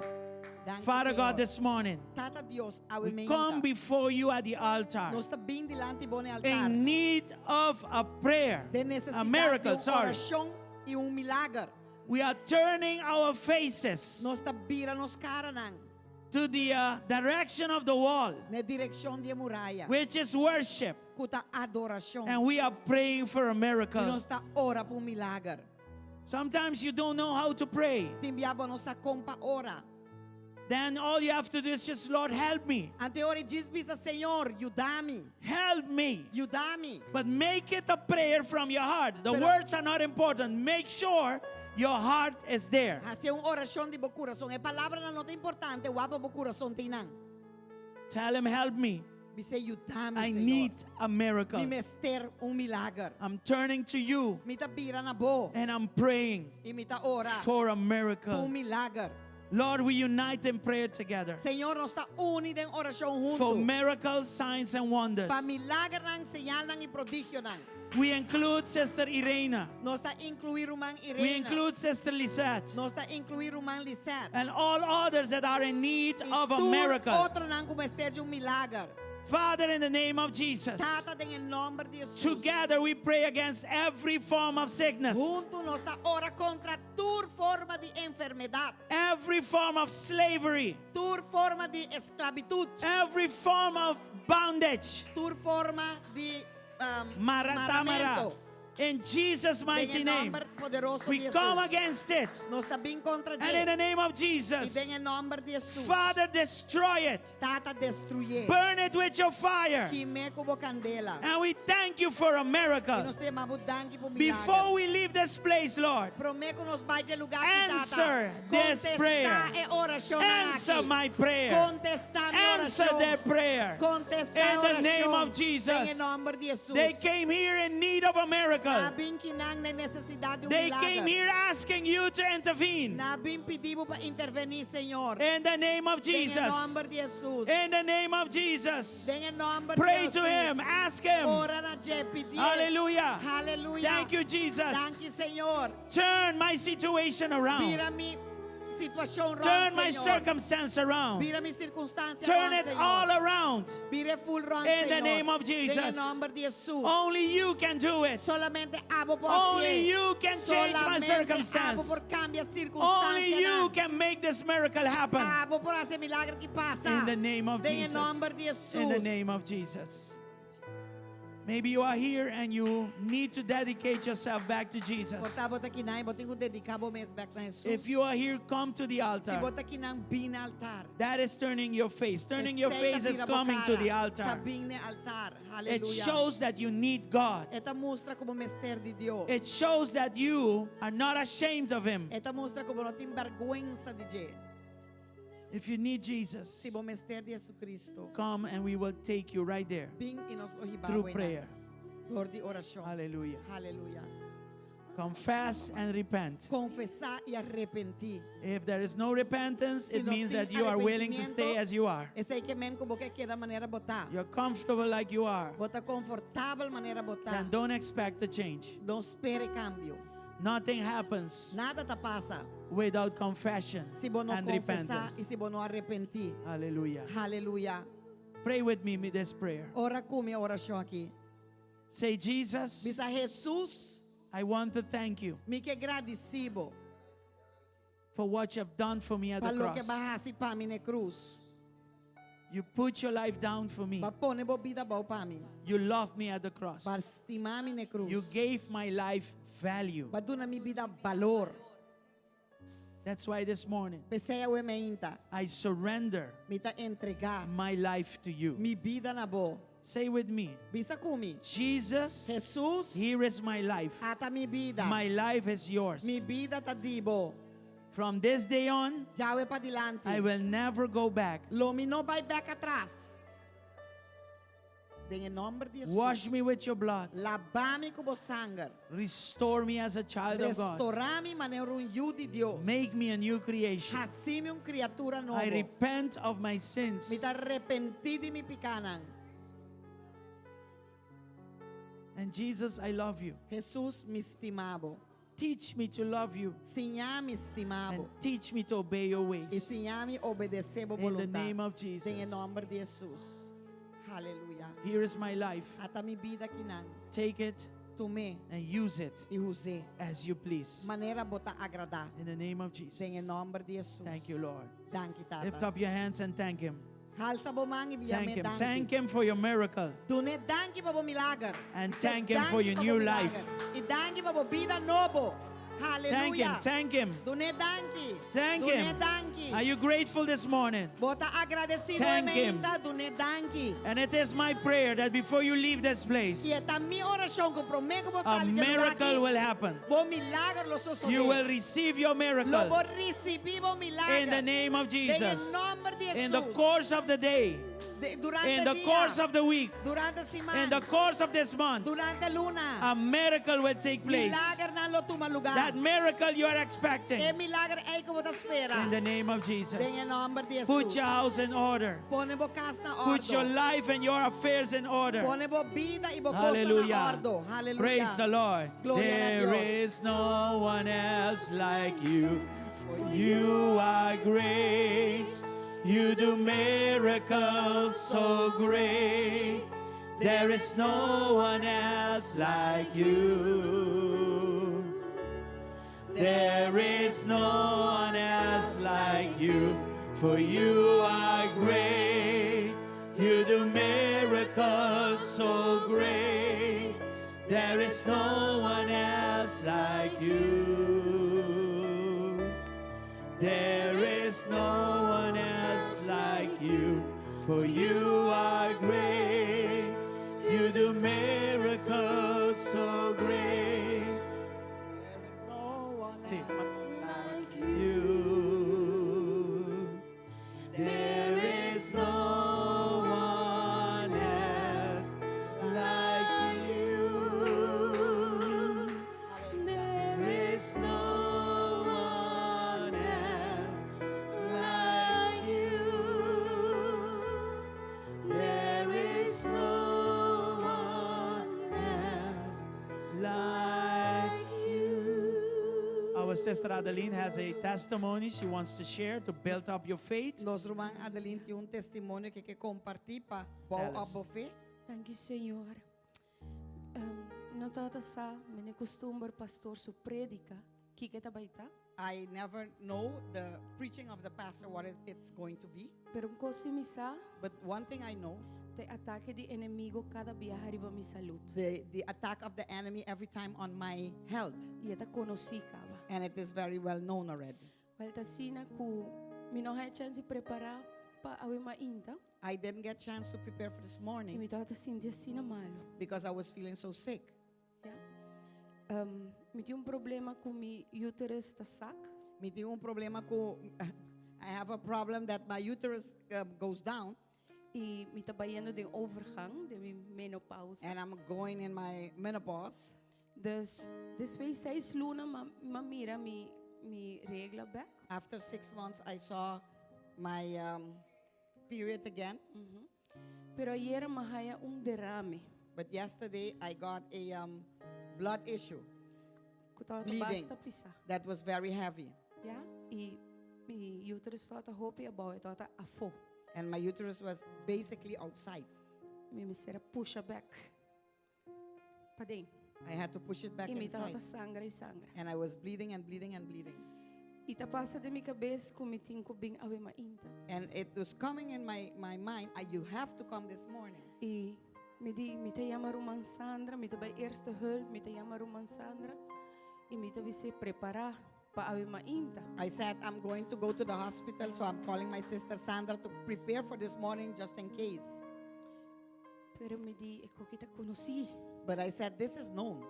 Danki, Father God, Señor. this morning, Tata Dios, awe we come before you at the altar Nos ta bin dilanti bo na altar. in need of a prayer, Den a nesesidat miracle, di un sorry. orashon i un milager. We are turning our faces Nos ta bira nos karanan to the uh, direction of the wall, na direkshon di muraya. which is worship. Ku ta adorashon. And we are praying for a I miracle. nos ta ora pa un milager. Sometimes you don't know how to pray. Tin bia bo no sa kon pa ora. Then all you have to do is just, Lord, help me. Anto ora djis bisa Señor, yuda mi. Help me. Yuda mi. But make it a prayer from your heart. The Pero- words are not important. Make sure your heart is there. Hasi un orashon di bo kurason. E palabranan no ta importante, wak pa bo kurason ta einan. Tell him, help me. Bis'é yuda mi, I Señor. need a miracle. Mi mester un milager. I'm turning to you Mi ta bira na bo. and I'm praying I mi ta ora. for a Un miracle. milager. Lord, we unite in prayer together Señor, nos ta uni den orashon for huntu. miracles, signs, and wonders. Pa milagernan, señalnan i prodigionan. We include Sister Irena. Nos ta inkluí ruman Irena. We include Sister Lisette Nos ta inkluí ruman Lisette. and all others that are in need I of a tur miracle. Otronan ku mester di un milager. Father, in the name of Jesus, Tata den nòmber di Jesus. together we pray against every form of sickness, Huntu nos ta ora kontra tur forma di enfermedat, every form of slavery, tur forma di esklabitut, every form of bondage. tur forma di um, Maratamara. maramentu. In Jesus' mighty Den name, nòmber poderoso we di Jesus. come against it. Nos ta bin kontra And in the dje. name of I Jesus, den nòmber di Jesus. Father, destroy it. Tata destruyé. Burn it with your fire. Kim'é ku bo kandela. And we thank you for a I miracle. nos ta yama bo danki pa Before milager. we leave this place, Lord, Promé ku nos bai di e lugá aki, Answer Tata. this prayer. Kontestá e orashon answer aki. my prayer. Kontestá mi Answer orashon. their prayer. Kontestá In the name orashon. of Jesus. Den nòmber di Jesus. They came here in need of a miracle. Nan a bin akinan den nesesidat di un They milager. came here asking you to intervene. Nan a bin pidi bo pa intervení, Señor. In the name of Den Jesus. nòmber di Jesus. In the name of Jesus. Den nòmber Pray di to Jesus. him. Ask him. Ora na dje, pidi. Hallelujah. Aleluya. Thank you, Jesus. Danki, Señor. Turn my situation around. Bira mi situashon rònt, Turn my Señor. circumstance around. Bira mi sirkunstansia Turn rònt, it Señor. all around. Bir'é full rònt, In the Señor. name of Jesus. Den nòmber di Jesus. Only you can do it. Solamente abo por Only you can change my Solamente circumstance. Abo por kambia sirkunstansia. Only you can make this miracle happen. Abo por hasi e milager aki pasa. In the name of Den Jesus. nòmber di Jesus. In the name of Jesus. Maybe you are here and you need to dedicate yourself back to Jesus. Por ta bo ta akinan, bo tin ku dediká bo mes bèk na Jesus. If you are here, come to the Si altar. bo ta akinan bin na altar. That is turning your face. Turning your Esei ta face is bira bo coming to kara. the Ta altar. bin na altar. It Aleluya. shows that you need God. E ta mustra ku bo mester di Dios. It shows that you are not ashamed of Him. E ta mustra ku bo no tin bèrgwensa di dje. If you need Jesus, Si bo mester di Jesucristo, come and we will take you right there bin i nos lo hiba through prayer. Dor di orashon. Hallelujah. Aleluya. Confess and repent. Konfesá i arepentí. If there is no repentance, Si it no means tin that you are willing to stay arepentimentu, as you are. Esei ke men ku bo ke keda manera bo ta. You're comfortable like you are. Bo ta konfortabel manera bo ta. Then don't expect a change. No spera kambio. Nothing happens Nada ta pasa without confession si bo no and konfesá repentance. i si bo no arepentí. Hallelujah. Aleluya. Pray with me with this prayer. Ora ku mi e orashon aki. Say, Jesus, Bisa Jesus, I want to thank you mi ke gradisí bo for what you have done for me at pa the loke cross. b'a hasi pa mi na krus. You put your life down for me. B'a pone bo bida abou pa mi. You loved me at the cross. B'a stima mi na krus. You gave my life value. B'a duna mi bida balor. That's why this morning P'esei awe mainta. I surrender Mi ta entregá my life to you. mi bida na bo. Say with me, Bisa ku mi. Jesus, Jesus, here is my life. ata mi bida. My life is yours. Mi bida ta di bo. From this day on, Djawe padilanti. I will never go back. Lo mi no bai bèk atras. Den nòmber di Hesus. Wash me with your blood. Laba mi ku bo sanger. Restore me as a child of God. Restourá mi manera un yu di Dios. Make me a new creation. Hasi mi un kriatura nobo. I repent of my sins. Mi ta arepentí di mi pikánan. And Jesus, I love you. Hesus, mi stima bo. Teach me to love you. Siña mi stima bo. And teach me to obey your I ways. siña mi obedesé bo In the boluntat. name of Jesus. Den nòmber di Hesus. Aleluya. Here is my life. Ata mi bida akinan. Take it Tum'é and use it i us'é. as you please. Manera bo ta agradá. In the name of Jesus. Den nòmber di Hesus. Thank you, Lord. Danki, Tata. Lift up your hands and thank Him. Halsa bo man i Thank yam'é Him. danki. Thank Him for your miracle. Dun'é danki pa bo milager. And Say thank Him for danki your pa bo new milager. life. I danki pa bo bida nobo. Thank Him. Aleluya. Thank Him. Dun'é danki. Thank Dun'é Him. danki. Are you grateful this morning? Bo ta agradesido Thank Him. mainta, dun'é danki. And it is my prayer that before you leave this place, I ta mi orashon ku promé ku bo a sali di e lugá miracle aki, will happen. Bo milager lo sosodé. You will receive your Lo bo miracle risibí bo milager. in the name of Den Jesus. nòmber di Hesus. In the course of the day, De- durante in the dia, course of the week, durante siman, in the course of this month, durante luna, a miracle will take place. milagernan lo tuma lugá. That miracle you are expecting. E milager ei ku bo ta spera. In the name of Jesus. Den nòmber di Hesus. Put your house in order. Pone bo kas na Put your òrdu. life and your affairs in order. Pone bo bida i bo kosnan na Hallelujah. òrdu. Hallelujah. Praise the Lord. Gloria na There Dios. is no one else like you. For you are great. You do miracles so great. There is no one else like you. There is no one else like you, for you are great. You do miracles so great. There is no one else like you. There is no one else like you, for you are great. You do miracles so great. There is no one Sí. else like you. There is no one else like you. There is no one else like you. There is no one else like you. Our sister Adeline has a testimony she wants to share to build up your faith. Nos ruman Adeline tin un testimonio ku e ke kompartí pa Tell bou us. bo fe. Danki, Señor. No tabata sa, manera kustumber pastor su prédika, kiko ta bai ta. I never know the preaching of the pastor what it's going to be. Pero un kos mi sa, But one thing I know, ta atake di enemigu kada biaha riba mi salú. the attack of the enemy every time on my health. I e ta konosí kaba. And it is very well known already. Wèl ta asina ku mi no a chèns di prepará pa awe mainta. I didn't get chance to prepare for this I morning mi tabata sinti asina malu. because I was feeling so sick. Ja. Mi tin un problema ku mi uterus ta sak. Mi tin un problema ku I have a problem that my uterus goes down I mi ta bayendo den overgang, di mi menopausa. and I'm going in my menopause. Dus, despues 6 luna, m'a m'a mira mi regla bèk. After 6 months, I saw my period again. Pero ayera m'a haya un derame. But yesterday, I got a blood issue Ku tabata Bleeding. basta pisá. that was very heavy. Ja? I mi uterus tabata hopi abou, tabata afó. And my uterus was basically outside. Mi mester a push bèk. Paden. I had to push it back I mi inside. tabata sangra i sangra. And I was bleeding and bleeding and bleeding. I ta pasa den mi kabes ku mi tin ku bin awe mainta. And it was coming in my mind, you have to come this morning. I mi di, mi ta yama ruman Sandra, mi ta bai eerste hulp, mi ta yama ruman Sandra. I mi ta bis'é prepará pa awe mainta. I said, I'm going to go to the hospital, so I'm calling my sister Sandra to prepare for this morning just in case. Pero mi di, e kos aki ta konosí. But I said, this is known.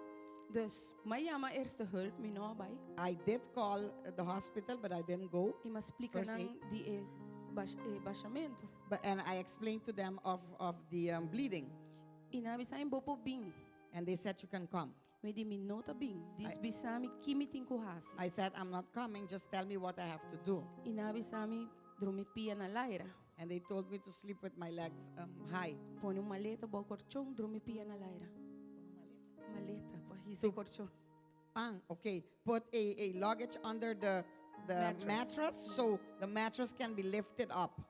Dus, m'a yama eerste hulp, mi no a bai. I did call the hospital, but I didn't go. I m'a splika First nan aid. di e bash, e bashamento. But, and I explained to them of, of the um, bleeding. I nan a bisa mi bo por bin. And they said, You can come. Mi di mi no ta bin. Djis bisa mi ki mi tin ku hasi. I said, I'm not coming, just tell me what I have to do. I nan a bisa mi drumi pia na laira. And they told me to sleep with my legs um, high. Pone un maleta bou korchon, drumi pia na laira. Maleta, pa hisa korchon. Ah, okay. Put a, a luggage under the, the Mattress. mattress. so the mattress can be lifted up.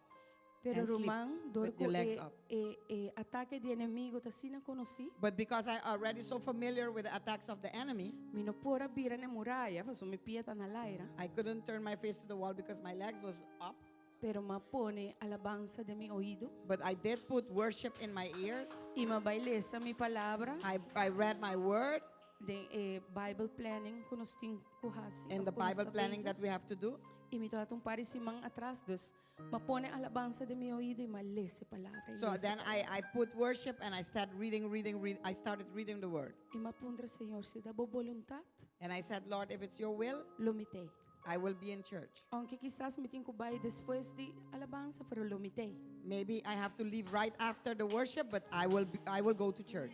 Pero And sleep ruman, dor with ku your legs e, up. e, e atake di enemigu ta asina konosí, But because I already so familiar with the attacks of the enemy, mi no por a bira na muraya, paso mi pia ta na laira. I couldn't turn my face to the wall because my legs was up. Pero m'a pone alabansa den mi oido But I did put worship in my ears. i m'a bai lesa mi palabra I, I read my word den e Bible planning ku nos tin ku hasi. in the ku nos Bible ta planning bezig. that we have to do. I mi tabata un par di siman atras, dus m'a pone alabansa den mi oido i m'a lesa e palabra. I So lesa then I, I put worship and I started reading, reading, read. I started reading the word. I m'a puntra Señor, si ta bo boluntat, And I said, Lord, if it's your will, lo mi tei. I will be in church. Aunke kisas mi tin ku bai despues di alabansa, pero lo mi tei. Maybe I have to leave right after the worship, but I will, be, I will go to church.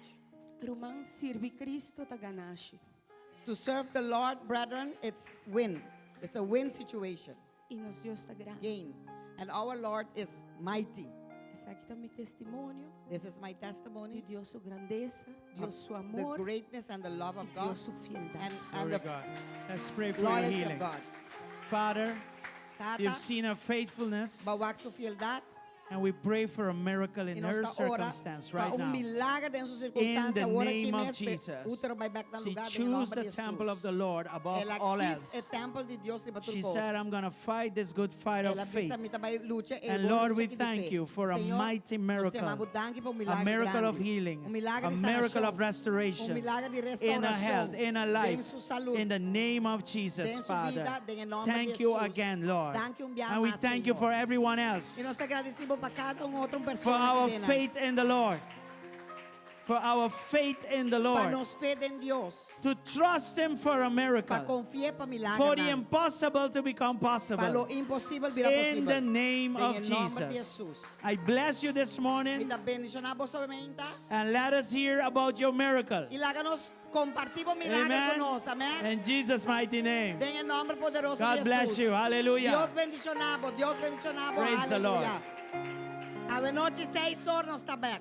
Ruman, sirbi Kristu ta ganashi. To serve the Lord, brethren, it's win. It's a win situation. I nos Dios ta grandi. Gain. And our Lord is mighty. Esaki ta mi testimonio This is my di testimony Dios su grandesa, of Dios su the amor greatness and the love i of God Dios su fieldat. and, and Glory the to God. Let's pray for your loyalty of healing. God. Father, Tata, you've seen her faithfulness, bo a wak su fieldat and we pray for a miracle i in nos her ta ora circumstance pa right un now. milager den su In sirkunstansia the awor aki name of mes, Jesus. útero bai bèk na She lugá den chose nòmber the di temple of Jesus. the Lord above El a all kis else. e tèmpel di Dios riba tur She kos. said, I'm going to fight this good fight El a of faith. bisa, mi ta bai lucha e And bon Lord, lucha we aki di thank fe. you for a Señor, mighty nos te miracle. yama danki pa un A milager miracle of grandi. healing, Un milager a di miracle of sanashon. restoration Un milager di in her health, restaurashon. in her Den life, su salú. in the name of Jesus, Den su Father. bida, den e nòmber di Thank you Jesus. again, Lord. Danki un biaha And we mas, thank you Señor. for everyone I else, nos ta gradisí pa kada un otro for persona our ku tin. faith in the Lord, for our faith in the Pa Lord, nos fe den Dios. to trust Him for a Pa miracle, konfia pa milager. for the impossible to become Pa lo possible. imposibel bira In posibel. the name Den of e nòmber di Jesus. Jesus. I bless you this Mi morning ta bendishoná boso mainta. and let us hear about your miracle. I laga nos kompartí bo milager Amen. ku nos. Amèn. In Jesus' mighty name. Den e nòmber poderoso God di bless Jesus. you. Hallelujah. Dios bendishoná bo. Dios bendishoná bo. Praise the Lord. Aleluya. Awe nochi 6 or nos ta back.